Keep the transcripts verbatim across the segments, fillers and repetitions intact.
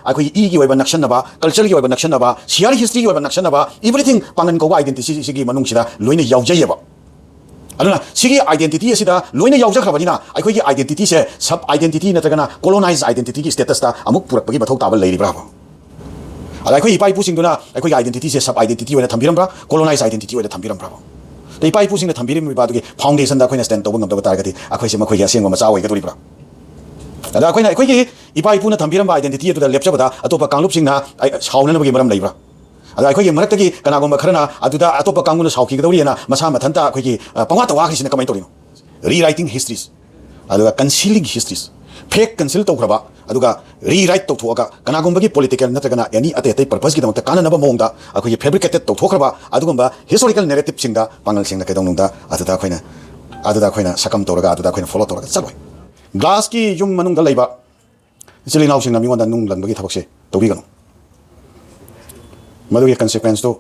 ꯑꯩꯈꯣꯏꯒꯤ ꯏꯒꯤ ꯑꯣꯏꯕ ꯅꯛꯁꯟꯅꯕ, ꯀꯜꯆꯔꯒꯤ ꯑꯣꯏꯕ ꯅꯛꯁꯟꯅꯕ, ꯁꯤꯌꯥꯔ ꯍꯤꯁꯇ꯭ꯔꯤꯒꯤ ꯑꯣꯏꯕ ꯅꯛꯁꯟꯅꯕ, ꯏꯕ꯭ꯔꯤꯊꯤꯡ ꯄꯥꯡꯒꯟ ꯀꯧꯕ ꯑꯥꯏꯗꯦꯟꯇꯤꯇꯤꯁꯤꯒꯤ ꯃꯅꯨꯡꯁꯤꯗ ꯂꯣꯏꯅ ꯌꯥꯎꯖꯩꯌꯦꯕ꯫ ꯑꯗꯨꯅ ꯁꯤꯒꯤ ꯑꯥꯏꯗꯦꯟꯇꯤꯇꯤ ꯑꯁꯤꯗ ꯂꯣꯏꯅ ꯌꯥꯎꯖꯈ꯭ꯔꯕꯅꯤꯅ ꯑꯩꯈꯣꯏꯒꯤ ꯑꯥꯏꯗꯦꯟꯇꯤꯇꯤꯁꯦ ꯁꯕ ꯑꯥꯏꯗꯦꯟꯇꯤꯇꯤ ꯅꯠꯇ꯭ꯔꯒꯅ ꯀꯣꯂꯣꯅꯥꯏꯖ ꯑꯥꯏꯗꯦꯟꯇꯤꯇꯤꯒꯤ ꯁ꯭ꯇꯦꯇꯁꯇ ꯑꯃꯨꯛ ꯄꯨꯔꯛꯄꯒꯤ ꯃꯊꯧ ꯇꯥꯕ ꯂꯩꯔꯤꯕ꯭ꯔꯥꯕ? ꯑꯗ ꯑꯩꯈꯣꯏ ꯏꯄꯥ ꯏꯄꯨꯁꯤꯡꯗꯨꯅ ꯑꯩꯈꯣꯏꯒꯤ ꯑꯥꯏꯗꯦꯟꯇꯤꯇꯤꯁꯦ ꯁꯕ ꯑꯥꯏꯗꯦꯟꯇꯤꯇꯤ ꯑꯣꯏꯅ ꯊꯝꯕꯤꯔꯝꯕ꯭ꯔꯥ, ꯀꯣꯂꯣꯅꯥꯏꯖ ꯑꯥꯏꯗꯦꯟꯇꯤꯇꯤ ꯑꯣꯏꯅ ꯊꯝꯕꯤꯔꯝꯕ꯭ꯔꯥꯕ? ꯑꯗ ꯏꯄꯥ ꯏꯄꯨꯁꯤꯡꯅ ꯊꯝꯕꯤꯔꯝꯃꯤꯕ ꯑꯗꯨꯒꯤ ꯐꯥꯎꯟꯗꯦꯁꯟꯗ ꯑꯩꯈꯣꯏꯅ ꯁ꯭ꯇꯦꯟ ꯇꯧꯕ ꯉꯝꯗꯕ ꯇꯥꯔꯒꯗꯤ ꯑꯩꯈꯣꯏꯁꯦ ꯃꯈꯣꯏꯒꯤ ꯑꯁꯦꯡꯕ ꯃꯆꯥ ꯑꯣꯏꯒꯗꯧꯔꯤꯕ꯭ꯔꯥ? ꯑꯗ ꯑꯩꯈꯣꯏꯅ ꯑꯩꯈꯣꯏꯒꯤ ꯏꯄꯥ ꯏꯄꯨꯅ ꯊꯝꯕꯤꯔꯝꯕ ꯑꯥꯏꯗꯦꯟꯇꯤꯇꯤ ꯑꯗꯨꯗ ꯂꯦꯞꯆꯕꯗ ꯑꯇꯣꯞꯄ ꯀꯥꯡꯂꯨꯞꯁꯤꯡꯅ ꯑꯩ, ꯁꯥꯎꯅꯅꯕꯒꯤ ꯃꯔꯝ ꯂꯩꯕ꯭ꯔꯥ? ꯑꯗ ꯑꯩꯈꯣꯏꯒꯤ ꯃꯔꯛꯇꯒꯤ ꯀꯅꯥꯒꯨꯝꯕ ꯈꯔꯅ ꯑꯗꯨꯗ ꯑꯇꯣꯞꯄ ꯀꯥꯡꯕꯨꯅ ꯁꯥꯎꯈꯤꯒꯗꯧꯔꯤꯑꯅ ꯃꯁꯥ ꯃꯊꯟꯇ ꯑꯩꯈꯣꯏꯒꯤ, ꯑ, ꯄꯪꯋꯥꯠꯇ ꯋꯥꯈ꯭ꯔꯤꯁꯤꯅ ꯀꯃꯥꯏꯅ ꯇꯧꯔꯤꯅꯣ? Rewriting histories, ꯑꯗꯨꯒ concealing histories, fake conceal ꯇꯧꯈ꯭ꯔꯕ, ꯑꯗꯨꯒ rewrite ꯇꯧꯊꯣꯛꯑꯒ ꯀꯅꯥꯒꯨꯝꯕꯒꯤ ꯄꯣꯂꯤꯇꯤꯀꯦꯜ ꯅꯠꯇ꯭ꯔꯒꯅ ꯑꯦꯅꯤ ꯑꯇꯩ ꯑꯇꯩ ꯄꯔꯄꯁꯀꯤꯗꯃꯛꯇ ꯀꯥꯟꯅꯅꯕ ꯃꯑꯣꯡꯗ ꯑꯩꯈꯣꯏꯒꯤ ꯐꯦꯕ꯭ꯔꯤꯀꯦꯇꯦꯠ ꯇꯧꯊꯣꯛꯈ꯭ꯔꯕ ꯑꯗꯨꯒꯨꯝꯕ ꯍꯤꯁꯇꯣꯔꯤꯀꯦꯜ ꯅꯦꯔꯦꯇꯤꯞꯁꯤꯡꯗ ꯄꯥꯡꯒꯜꯁꯤꯡꯅ ꯀꯩꯗꯧꯅꯨꯡꯗ ꯑꯗꯨꯗ ꯑꯩꯈꯣꯏꯅ, ꯑꯗꯨꯗ ꯑꯩꯈꯣꯏꯅ ꯁꯛꯀꯝ ꯇꯧꯔꯒ ꯑꯗꯨꯗ ꯑꯩꯈꯣꯏꯅ ꯐꯣꯂꯣ ꯇꯧꯔꯒ ꯆꯠꯂꯣꯏ꯫ ꯒ꯭ꯂꯥꯁꯀꯤ ꯌꯨꯝ ꯃꯅꯨꯡꯗ ꯂꯩꯕ ꯏꯆꯤꯜ ꯏꯅꯥꯎꯁꯤꯡꯅ ꯃꯤꯉꯣꯟꯗ ꯅꯨꯡ ꯂꯪꯕꯒꯤ ꯊꯕꯛꯁꯦ ꯇꯧꯕꯤꯒꯅꯨ꯫ ꯃꯗꯨꯒꯤ ꯀꯟꯁꯤꯀ꯭ꯋꯦꯟꯁꯇꯨ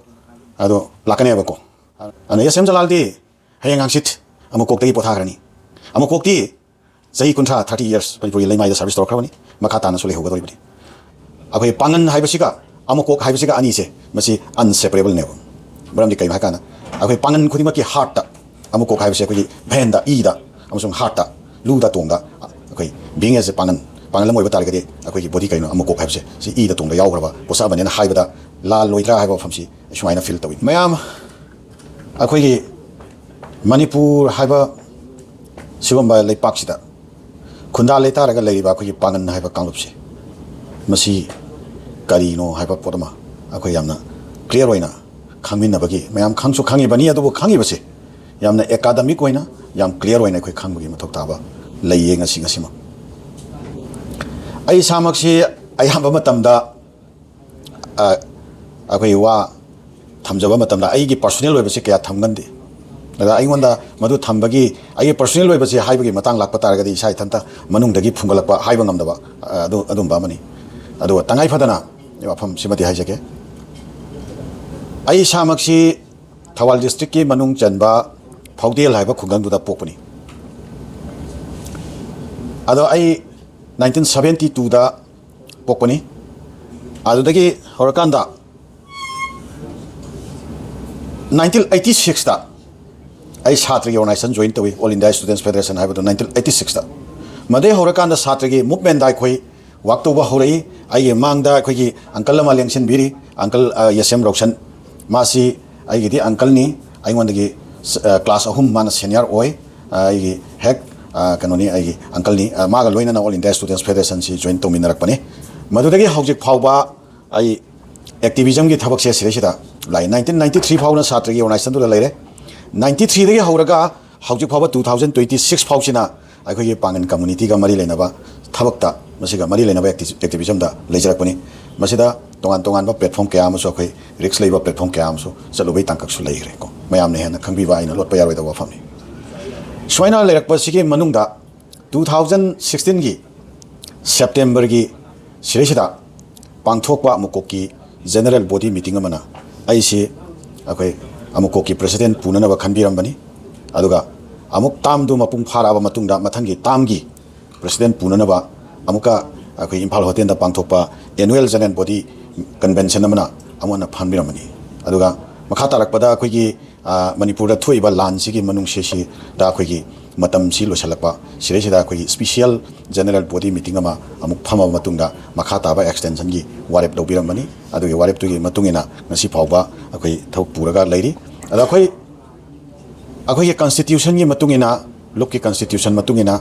ꯑꯗꯨ ꯂꯥꯛꯀꯅꯦꯕꯀꯣ꯫ ꯑꯗꯨꯅ ꯑꯦꯁ ꯑꯦꯝ ꯖꯂꯥꯜꯗꯤ ꯍꯌꯦꯡ ꯍꯪꯆꯤꯠ ꯑꯃꯨꯛ ꯀꯣꯛꯇꯒꯤ ꯄꯣꯊꯥꯈ꯭ꯔꯅꯤ꯫ ꯑꯃꯨꯛ ꯀꯣꯛꯇꯤ ꯆꯍꯤ ꯀꯨꯟꯊ꯭ꯔꯥ, thirty years ꯃꯅꯤꯄꯨꯔꯒꯤ ꯂꯩꯃꯥꯏꯗ ꯁꯥꯔꯚꯤꯁ ꯇꯧꯔꯛꯈ꯭ꯔꯕꯅꯤ, ꯃꯈꯥ ꯇꯥꯅꯁꯨ ꯂꯩꯍꯧꯒꯗꯧꯔꯤꯕꯅꯤ꯫ ꯑꯩꯈꯣꯏ ꯄꯥꯡꯒꯟ ꯍꯥꯏꯕꯁꯤꯒ ꯑꯃꯨꯛ ꯀꯣꯛ ꯍꯥꯏꯕꯁꯤꯒ ꯑꯅꯤꯁꯦ ꯃꯁꯤ ꯑꯟꯁꯦꯄꯔꯦꯕꯜꯅꯦꯕ꯫ ꯃꯔꯝꯗꯤ ꯀꯩꯅꯣ ꯍꯥꯏꯀꯥꯟꯗ ꯑꯩꯈꯣꯏ ꯄꯥꯡꯒꯟ ꯈꯨꯗꯤꯡꯃꯛꯀꯤ ꯍꯥꯔꯠꯇ ꯑꯃꯨꯛ ꯀꯣꯛ ꯍꯥꯏꯕꯁꯦ ꯑꯩꯈꯣꯏꯒꯤ ꯚꯦꯟꯗ, ꯏꯗ ꯑꯃꯁꯨꯡ ꯍꯥꯔꯠꯇ, ꯂꯨꯗ ꯇꯣꯡꯗ ꯑꯩꯈꯣꯏ ꯕꯤꯡ ꯑꯦꯁ ꯑꯦ ꯄꯥꯡꯒꯟ, ꯄꯥꯡꯒꯜ ꯑꯃ ꯑꯣꯏꯕ ꯇꯥꯔꯒꯗꯤ ꯑꯩꯈꯣꯏꯒꯤ ꯕꯣꯗꯤ ꯀꯩꯅꯣ ꯑꯃꯨꯛ ꯀꯣꯛ ꯍꯥꯏꯕꯁꯦ ꯁꯤ ꯏꯗ ꯇꯣꯡꯗ ꯌꯥꯎꯈ꯭ꯔꯕ ꯄꯣꯠꯁꯛ ꯑꯃꯅꯦꯅ ꯍꯥꯏꯕꯗ ꯂꯥꯜꯂꯣꯏꯗ꯭ꯔꯥ ꯍꯥꯏꯕ ꯋꯥꯐꯝꯁꯤ ꯁꯨꯃꯥꯏꯅ ꯐꯤꯜ ꯇꯧꯏ꯫ ꯃꯌꯥꯝ ꯑꯩꯈꯣꯏꯒꯤ ꯃꯅꯤꯄꯨꯔ ꯍꯥꯏꯕ ꯁꯤꯒꯨꯝꯕ ꯂꯩꯄꯥꯛꯁꯤꯗ ꯈꯨꯟꯗꯥ ꯂꯩꯇꯥꯔꯒ ꯂꯩꯔꯤꯕ ꯑꯩꯈꯣꯏꯒꯤ ꯄꯥꯡꯒꯟ ꯍꯥꯏꯕ ꯀꯥꯡꯂꯨꯞꯁꯦ, ꯃꯁꯤ ꯀꯔꯤꯅꯣ ꯍꯥꯏꯕ ꯄꯣꯠ ꯑꯃ ꯑꯩꯈꯣꯏ ꯌꯥꯝꯅ ꯀ꯭ꯂꯤꯌꯥꯔ ꯑꯣꯏꯅ ꯈꯪꯃꯤꯟꯅꯕꯒꯤ, ꯃꯌꯥꯝ ꯈꯪꯁꯨ ꯈꯪꯉꯤꯕꯅꯤ, ꯑꯗꯨꯕꯨ ꯈꯪꯉꯤꯕꯁꯦ ꯌꯥꯝꯅ ꯑꯦꯀꯥꯗꯃꯤꯛ ꯑꯣꯏꯅ, ꯌꯥꯝ ꯀ꯭ꯂꯤꯌꯥꯔ ꯑꯣꯏꯅ ꯑꯩꯈꯣꯏ ꯈꯪꯕꯒꯤ ꯃꯊꯧ ꯇꯥꯕ ꯂꯩꯌꯦ ꯉꯁꯤ, ꯉꯁꯤꯃꯛ꯫ ꯑꯩ ꯏꯁꯥꯃꯛꯁꯤ ꯑꯌꯥꯝꯕ ꯃꯇꯝꯗ, ꯑ, ꯑꯩꯈꯣꯏ ꯋꯥ ꯊꯝꯖꯕ ꯃꯇꯝꯗ ꯑꯩꯒꯤ ꯄꯔꯁꯣꯅꯦꯜ ꯑꯣꯏꯕꯁꯤ ꯀꯌꯥ ꯊꯝꯒꯟꯗꯦ꯫ ꯑꯗ ꯑꯩꯉꯣꯟꯗ ꯃꯗꯨ ꯊꯝꯕꯒꯤ, ꯑꯩꯒꯤ ꯄꯔꯁꯣꯅꯦꯜ ꯑꯣꯏꯕꯁꯤ ꯍꯥꯏꯕꯒꯤ ꯃꯇꯥꯡ ꯂꯥꯛꯄ ꯇꯥꯔꯒꯗꯤ ꯏꯁꯥ ꯏꯊꯟꯇ ꯃꯅꯨꯡꯗꯒꯤ ꯐꯨꯡꯒꯠꯂꯛꯄ, ꯍꯥꯏꯕ ꯉꯝꯗꯕ, ꯑ, ꯑꯗꯨ, ꯑꯗꯨꯝꯕ ꯑꯃꯅꯤ꯫ ꯑꯗꯨꯒ ꯇꯉꯥꯏ ꯐꯗꯅ ꯋꯥꯐꯝꯁꯤꯃꯗꯤ ꯍꯥꯏꯖꯒꯦ꯫ ꯑꯩ ꯏꯁꯥꯃꯛꯁꯤ ꯊꯧꯕꯥꯜ ꯗꯤꯁꯇ꯭ꯔꯤꯛꯀꯤ ꯃꯅꯨꯡ ꯆꯟꯕ ꯐꯥꯎꯗꯦꯜ ꯍꯥꯏꯕ ꯈꯨꯡꯒꯪꯗꯨꯗ ꯄꯣꯛꯄꯅꯤ꯫ ꯑꯗꯣ ꯑꯩ nineteen seventy twoꯗ ꯄꯣꯛꯄꯅꯤ꯫ ꯑꯗꯨꯗꯒꯤ ꯍꯧꯔꯀꯥꯟꯗ nineteen eighty sixꯇ ꯑꯩ ꯁꯥꯇ꯭ꯔꯒꯤ ꯑꯣꯔꯒꯅꯥꯏꯖꯦꯁꯟ ꯖꯣꯏꯟ ꯇꯧꯏ, All India Students Federation ꯍꯥꯏꯕꯗꯣ, nineteen eighty sixꯇ꯫ ꯃꯗꯩ ꯍꯧꯔꯀꯥꯟꯗ ꯁꯥꯇ꯭ꯔꯒꯤ ꯃꯨꯞꯃꯦꯟꯗ ꯑꯩꯈꯣꯏ ꯋꯥꯛ ꯇꯧꯕ ꯍꯧꯔꯛꯏ꯫ ꯑꯩꯒꯤ ꯃꯥꯡꯗ ꯑꯩꯈꯣꯏꯒꯤ ꯑꯪꯀꯜ ꯑꯃ ꯂꯦꯡꯁꯤꯟꯕꯤꯔꯤ, ꯑꯪꯀꯜ, ꯑ, ꯌꯦꯁꯦꯝ ꯔꯣꯁꯟ꯫ ꯃꯥꯁꯤ ꯑꯩꯒꯤꯗꯤ ꯑꯪꯀꯜꯅꯤ, ꯑꯩꯉꯣꯟꯗꯒꯤ ꯁ-, ꯑ, ꯀ꯭ꯂꯥꯁ ꯑꯍꯨꯝ ꯃꯥꯅ ꯁꯦꯅꯤꯌꯔ ꯑꯣꯏ꯫ ꯑ, ꯑꯩꯒꯤ ꯍꯦꯛ, ꯑ, ꯀꯩꯅꯣꯅꯤ, ꯑꯩꯒꯤ ꯑꯪꯀꯜꯅꯤ꯫ ꯑ, ꯃꯥꯒ ꯂꯣꯏꯅꯅ All India Students Federationꯁꯤ ꯖꯣꯏꯟ ꯇꯧꯃꯤꯟꯅꯔꯛꯄꯅꯤ꯫ ꯃꯗꯨꯗꯒꯤ ꯍꯧꯖꯤꯛ ꯐꯥꯎꯕ ꯑꯩ ꯑꯦꯛꯇꯤꯚꯤꯖꯝꯒꯤ ꯊꯕꯛꯁꯦ ꯁꯤꯗꯩꯁꯤꯗ ꯂꯥꯛꯏ꯫ Nineteen ninety three ꯐꯥꯎꯅ ꯁꯥꯇ꯭ꯔꯒꯤ ꯑꯣꯔꯒꯅꯥꯏꯖꯦꯁꯟꯗꯨꯗ ꯂꯩꯔꯦ꯫ Ninety threeꯗꯒꯤ ꯍꯧꯔꯒ ꯍꯧꯖꯤꯛ ꯐꯥꯎꯕ two thousand twenty six ꯐꯥꯎꯁꯤꯅ ꯑꯩꯈꯣꯏꯒꯤ ꯄꯥꯡꯒꯟ ꯀꯝꯃꯨꯅꯤꯇꯤꯒ ꯃꯔꯤ ꯂꯩꯅꯕ ꯊꯕꯛꯇ, ꯃꯁꯤꯒ ꯃꯔꯤ ꯂꯩꯅꯕ ꯑꯦꯛꯇꯤ-, ꯑꯦꯛꯇꯤꯚꯤꯖꯝꯗ ꯂꯩꯖꯔꯛꯄꯅꯤ꯫ ꯃꯁꯤꯗ ꯇꯣꯉꯥꯟ ꯇꯣꯉꯥꯟꯕ ꯄ꯭ꯂꯦꯠꯐꯣꯝ ꯀꯌꯥ ꯑꯃꯁꯨ, ꯑꯩꯈꯣꯏ ꯔꯤꯛꯁ ꯂꯩꯕ ꯄ꯭ꯂꯦꯠꯐꯣꯝ ꯀꯌꯥ ꯑꯃꯁꯨ ꯆꯠꯂꯨꯕꯩ ꯇꯥꯡꯀꯛꯁꯨ ꯂꯩꯈ꯭ꯔꯦꯀꯣ꯫ ꯃꯌꯥꯝꯅ ꯍꯦꯟꯅ ꯈꯪꯕꯤꯕ ꯑꯩꯅ ꯂꯣꯠꯄ ꯌꯥꯔꯣꯏꯗꯕ ꯋꯥꯐꯝꯅꯤ꯫ ꯁꯨꯃꯥꯏꯅ ꯂꯩꯔꯛꯄꯁꯤꯒꯤ ꯃꯅꯨꯡꯗ two thousand sixteenꯒꯤ ꯁꯦꯞꯇꯦꯝꯕꯔꯒꯤ ꯁꯤꯗꯩꯁꯤꯗ ꯄꯥꯡꯊꯣꯛꯄ ꯑꯃꯨꯛꯀꯣꯛꯀꯤ ꯖꯦꯅꯔꯦꯜ ꯕꯣꯗꯤ ꯃꯤꯇꯤꯡ ꯑꯃꯅ ꯑꯩꯁꯤ ꯑꯩꯈꯣꯏ ꯑꯃꯨꯛꯀꯣꯛꯀꯤ ꯄ꯭ꯔꯦꯁꯤꯗꯦꯟ ꯄꯨꯅꯅꯕ ꯈꯟꯕꯤꯔꯝꯕꯅꯤ꯫ ꯑꯗꯨꯒ ꯑꯃꯨꯛ ꯇꯥꯝꯗꯨ ꯃꯄꯨꯡ ꯐꯥꯔꯛꯑꯕ ꯃꯇꯨꯡꯗ, ꯃꯊꯪꯒꯤ ꯇꯥꯝꯒꯤ ꯄ꯭ꯔꯦꯁꯤꯗꯦꯟ ꯄꯨꯅꯅꯕ ꯑꯃꯨꯛꯀ ꯑꯩꯈꯣꯏ ꯏꯝꯐꯥꯜ ꯍꯣꯇꯦꯜꯗ ꯄꯥꯡꯊꯣꯛꯄ ꯑꯦꯅꯨꯋꯦꯜ ꯖꯦꯅꯔꯦꯜ ꯕꯣꯗꯤ ꯀꯟꯚꯦꯟꯁꯟ ꯑꯃꯅ ꯑꯃꯨꯛ ꯍꯟꯅ ꯐꯝꯕꯤꯔꯝꯕꯅꯤ꯫ ꯑꯗꯨꯒ ꯃꯈꯥ ꯇꯥꯔꯛꯄꯗ ꯑꯩꯈꯣꯏꯒꯤ, ꯑ, ꯃꯅꯤꯄꯨꯔꯗ ꯊꯣꯛꯏꯕ ꯂꯥꯟꯁꯤꯒꯤ ꯃꯅꯨꯡꯁꯤꯁꯤꯗ ꯑꯩꯈꯣꯏꯒꯤ ꯃꯇꯝꯁꯤ ꯂꯣꯏꯁꯤꯜꯂꯛꯄ, ꯁꯤꯗꯩꯁꯤꯗ ꯑꯩꯈꯣꯏꯒꯤ ꯁ꯭ꯄꯤꯁꯤꯌꯦꯜ ꯖꯦꯅꯔꯦꯜ ꯕꯣꯗꯤ ꯃꯤꯇꯤꯡ ꯑꯃ ꯑꯃꯨꯛ ꯐꯝꯃꯕ ꯃꯇꯨꯡꯗ ꯃꯈꯥ ꯇꯥꯕ ꯑꯦꯛꯁꯇꯦꯟꯁꯟꯒꯤ ꯋꯥꯔꯦꯞ ꯂꯧꯕꯤꯔꯝꯕꯅꯤ꯫ ꯑꯗꯨꯒꯤ ꯋꯥꯔꯦꯞꯇꯨꯒꯤ ꯃꯇꯨꯡ ꯏꯟꯅ ꯉꯁꯤ ꯐꯥꯎꯕ ꯑꯩꯈꯣꯏ ꯊꯕꯛ ꯄꯨꯔꯒ ꯂꯩꯔꯤ꯫ ꯑꯗꯣ ꯑꯩꯈꯣꯏ, ꯑꯩꯈꯣꯏꯒꯤ ꯀꯟꯁꯇꯤꯇ꯭ꯌꯨꯁꯟꯒꯤ ꯃꯇꯨꯡ ꯏꯟꯅ, ꯂꯨꯞꯀꯤ ꯀꯟꯁꯇꯤꯇ꯭ꯌꯨꯁꯟ ꯃꯇꯨꯡ ꯏꯟꯅ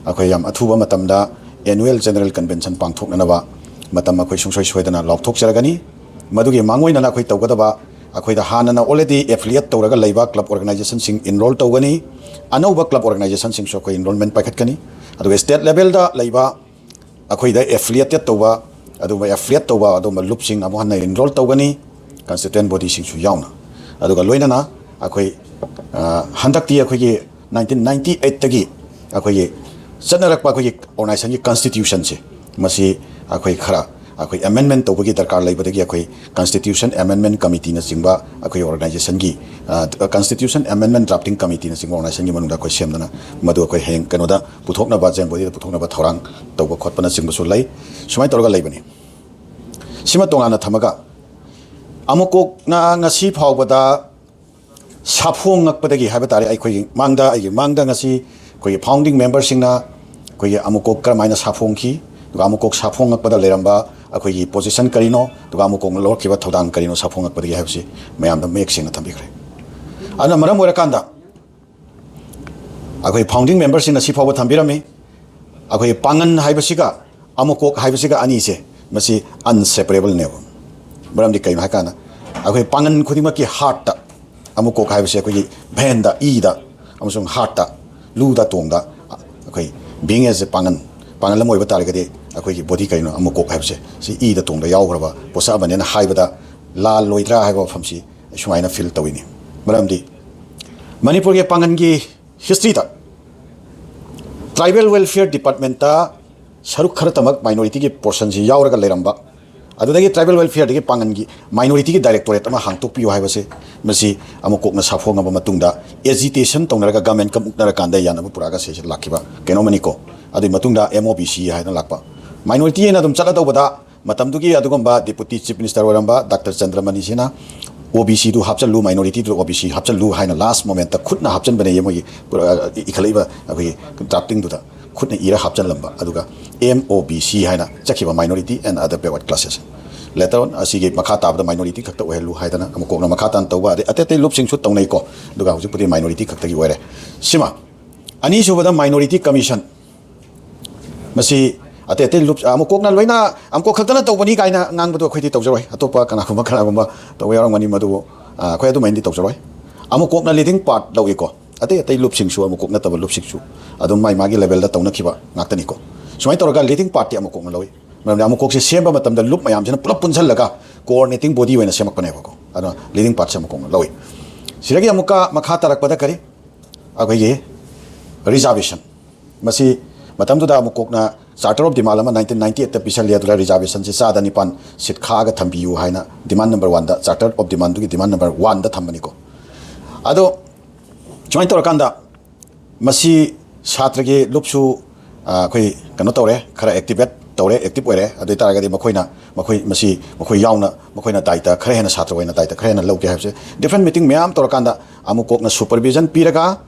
ꯑꯩꯈꯣꯏ ꯌꯥꯝ ꯑꯊꯨꯕ ꯃꯇꯝꯗ ꯑꯦꯅꯨꯋꯦꯜ ꯖꯦꯅꯔꯦꯜ ꯀꯟꯚꯦꯟꯁꯟ ꯄꯥꯡꯊꯣꯛꯅꯅꯕ ꯃꯇꯝ ꯑꯩꯈꯣꯏ ꯁꯨꯡꯁꯣꯏ ꯁꯣꯏꯗꯅ ꯂꯥꯎꯊꯣꯛꯆꯔꯒꯅꯤ꯫ ꯃꯗꯨꯒꯤ ꯃꯥꯡꯑꯣꯏꯅꯅ ꯑꯩꯈꯣꯏ ꯇꯧꯒꯗꯕ, ꯑꯩꯈꯣꯏꯗ ꯍꯥꯟꯅꯅ already affiliate ꯇꯧꯔꯒ ꯂꯩꯕ ꯀ꯭ꯂꯕ ꯑꯣꯔꯒꯅꯥꯏꯖꯦꯁꯟꯁꯤꯡ ꯏꯟꯔꯣꯜ ꯇꯧꯒꯅꯤ꯫ ꯑꯅꯧꯕ ꯀ꯭ꯂꯕ ꯑꯣꯔꯒꯅꯥꯏꯖꯦꯁꯟꯁꯤꯡꯁꯨ ꯑꯩꯈꯣꯏ ꯏꯟꯔꯣꯜꯃꯦꯟ ꯄꯥꯏꯈꯠꯀꯅꯤ꯫ ꯑꯗꯨꯒ ꯁ꯭ꯇꯦꯠ ꯂꯦꯚꯦꯜꯗ ꯂꯩꯕ ꯑꯩꯈꯣꯏꯗ affiliated ꯇꯧꯕ, ꯑꯗꯨꯒꯨꯝꯕ affiliate ꯇꯧꯕ ꯑꯗꯨꯒꯨꯝꯕ ꯂꯨꯞꯁꯤꯡ ꯑꯃꯨꯛ ꯍꯟꯅ ꯏꯟꯔꯣꯜ ꯇꯧꯒꯅꯤ, ꯀꯟꯁꯇꯤꯇ꯭ꯌꯨꯌꯦꯟ ꯕꯣꯗꯤꯁꯤꯡꯁꯨ ꯌꯥꯎꯅ꯫ ꯑꯗꯨꯒ ꯂꯣꯏꯅꯅ ꯑꯩꯈꯣꯏ, ꯑ, ꯍꯟꯗꯛꯇꯤ ꯑꯩꯈꯣꯏꯒꯤ nineteen ninety eightꯇꯒꯤ ꯑꯩꯈꯣꯏꯒꯤ ꯆꯠꯅꯔꯛꯄ ꯑꯩꯈꯣꯏꯒꯤ ꯑꯣꯔꯒꯅꯥꯏꯖꯦꯁꯟꯒꯤ ꯀꯟꯁꯇꯤꯇ꯭ꯌꯨꯁꯟꯁꯦ, ꯃꯁꯤ ꯑꯩꯈꯣꯏ ꯈꯔ ꯑꯩꯈꯣꯏ ꯑꯦꯃꯦꯟꯃꯦꯟ ꯇꯧꯕꯒꯤ ꯗꯔꯀꯥꯔ ꯂꯩꯕꯗꯒꯤ ꯑꯩꯈꯣꯏ ꯀꯟꯁꯇꯤꯇ꯭ꯌꯨꯁꯟ ꯑꯦꯃꯦꯟꯃꯦꯟ ꯀꯃꯤꯇꯤꯅꯆꯤꯡꯕ ꯑꯩꯈꯣꯏ ꯑꯣꯔꯒꯅꯥꯏꯖꯦꯁꯟꯒꯤ, ꯑ, ꯀꯟꯁꯇꯤꯇ꯭ꯌꯨꯁꯟ ꯑꯦꯃꯦꯟꯃꯦꯟ ꯗ꯭ꯔꯥꯐꯇꯤꯡ ꯀꯃꯤꯇꯤꯅꯆꯤꯡꯕ ꯑꯣꯔꯒꯅꯥꯏꯖꯦꯁꯟꯒꯤ ꯃꯅꯨꯡꯗ ꯑꯩꯈꯣꯏ ꯁꯦꯝꯗꯅ ꯃꯗꯨ ꯑꯩꯈꯣꯏ ꯍꯌꯦꯡ ꯀꯩꯅꯣꯗ ꯄꯨꯊꯣꯛꯅꯕ, ꯖꯦꯅꯔꯦꯜ ꯕꯣꯗꯤꯗ ꯄꯨꯊꯣꯛꯅꯕ ꯊꯧꯔꯥꯡ ꯇꯧꯕ ꯈꯣꯠꯄꯅꯆꯤꯡꯕꯁꯨ ꯂꯩ꯫ ꯁꯨꯃꯥꯏꯅ ꯇꯧꯔꯒ ꯂꯩꯕꯅꯤ꯫ ꯁꯤꯃ ꯇꯣꯉꯥꯟꯅ ꯊꯝꯃꯒ, ꯑꯃꯨꯀꯣꯛꯅ ꯉꯁꯤ ꯐꯥꯎꯕꯗ ꯁꯥꯐꯣꯡꯉꯛꯄꯗꯒꯤ ꯍꯥꯏꯕ ꯇꯥꯔꯦ, ꯑꯩꯈꯣꯏꯒꯤ ꯃꯥꯡꯗ, ꯑꯩꯒꯤ ꯃꯥꯡꯗ ꯉꯁꯤ ꯑꯩꯈꯣꯏꯒꯤ founding memberꯁꯤꯡꯅ ꯑꯩꯈꯣꯏꯒꯤ ꯑꯃꯨꯀꯣꯛ ꯀꯔꯝꯍꯥꯏꯅ ꯁꯥꯐꯣꯡꯈꯤ, ꯑꯗꯨꯒ ꯑꯃꯨꯀꯣꯛ ꯁꯥꯐꯣꯡꯉꯛꯄꯗ ꯂꯩꯔꯝꯕ ꯑꯩꯈꯣꯏꯒꯤ position ꯀꯔꯤꯅꯣ, ꯑꯗꯨꯒ ꯑꯃꯨꯀꯣꯛꯅ ꯂꯧꯔꯛꯈꯤꯕ ꯊꯧꯗꯥꯡ ꯀꯔꯤꯅꯣ ꯁꯥꯐꯣꯡꯉꯛꯄꯗꯒꯤ ꯍꯥꯏꯕꯁꯤ ꯃꯌꯥꯝꯗ ꯃꯌꯦꯛ ꯁꯦꯡꯅ ꯊꯝꯕꯤꯈ꯭ꯔꯦ꯫ ꯑꯗꯨꯅ ꯃꯔꯝ ꯑꯣꯏꯔꯀꯥꯟꯗ ꯑꯩꯈꯣꯏ founding memberꯁꯤꯡꯅ ꯁꯤ ꯐꯥꯎꯕ ꯊꯝꯕꯤꯔꯝꯃꯤ, ꯑꯩꯈꯣꯏ ꯄꯥꯡꯒꯟ ꯍꯥꯏꯕꯁꯤꯒ ꯑꯃꯨꯀꯣꯛ ꯍꯥꯏꯕꯁꯤꯒ ꯑꯅꯤꯁꯦ, ꯃꯁꯤ inseparableꯅꯦꯕ꯫ ꯃꯔꯝꯗꯤ ꯀꯩꯅꯣ ꯍꯥꯏꯀꯥꯟꯗ, ꯑꯩꯈꯣꯏ ꯄꯥꯡꯒꯟ ꯈꯨꯗꯤꯡꯃꯛꯀꯤ heartꯇ ꯑꯃꯨꯀꯣꯛ ꯍꯥꯏꯕꯁꯦ ꯑꯩꯈꯣꯏꯒꯤ veinꯗ, ꯏꯗ, ꯑꯃꯁꯨꯡ heartꯇ, ꯂꯨꯗ ꯇꯣꯡꯗ, ꯑꯩꯈꯣꯏ being as a ꯄꯥꯡꯒꯟ, ꯄꯥꯡꯒꯟ ꯑꯃ ꯑꯣꯏꯕ ꯇꯥꯔꯒꯗꯤ ꯑꯩꯈꯣꯏꯒꯤ body ꯀꯔꯤꯅꯣ, ꯑꯃꯨꯀꯣꯛ ꯍꯥꯏꯕꯁꯦ ꯁꯤ ꯏꯗ ꯇꯣꯡꯗ ꯌꯥꯎꯈ꯭ꯔꯕ ꯄꯣꯠꯁꯛ ꯑꯃꯅꯦꯅ ꯍꯥꯏꯕꯗ ꯂꯥꯜꯂꯣꯏꯗ꯭ꯔꯥ ꯍꯥꯏꯕ ꯋꯥꯐꯝꯁꯤ ꯑꯩ ꯁꯨꯃꯥꯏꯅ feel ꯇꯧꯏꯅꯤ꯫ ꯃꯔꯝꯗꯤ ꯃꯅꯤꯄꯨꯔꯒꯤ ꯄꯥꯡꯒꯟꯒꯤ historyꯗ tribal welfare departmentꯇ ꯁꯔꯨꯛ ꯈꯔꯇꯃꯛ minorityꯒꯤ portionꯁꯤ ꯌꯥꯎꯔꯒ ꯂꯩꯔꯝꯕ, ꯑꯗꯨꯗꯒꯤ tribal welfareꯗꯒꯤ ꯄꯥꯡꯒꯟꯒꯤ minorityꯒꯤ directorate ꯑꯃ ꯍꯥꯡꯇꯣꯛꯄꯤꯌꯨ ꯍꯥꯏꯕꯁꯦ, ꯃꯁꯤ ꯑꯃꯨꯀꯣꯛꯅ ꯁꯥꯐꯣꯡꯉꯕ ꯃꯇꯨꯡꯗ agitation ꯇꯧꯅꯔꯒ governmentꯀ ꯃꯨꯛꯅꯔꯀꯥꯟꯗ ꯌꯥꯅꯕ ꯄꯨꯔꯛꯑꯒ ꯁꯤꯁꯦ ꯂꯥꯛꯈꯤꯕ ꯀꯩꯅꯣꯝꯃꯅꯤꯀꯣ꯫ ꯑꯗꯨꯒꯤ ꯃꯇꯨꯡꯗ MOBC ꯍꯥꯏꯅ ꯂꯥꯛꯄ꯫ Minority ꯍꯥꯏꯅ ꯑꯗꯨꯝ ꯆꯠꯂꯗꯧꯕꯗ, ꯃꯇꯝꯗꯨꯒꯤ ꯑꯗꯨꯒꯨꯝꯕ Deputy Chief Minister ꯑꯣꯏꯔꯝꯕ ꯗꯥꯛꯇꯔ ꯆꯟꯗ꯭ꯔꯃꯅꯤꯁꯤꯅ OBCꯗꯨ ꯍꯥꯞꯆꯜꯂꯨ, minorityꯗꯨ OBC ꯍꯥꯞꯆꯜꯂꯨ ꯍꯥꯏꯅ last momentꯇ ꯈꯨꯠꯅ ꯍꯥꯞꯆꯟꯕꯅꯦ, ꯃꯣꯏꯒꯤ ꯄꯨꯔꯥ ꯏꯈꯠꯂꯛꯏꯕ ꯑꯩꯈꯣꯏꯒꯤ draftingꯗꯨꯗ ꯈꯨꯠꯅ ꯏꯔ ꯍꯥꯞꯆꯜꯂꯝꯕ꯫ ꯑꯗꯨꯒ MOBC ꯍꯥꯏꯅ ꯆꯠꯈꯤꯕ, minority and other backward classes꯫ Later on ꯑꯁꯤꯒꯤ ꯃꯈꯥ ꯇꯥꯕꯗ minority ꯈꯛꯇ ꯑꯣꯏꯍꯜꯂꯨ ꯍꯥꯏꯗꯅ ꯑꯃꯨꯛ ꯀꯣꯛꯅ ꯃꯈꯥ ꯇꯥꯅ ꯇꯧꯕ, ꯑꯗꯩ ꯑꯇꯩ ꯑꯇꯩ ꯂꯨꯞꯁꯤꯡꯁꯨ ꯇꯧꯅꯩꯀꯣ꯫ ꯑꯗꯨꯒ ꯍꯧꯖꯤꯛꯄꯨꯗꯤ minority ꯈꯛꯇꯒꯤ ꯑꯣꯏꯔꯦ꯫ ꯁꯤꯃ ꯑꯅꯤꯁꯨꯕꯗ minority commission꯫ ꯃꯁꯤ ꯑꯇꯩ ꯑꯇꯩ ꯂꯨꯞ, ꯑꯃꯨꯛ ꯀꯣꯛꯅ ꯂꯣꯏꯅ ꯑꯃꯨꯛ ꯀꯣꯛ ꯈꯛꯇꯅ ꯇꯧꯕꯅꯤ ꯀꯥꯏꯅ ꯉꯥꯡꯕꯗꯣ ꯑꯩꯈꯣꯏꯗꯤ ꯇꯧꯖꯔꯣꯏ꯫ ꯑꯇꯣꯞꯄ ꯀꯅꯥꯒꯨꯝꯕ ꯀꯅꯥꯒꯨꯝꯕ ꯇꯧꯕ ꯌꯥꯎꯔꯝꯒꯅꯤ, ꯃꯗꯨꯕꯨ, ꯑ, ꯑꯩꯈꯣꯏ ꯑꯗꯨꯃꯥꯏꯅꯗꯤ ꯇꯧꯖꯔꯣꯏ꯫ ꯑꯃꯨꯛ ꯀꯣꯛꯅ leading part ꯂꯧꯏꯀꯣ꯫ ꯑꯇꯩ ꯑꯇꯩ ꯂꯨꯞꯁꯤꯡꯁꯨ, ꯑꯃꯨꯛ ꯀꯣꯛ ꯅꯠꯇꯕ ꯂꯨꯞꯁꯤꯡꯁꯨ ꯑꯗꯨꯝ ꯃꯥꯏ ꯃꯥꯒꯤ levelꯗ ꯇꯧꯅꯈꯤꯕ ꯉꯥꯛꯇꯅꯤꯀꯣ꯫ ꯁꯨꯃꯥꯏꯅ ꯇꯧꯔꯒ leading partꯇꯤ ꯑꯃꯨꯛ ꯀꯣꯛꯅ ꯂꯧꯏ꯫ ꯃꯔꯝꯗꯤ ꯑꯃꯨꯛ ꯀꯣꯛꯁꯦ ꯁꯦꯝꯕ ꯃꯇꯝꯗ ꯂꯨꯞ ꯃꯌꯥꯝꯁꯤꯅ ꯄꯨꯂꯞ ꯄꯨꯟꯁꯤꯜꯂꯒ coordinating body ꯑꯣꯏꯅ ꯁꯦꯝꯃꯛꯄꯅꯦꯕꯀꯣ꯫ ꯑꯗꯨꯅ leading partꯁꯦ ꯑꯃꯨꯛ ꯀꯣꯛꯅ ꯂꯧꯏ꯫ ꯁꯤꯗꯒꯤ ꯑꯃꯨꯛꯀ ꯃꯈꯥ ꯇꯥꯔꯛꯄꯗ ꯀꯔꯤ? ꯑꯩꯈꯣꯏꯒꯤ reservation꯫ ꯃꯁꯤ ꯃꯇꯝꯗꯨꯗ ꯑꯃꯨꯛ ꯀꯣꯛꯅ Charter of Demand ꯑꯃ nineteen ninety eightꯇ ꯄꯤꯁꯜꯂꯤ, ꯑꯗꯨꯗ reservationꯁꯤ ꯆꯥꯗ ꯅꯤꯄꯥꯟ seat ꯈꯥꯛꯑꯒ ꯊꯝꯕꯤꯌꯨ ꯍꯥꯏꯅ demand number oneꯗ, Charter of Demandꯗꯨꯒꯤ demand number oneꯗ ꯊꯝꯕꯅꯤꯀꯣ꯫ ꯑꯗꯣ ꯁꯨꯃꯥꯏꯅ ꯇꯧꯔꯀꯥꯟꯗ ꯃꯁꯤ ꯁꯥꯇ꯭ꯔꯒꯤ ꯂꯨꯞꯁꯨ, ꯑ, ꯑꯩꯈꯣꯏ ꯀꯩꯅꯣ ꯇꯧꯔꯦ, ꯈꯔ activate ꯇꯧꯔꯦ, ꯑꯦꯛꯇꯤꯚ ꯑꯣꯏꯔꯦ꯫ ꯑꯗꯨ ꯑꯣꯏ ꯇꯥꯔꯒꯗꯤ ꯃꯈꯣꯏꯅ, ꯃꯈꯣꯏ ꯃꯁꯤ, ꯃꯈꯣꯏ ꯌꯥꯎꯅ, ꯃꯈꯣꯏꯅ ꯗꯥꯏꯇ ꯈꯔ ꯍꯦꯟꯅ, ꯁꯥꯇ꯭ꯔ ꯑꯣꯏꯅ ꯗꯥꯏꯇ ꯈꯔ ꯍꯦꯟꯅ ꯂꯧꯒꯦ ꯍꯥꯏꯕꯁꯦ, ꯗꯤꯐ꯭ꯔꯦꯟ ꯃꯤꯇꯤꯡ ꯃꯌꯥꯝ ꯇꯧꯔꯀꯥꯟꯗ ꯑꯃꯨꯛ ꯀꯣꯛꯅ ꯁꯨꯄꯔꯚꯤꯖꯟ ꯄꯤꯔꯒ,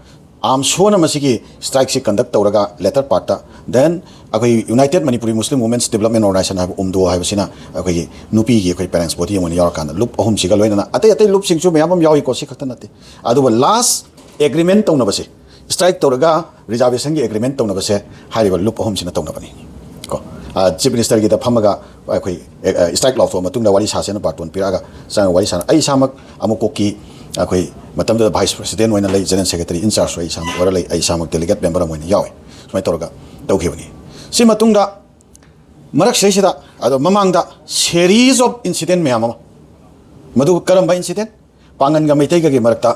ꯑꯥꯝꯁꯣꯅ ꯃꯁꯤꯒꯤ ꯁ꯭ꯇ꯭ꯔꯥꯏꯛꯁꯤ ꯀꯟꯗꯛ ꯇꯧꯔꯒ, ꯂꯦꯇꯔ ꯄꯥꯔꯠꯇ, ꯗꯦꯟ ꯑꯩꯈꯣꯏ ꯌꯨꯅꯥꯏꯇꯦꯗ ꯃꯅꯤꯄꯨꯔꯤ ꯃꯨꯁꯂꯤꯝ ꯋꯨꯃꯦꯟꯁ ꯗꯤꯕꯂꯞꯃꯦꯟ ꯑꯣꯔꯒꯅꯥꯏꯖꯦꯁꯟ ꯍꯥꯏꯕ, ꯎꯝꯗꯣ ꯍꯥꯏꯕꯁꯤꯅ ꯑꯩꯈꯣꯏꯒꯤ ꯅꯨꯄꯤꯒꯤ ꯑꯩꯈꯣꯏ ꯄꯦꯔꯦꯟꯠꯁ ꯕꯣꯗꯤ ꯑꯃ ꯑꯣꯏꯅ ꯌꯥꯎꯔꯀꯥꯟꯗ, ꯂꯨꯞ ꯑꯍꯨꯝꯁꯤꯒ ꯂꯣꯏꯅꯅ ꯑꯇꯩ ꯑꯇꯩ ꯂꯨꯞꯁꯤꯡꯁꯨ ꯃꯌꯥꯝ ꯑꯃ ꯌꯥꯎꯏꯀꯣ, ꯁꯤ ꯈꯛꯇ ꯅꯠꯇꯦ꯫ ꯑꯗꯨꯕꯨ ꯂꯥꯁ ꯑꯦꯒ꯭ꯔꯤꯃꯦꯟ ꯇꯧꯅꯕꯁꯦ, ꯁ꯭ꯇ꯭ꯔꯥꯏꯛ ꯇꯧꯔꯒ ꯔꯤꯖꯥꯔꯕꯦꯁꯟꯒꯤ ꯑꯦꯒ꯭ꯔꯤꯃꯦꯟ ꯇꯧꯅꯕꯁꯦ ꯍꯥꯏꯔꯤꯕ ꯂꯨꯞ ꯑꯍꯨꯝꯁꯤꯅ ꯇꯧꯅꯕꯅꯤ ꯀꯣ꯫ ꯆꯤꯐ ꯃꯤꯅꯤꯁꯇꯔꯒꯤꯗ ꯐꯝꯃꯒ ꯑꯩꯈꯣꯏ ꯁ꯭ꯇ꯭ꯔꯥꯏꯛ ꯂꯥꯎꯊꯣꯛꯑ ꯃꯇꯨꯡꯗ ꯋꯥꯔꯤ ꯁꯥꯁꯦꯅ ꯕꯥꯔꯇꯣꯟ ꯄꯤꯔꯛꯑꯒ ꯆꯪꯉꯒ ꯋꯥꯔꯤ ꯁꯥꯟꯅ, ꯑꯩ ꯏꯁꯥꯃꯛ ꯑꯃꯨꯛ ꯀꯣꯛꯀꯤ ꯑꯩꯈꯣꯏ ꯃꯇꯝꯗꯨꯗ ꯚꯥꯏꯁ ꯄ꯭ꯔꯦꯁꯤꯗꯦꯟ ꯑꯣꯏꯅ ꯂꯩ, ꯖꯦꯅꯔꯦꯜ ꯁꯦꯀ꯭ꯔꯦꯇꯔꯤ ꯏꯟꯆꯥꯔꯖ ꯑꯩ ꯏꯁꯥꯃꯛ ꯑꯣꯏꯔ ꯂꯩ, ꯑꯩ ꯏꯁꯥꯃꯛ ꯗꯦꯂꯤꯒꯦꯠ ꯃꯦꯝꯕꯔ ꯑꯃ ꯑꯣꯏꯅ ꯌꯥꯎꯏ꯫ ꯁꯨꯃꯥꯏꯅ ꯇꯧꯔꯒ ꯇꯧꯈꯤꯕꯅꯤ꯫ ꯁꯤ ꯃꯇꯨꯡꯗ ꯃꯔꯛꯁꯤꯗꯩꯁꯤꯗ, ꯑꯗꯣ ꯃꯃꯥꯡꯗ ꯁꯦꯔꯤꯁ ꯑꯣꯐ ꯏꯟꯁꯤꯗꯦꯟ ꯃꯌꯥꯝ ꯑꯃ, ꯃꯗꯨ ꯀꯔꯝꯕ ꯏꯟꯁꯤꯗꯦꯟ? ꯄꯥꯡꯒꯟꯒ ꯃꯩꯇꯩꯒꯒꯤ ꯃꯔꯛꯇ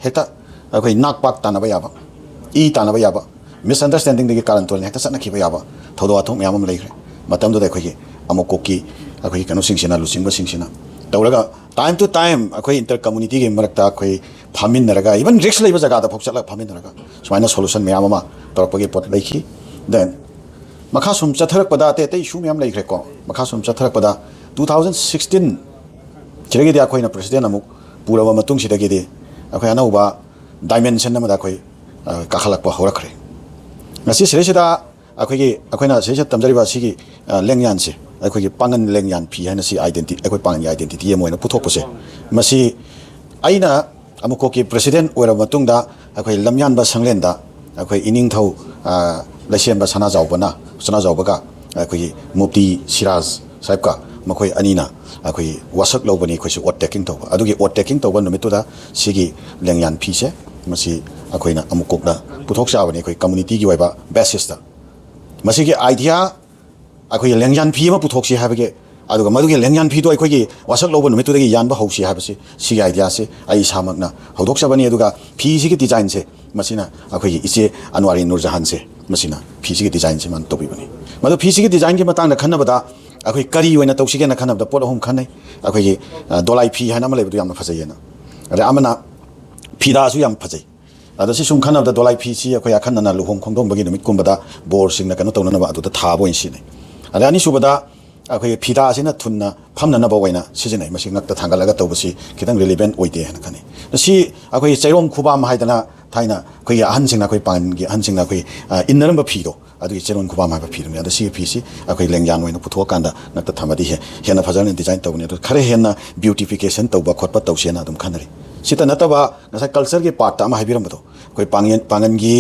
ꯍꯦꯛꯇ ꯑꯩꯈꯣꯏ ꯅꯥꯛ ꯄꯥꯛ ꯇꯥꯟꯅꯕ ꯌꯥꯕ, ꯏ ꯇꯥꯟꯅꯕ ꯌꯥꯕ, ꯃꯤꯁꯑꯟꯗꯔꯁꯇꯦꯟꯗꯤꯡꯗꯒꯤ ꯀꯥꯔꯟ ꯇꯨꯔꯟ ꯍꯦꯛꯇ ꯆꯠꯅꯈꯤꯕ ꯌꯥꯕ ꯊꯧꯗꯣꯛ ꯋꯥꯊꯣꯛ ꯃꯌꯥꯝ ꯑꯃ ꯂꯩꯈ꯭ꯔꯦ꯫ ꯃꯇꯝꯗꯨꯗ ꯑꯩꯈꯣꯏꯒꯤ ꯑꯃꯨꯛ ꯀꯣꯛꯀꯤ ꯑꯩꯈꯣꯏꯒꯤ ꯀꯩꯅꯣꯁꯤꯡꯁꯤꯅ, ꯂꯨꯆꯤꯡꯕꯁꯤꯡꯁꯤꯅ ꯇꯧꯔꯒ, ꯇꯥꯏꯝ ꯇꯨ ꯇꯥꯏꯝ ꯑꯩꯈꯣꯏ ꯏꯟꯇꯔ ꯀꯝꯃꯨꯅꯤꯇꯤꯒꯤ ꯃꯔꯛꯇ ꯑꯩꯈꯣꯏ ꯐꯝꯃꯤꯟꯅꯔꯒ, ꯏꯚꯟ ꯔꯤꯛꯁ ꯂꯩꯕ ꯖꯒꯥꯗ ꯐꯥꯎ ꯆꯠꯂꯒ ꯐꯝꯃꯤꯟꯅꯔꯒ ꯁꯨꯃꯥꯏꯅ ꯁꯣꯂꯨꯁꯟ ꯃꯌꯥꯝ ꯑꯃ ꯇꯧꯔꯛꯄꯒꯤ ꯄꯣꯠ ꯂꯩꯈꯤ꯫ ꯗꯦꯟ ꯃꯈꯥ ꯁꯨꯝ ꯆꯠꯊꯔꯛꯄꯗ, ꯑꯇꯩ ꯑꯇꯩ ꯏꯁꯨ ꯃꯌꯥꯝ ꯂꯩꯈ꯭ꯔꯦꯀꯣ꯫ ꯃꯈꯥ ꯁꯨꯝ ꯆꯠꯊꯔꯛꯄꯗ, ꯇꯨ ꯊꯥꯎꯖꯟ ꯁꯤꯛꯁꯇꯤꯟ ꯁꯤꯗꯒꯤꯗꯤ ꯑꯩꯈꯣꯏꯅ ꯄ꯭ꯔꯦꯁꯤꯗꯦꯟ ꯑꯃꯨꯛ ꯄꯨꯔꯕ ꯃꯇꯨꯡꯁꯤꯗꯒꯤꯗꯤ ꯑꯩꯈꯣꯏ ꯑꯅꯧꯕ ꯗꯥꯏꯃꯦꯟꯁꯟ ꯑꯃꯗ ꯑꯩꯈꯣꯏ, ꯑ, ꯀꯥꯈꯠꯂꯛꯄ ꯍꯧꯔꯛꯈ꯭ꯔꯦ꯫ ꯉꯁꯤ ꯁꯤꯗꯩꯁꯤꯗ ꯑꯩꯈꯣꯏꯒꯤ, ꯑꯩꯈꯣꯏꯅ ꯁꯤꯗꯩꯁꯤꯗ ꯇꯝꯖꯔꯤꯕ ꯑꯁꯤꯒꯤ, ꯑ, ꯂꯦꯡꯌꯥꯟꯁꯦ, ꯑꯩꯈꯣꯏꯒꯤ ꯄꯥꯉꯟ ꯂꯦꯡꯌꯥꯟ ꯐꯤ ꯍꯥꯏꯅ ꯁꯤ ꯑꯥꯏꯗꯦꯟꯇꯤ-, ꯑꯩꯈꯣꯏ ꯄꯥꯉꯟꯒꯤ ꯑꯥꯏꯗꯦꯟꯇꯤꯇꯤ ꯑꯃ ꯑꯣꯏꯅ ꯄꯨꯊꯣꯛꯄꯁꯦ, ꯃꯁꯤ ꯑꯩꯅ ꯑꯃꯨꯛꯀꯣꯛꯀꯤ ꯄ꯭ꯔꯦꯁꯤꯗꯦꯟ ꯑꯣꯏꯔꯕ ꯃꯇꯨꯡꯗ ꯑꯩꯈꯣꯏ ꯂꯝꯌꯥꯟꯕ ꯁꯪꯂꯦꯟꯗ ꯑꯩꯈꯣꯏ ꯏꯅꯤꯡꯊꯧ, ꯑ, ꯂꯩꯁꯦꯝꯕ ꯁꯅꯥꯖꯥꯎꯕꯅ, ꯁꯅꯥꯖꯥꯎꯕꯒ ꯑꯩꯈꯣꯏꯒꯤ ꯃꯨꯐꯇꯤ ꯁꯤꯔꯥꯖ ꯁꯥꯍꯦꯕꯀ ꯃꯈꯣꯏ ꯑꯅꯤꯅ ꯑꯩꯈꯣꯏꯒꯤ ꯋꯥꯁꯛ ꯂꯧꯕꯅꯤ ꯑꯩꯈꯣꯏꯁꯨ ꯑꯣꯠ ꯇꯦꯀꯤꯡ ꯇꯧꯕ꯫ ꯑꯗꯨꯒꯤ ꯑꯣꯠ ꯇꯦꯀꯤꯡ ꯇꯧꯕ ꯅꯨꯃꯤꯠꯇꯨꯗ ꯁꯤꯒꯤ ꯂꯦꯡꯌꯥꯟ ꯐꯤꯁꯦ ꯃꯁꯤ ꯑꯩꯈꯣꯏꯅ ꯑꯃꯨꯛ ꯀꯣꯛꯅ ꯄꯨꯊꯣꯛꯆꯕꯅꯤ ꯑꯩꯈꯣꯏ ꯀꯝꯃꯨꯅꯤꯇꯤꯒꯤ ꯑꯣꯏꯕ ꯕꯦꯁꯤꯁꯇ꯫ ꯃꯁꯤꯒꯤ ꯑꯥꯏꯗꯤꯌꯥ ꯑꯩꯈꯣꯏꯒꯤ ꯂꯦꯡꯌꯥꯟ ꯐꯤ ꯑꯃ ꯄꯨꯊꯣꯛꯁꯤ ꯍꯥꯏꯕꯒꯤ, ꯑꯗꯨꯒ ꯃꯗꯨꯒꯤ ꯂꯦꯡꯌꯥꯟ ꯐꯤꯗꯣ ꯑꯩꯈꯣꯏꯒꯤ ꯋꯥꯁꯛ ꯂꯧꯕ ꯅꯨꯃꯤꯠꯇꯨꯗꯒꯤ ꯌꯥꯟꯕ ꯍꯧꯁꯤ ꯍꯥꯏꯕꯁꯤ, ꯁꯤꯒꯤ ꯑꯥꯏꯗꯤꯌꯥꯁꯤ ꯑꯩ ꯏꯁꯥꯃꯛꯅ ꯍꯧꯗꯣꯛꯆꯕꯅꯤ꯫ ꯑꯗꯨꯒ ꯐꯤꯁꯤꯒꯤ ꯗꯤꯖꯥꯏꯟꯁꯦ ꯃꯁꯤꯅ ꯑꯩꯈꯣꯏꯒꯤ ꯏꯆꯦ ꯑꯟꯋꯥꯔꯤ ꯅꯨꯔꯖꯍꯥꯟꯁꯦ, ꯃꯁꯤꯅ ꯐꯤꯁꯤꯒꯤ ꯗꯤꯖꯥꯏꯟꯁꯦ ꯃꯥꯅ ꯇꯧꯕꯤꯕꯅꯤ꯫ ꯃꯗꯨ ꯐꯤꯁꯤꯒꯤ ꯗꯤꯖꯥꯏꯟꯒꯤ ꯃꯇꯥꯡꯗ ꯈꯟꯅꯕꯗ ꯑꯩꯈꯣꯏ ꯀꯔꯤ ꯑꯣꯏꯅ ꯇꯧꯁꯤꯒꯦꯅ ꯈꯟꯅꯕꯗ ꯄꯣꯠ ꯑꯍꯨꯝ ꯈꯟꯅꯩ꯫ ꯑꯩꯈꯣꯏꯒꯤ, ꯑ, ꯗꯣꯂꯥꯏ ꯐꯤ ꯍꯥꯏꯅ ꯑꯃ ꯂꯩꯕꯗꯨ ꯌꯥꯝꯅ ꯐꯖꯩꯌꯦꯅ, ꯑꯗꯩ ꯑꯃꯅ ꯐꯤꯗꯥꯁꯨ ꯌꯥꯝ ꯐꯖꯩ꯫ ꯑꯗꯣ ꯁꯤ ꯁꯨꯝ ꯈꯟꯅꯕꯗ ꯗꯣꯂꯥꯏ ꯐꯤꯁꯤ ꯑꯩꯈꯣꯏ ꯑꯈꯟꯅꯅ ꯂꯨꯍꯣꯡ ꯈꯣꯡꯗꯣꯡꯕꯒꯤ ꯅꯨꯃꯤꯠꯀꯨꯝꯕꯗ ꯕꯣꯔꯁꯤꯡꯅ ꯀꯩꯅꯣ ꯇꯧꯅꯅꯕ ꯑꯗꯨꯗ ꯊꯥꯕ ꯑꯣꯏꯅ ꯁꯤꯖꯤꯟꯅꯩ꯫ ꯑꯗ ꯑꯅꯤꯁꯨꯕꯗ ꯑꯩꯈꯣꯏꯒꯤ ꯐꯤꯗꯥꯁꯤꯅ ꯊꯨꯟꯅ ꯐꯝꯅꯅꯕ ꯑꯣꯏꯅ ꯁꯤꯖꯤꯟꯅꯩ꯫ ꯃꯁꯤ ꯉꯛꯇ ꯊꯥꯡꯒꯠꯂꯒ ꯇꯧꯕꯁꯤ ꯈꯤꯇꯪ relevant ꯑꯣꯏꯗꯦ ꯍꯥꯏꯅ ꯈꯟꯅꯩ꯫ ꯁꯤ ꯑꯩꯈꯣꯏꯒꯤ ꯆꯩꯔꯣꯝ ꯈꯨꯕꯥꯝ ꯍꯥꯏꯗꯅ ꯊꯥꯏꯅ ꯑꯩꯈꯣꯏꯒꯤ ꯑꯍꯟꯁꯤꯡꯅ, ꯑꯩꯈꯣꯏ ꯄꯥꯡꯒꯟꯒꯤ ꯑꯍꯟꯁꯤꯡꯅ ꯑꯩꯈꯣꯏ, ꯑ, ꯏꯟꯅꯔꯝꯕ ꯐꯤꯗꯣ, ꯑꯗꯨꯒꯤ ꯆꯩꯔꯣꯝ ꯈꯨꯕꯥꯝ ꯍꯥꯏꯕ ꯐꯤꯗꯨꯅꯤ꯫ ꯑꯗꯣ ꯁꯤꯒꯤ ꯐꯤꯁꯤ ꯑꯩꯈꯣꯏ ꯂꯦꯡꯌꯥꯟ ꯑꯣꯏꯅ ꯄꯨꯊꯣꯛꯑꯀꯥꯟꯗ ꯉꯛꯇ ꯊꯝꯃꯗꯤ ꯍꯦ-, ꯍꯦꯟꯅ ꯐꯖꯅ design ꯇꯧꯒꯅꯤ꯫ ꯑꯗꯣ ꯈꯔ ꯍꯦꯟꯅ beautification ꯇꯧꯕ ꯈꯣꯠꯄ ꯇꯧꯁꯦꯅ ꯑꯗꯨꯝ ꯈꯟꯅꯔꯤ꯫ ꯁꯤꯇ ꯅꯠꯇꯕ ꯉꯁꯥꯏ culture ꯒꯤ part ꯇ ꯑꯃ ꯍꯥꯏꯕꯤꯔꯝꯕꯗꯣ, ꯑꯩꯈꯣꯏ ꯄꯥꯡꯒꯟ-, ꯄꯥꯡꯒꯟꯒꯤ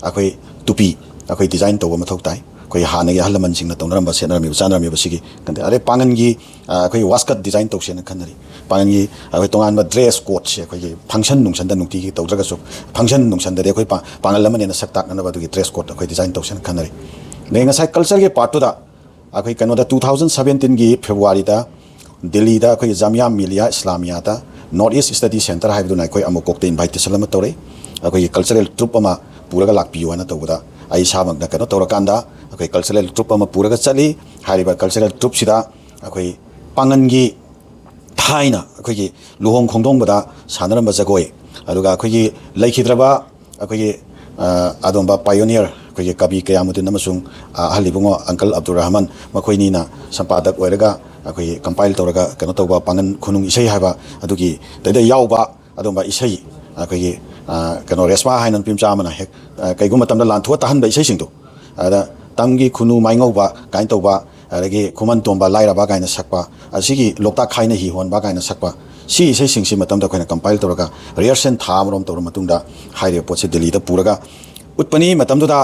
ꯑꯩꯈꯣꯏ ꯇꯨꯄꯤ ꯑꯩꯈꯣꯏ design ꯇꯧꯕ ꯃꯊꯧ ꯇꯥꯏ꯫ ꯑꯩꯈꯣꯏ ꯍꯥꯟꯅꯒꯤ ꯑꯍꯜ ꯂꯃꯟꯁꯤꯡꯅ ꯇꯧꯅꯔꯝꯕ, ꯁꯦꯠꯅꯔꯝꯃꯤꯕ, ꯆꯥꯅꯔꯝꯃꯤꯕ ꯁꯤꯒꯤ ꯀꯟꯇꯦ-, ꯑꯗꯩ ꯄꯥꯡꯒꯟꯒꯤ, ꯑ, ꯑꯩꯈꯣꯏ waistcoat design ꯇꯧꯁꯦꯅ ꯈꯟꯅꯔꯤ꯫ ꯄꯥꯡꯒꯟꯒꯤ ꯑꯩꯈꯣꯏ ꯇꯣꯉꯥꯟꯕ dress code ꯁꯦ ꯑꯩꯈꯣꯏꯒꯤ function ꯅꯨꯡꯁꯟꯗ ꯅꯨꯡꯇꯤꯒꯤ ꯇꯧꯗ꯭ꯔꯒꯁꯨ, function ꯅꯨꯡꯁꯟꯗꯗꯤ ꯑꯩꯈꯣꯏ ꯄꯥ-, ꯄꯥꯡꯒꯜ ꯑꯃꯅꯦꯅ ꯁꯛ ꯇꯥꯛꯅꯅꯕ ꯑꯗꯨꯒꯤ dress code ꯑꯩꯈꯣꯏ design ꯇꯧꯁꯦꯅ ꯈꯟꯅꯔꯤ꯫ ꯑꯗꯩ ꯉꯁꯥꯏ culture ꯒꯤ part ꯇꯨꯗ ꯑꯩꯈꯣꯏ ꯀꯩꯅꯣꯗ two thousand seventeen ꯒꯤ February ꯗ ꯗꯤꯜꯂꯤꯗ ꯑꯩꯈꯣꯏꯒꯤ Jamia Millia ꯏꯁꯂꯥꯃꯤꯌꯥꯗ North East Study Centre ꯍꯥꯏꯕꯗꯨꯅ ꯑꯩꯈꯣꯏ ꯑꯃꯨꯛ ꯀꯣꯛꯇ invitation ꯑꯃ ꯇꯧꯔꯛꯏ꯫ ꯑꯩꯈꯣꯏꯒꯤ cultural troupe ꯑꯃ ꯄꯨꯔꯒ ꯂꯥꯛꯄꯤꯌꯨ ꯍꯥꯏꯅ ꯇꯧꯕꯗ ꯑꯩ ꯏꯁꯥꯃꯛꯅ ꯀꯩꯅꯣ ꯇꯧꯔꯀꯥꯟꯗ ꯑꯩꯈꯣꯏ cultural troupe ꯑꯃ ꯄꯨꯔꯒ ꯆꯠꯂꯤ꯫ ꯍꯥꯏꯔꯤꯕ cultural troupe ꯁꯤꯗ ꯑꯩꯈꯣꯏ ꯄꯥꯡꯒꯟꯒꯤ ꯊꯥꯏꯅ ꯑꯩꯈꯣꯏꯒꯤ ꯂꯨꯍꯣꯡ ꯈꯣꯡꯗꯣꯡꯕꯗ ꯁꯥꯟꯅꯔꯝꯕ ꯖꯒꯣꯏ, ꯑꯗꯨꯒ ꯑꯩꯈꯣꯏꯒꯤ ꯂꯩꯈꯤꯗ꯭ꯔꯕ ꯑꯩꯈꯣꯏꯒꯤ, ꯑ, ꯑꯗꯨꯝꯕ pioneer ꯑꯩꯈꯣꯏꯒꯤ ꯀꯕꯤ ꯀꯌꯥꯃꯨꯗꯤꯟ ꯑꯃꯁꯨꯡ, ꯑ, ꯑꯍꯜ ꯏꯕꯨꯡꯉꯣ uncle ꯑꯕꯗꯨꯜ ꯔꯍꯃꯟ, ꯃꯈꯣꯏꯅꯤꯅ ꯁꯝꯄꯥꯗꯛ ꯑꯣꯏꯔꯒ ꯑꯩꯈꯣꯏꯒꯤ compile ꯇꯧꯔꯒ ꯀꯩꯅꯣ ꯇꯧꯕ ꯄꯥꯡꯒꯟ ꯈꯨꯅꯨꯡ ꯏꯁꯩ ꯍꯥꯏꯕ ꯑꯗꯨꯒꯤ ꯗꯩꯗ ꯌꯥꯎꯕ ꯑꯗꯨꯝꯕ ꯏꯁꯩ, ꯑꯩꯈꯣꯏꯒꯤ, ꯑ, ꯀꯩꯅꯣ, ꯔꯦꯁꯃꯥ ꯍꯥꯏꯅ ꯅꯨꯄꯤ ꯃꯆꯥ ꯑꯃꯅ ꯍꯦꯛ, ꯑ, ꯀꯩꯒꯨꯝꯕ ꯃꯇꯝꯗ ꯂꯥꯟꯊꯣꯛꯑ ꯇꯥꯍꯟꯕ ꯏꯁꯩꯁꯤꯡꯗꯣ, ꯑꯗ "ꯇꯝꯒꯤ ꯈꯨꯅꯨ ꯃꯥꯏꯉꯧꯕ" ꯀꯥꯏꯅ ꯇꯧꯕ, ꯑꯗꯒꯤ "ꯈꯨꯃꯟ ꯇꯣꯝꯕ ꯂꯥꯏꯔꯕ" ꯀꯥꯏꯅ ꯁꯛꯄ, ꯑꯁꯤꯒꯤ "ꯂꯣꯛꯇꯥꯛ ꯈꯥꯏꯅ ꯍꯤ ꯍꯣꯟꯕ" ꯀꯥꯏꯅ ꯁꯛꯄ, ꯁꯤ ꯏꯁꯩꯁꯤꯡꯁꯤ ꯃꯇꯝꯗ ꯑꯩꯈꯣꯏꯅ compile ꯇꯧꯔꯒ rehearsal ꯊꯥ ꯑꯃꯔꯣꯝ ꯇꯧꯔ ꯃꯇꯨꯡꯗ ꯍꯥꯏꯔꯤꯕ ꯄꯣꯠꯁꯤ ꯗꯤꯜꯂꯤꯗ ꯄꯨꯔꯒ ꯎꯠꯄꯅꯤ꯫ ꯃꯇꯝꯗꯨꯗ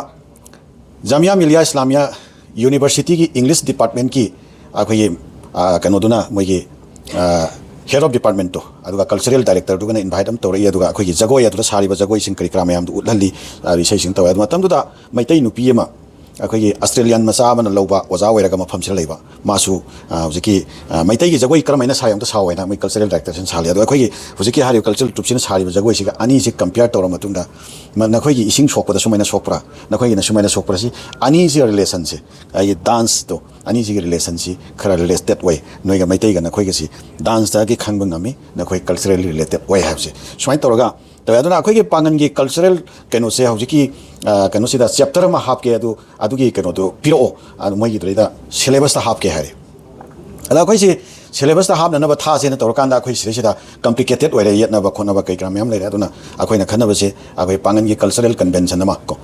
ꯖꯥꯃꯤꯌꯥ ꯃꯤꯂꯤꯌꯥ ꯏꯁꯂꯥꯃꯤꯌꯥ ꯌꯨꯅꯤꯚꯔꯁꯤꯇꯤꯒꯤ English department ꯀꯤ ꯑꯩꯈꯣꯏꯒꯤ, ꯑ, ꯀꯩꯅꯣꯗꯨꯅ, ꯃꯣꯏꯒꯤ, ꯑ, head of department ꯇꯣ, ꯑꯗꯨꯒ cultural director ꯗꯨꯒꯅ invite ꯑꯃ ꯇꯧꯔꯛꯏ꯫ ꯑꯗꯨꯒ ꯑꯩꯈꯣꯏꯒꯤ ꯖꯒꯣꯏ ꯑꯗꯨꯗ ꯁꯥꯔꯤꯕ ꯖꯒꯣꯏꯁꯤꯡ ꯀꯔꯤ ꯀꯔꯥ ꯃꯌꯥꯝꯗꯨ ꯎꯠꯍꯜꯂꯤ꯫ ꯑ, ꯏꯁꯩꯁꯤꯡ ꯇꯧꯋꯦ꯫ ꯑꯗꯨ ꯃꯇꯝꯗꯨꯗ ꯃꯩꯇꯩ ꯅꯨꯄꯤ ꯑꯃ, ꯑꯩꯈꯣꯏꯒꯤ Australian ꯃꯆꯥ ꯑꯃꯅ ꯂꯧꯕ ꯑꯣꯖꯥ ꯑꯣꯏꯔꯒ ꯃꯐꯝꯁꯤꯗ ꯂꯩꯕ, ꯃꯥꯁꯨ, ꯑ, ꯍꯧꯖꯤꯛꯀꯤ, ꯑ, ꯃꯩꯇꯩꯒꯤ ꯖꯒꯣꯏ ꯀꯔꯝꯍꯥꯏꯅ ꯁꯥꯏ ꯑꯝꯇ ꯁꯥꯎ ꯍꯥꯏꯅ ꯃꯣꯏ cultural director ꯁꯤꯅ ꯁꯥꯍꯜꯂꯤ꯫ ꯑꯗꯣ ꯑꯩꯈꯣꯏꯒꯤ ꯍꯧꯖꯤꯛꯀꯤ ꯍꯥꯏꯔꯤꯕ cultural troupe ꯁꯤꯅ ꯁꯥꯔꯤꯕ ꯖꯒꯣꯏꯁꯤꯒ ꯑꯅꯤꯁꯤ compare ꯇꯧꯔ ꯃꯇꯨꯡꯗ, ꯃ-, ꯅꯈꯣꯏꯒꯤ ꯏꯁꯤꯡ ꯁꯣꯛꯄꯗ ꯁꯨꯃꯥꯏꯅ ꯁꯣꯛꯄ꯭ꯔꯥ, ꯅꯈꯣꯏꯒꯤꯅ ꯁꯨꯃꯥꯏꯅ ꯁꯣꯛꯄ꯭ꯔꯥ, ꯁꯤ ꯑꯅꯤꯁꯤꯒ relation ꯁꯦ, ꯑꯩꯒꯤ dance ꯇꯣ, ꯑꯅꯤꯁꯤꯒꯤ relation ꯁꯤ ꯈꯔ related ꯑꯣꯏ꯫ ꯅꯣꯏꯒ ꯃꯩꯇꯩꯒ ꯅꯈꯣꯏꯒꯁꯤ dance ꯇꯒꯤ ꯈꯪꯕ ꯉꯝꯃꯤ, ꯅꯈꯣꯏ culturally related ꯑꯣꯏ ꯍꯥꯏꯕꯁꯦ꯫ ꯁꯨꯃꯥꯏꯅ ꯇꯧꯔꯒ ꯇꯧꯋꯦ꯫ ꯑꯗꯨꯅ ꯑꯩꯈꯣꯏꯒꯤ ꯄꯥꯡꯒꯟꯒꯤ ꯀꯜꯆꯔꯦꯜ ꯀꯩꯅꯣꯁꯦ ꯍꯧꯖꯤꯛꯀꯤ, ꯑ, ꯀꯩꯅꯣꯁꯤꯗ ꯆꯦꯞꯇꯔ ꯑꯃ ꯍꯥꯞꯀꯦ, ꯑꯗꯨ ꯑꯗꯨꯒꯤ ꯀꯩꯅꯣꯗꯣ ꯄꯤꯔꯛꯑꯣ, ꯑꯗꯨ ꯃꯣꯏꯒꯤꯗꯨꯗꯩꯗ ꯁꯤꯂꯦꯕꯁꯇ ꯍꯥꯞꯀꯦ ꯍꯥꯏꯔꯦ꯫ ꯑꯗ ꯑꯩꯈꯣꯏꯁꯤ ꯁꯤꯂꯦꯕꯁꯇ ꯍꯥꯞꯅꯅꯕ ꯊꯥꯁꯦꯅ ꯇꯧꯔꯀꯥꯟꯗ ꯑꯩꯈꯣꯏ ꯁꯤꯗꯩꯁꯤꯗ ꯀꯝꯄ꯭ꯂꯤꯀꯦꯇꯦꯠ ꯑꯣꯏꯔꯦ, ꯌꯦꯠꯅꯕ ꯈꯣꯠꯅꯕ ꯀꯩ ꯀꯔꯥ ꯃꯌꯥꯝ ꯂꯩꯔꯦ꯫ ꯑꯗꯨꯅ ꯑꯩꯈꯣꯏꯅ ꯈꯟꯅꯕꯁꯦ ꯑꯩꯈꯣꯏ ꯄꯥꯡꯒꯟꯒꯤ ꯀꯜꯆꯔꯦꯜ ꯀꯟꯚꯦꯟꯁꯟ ꯑꯃ ꯀꯣ,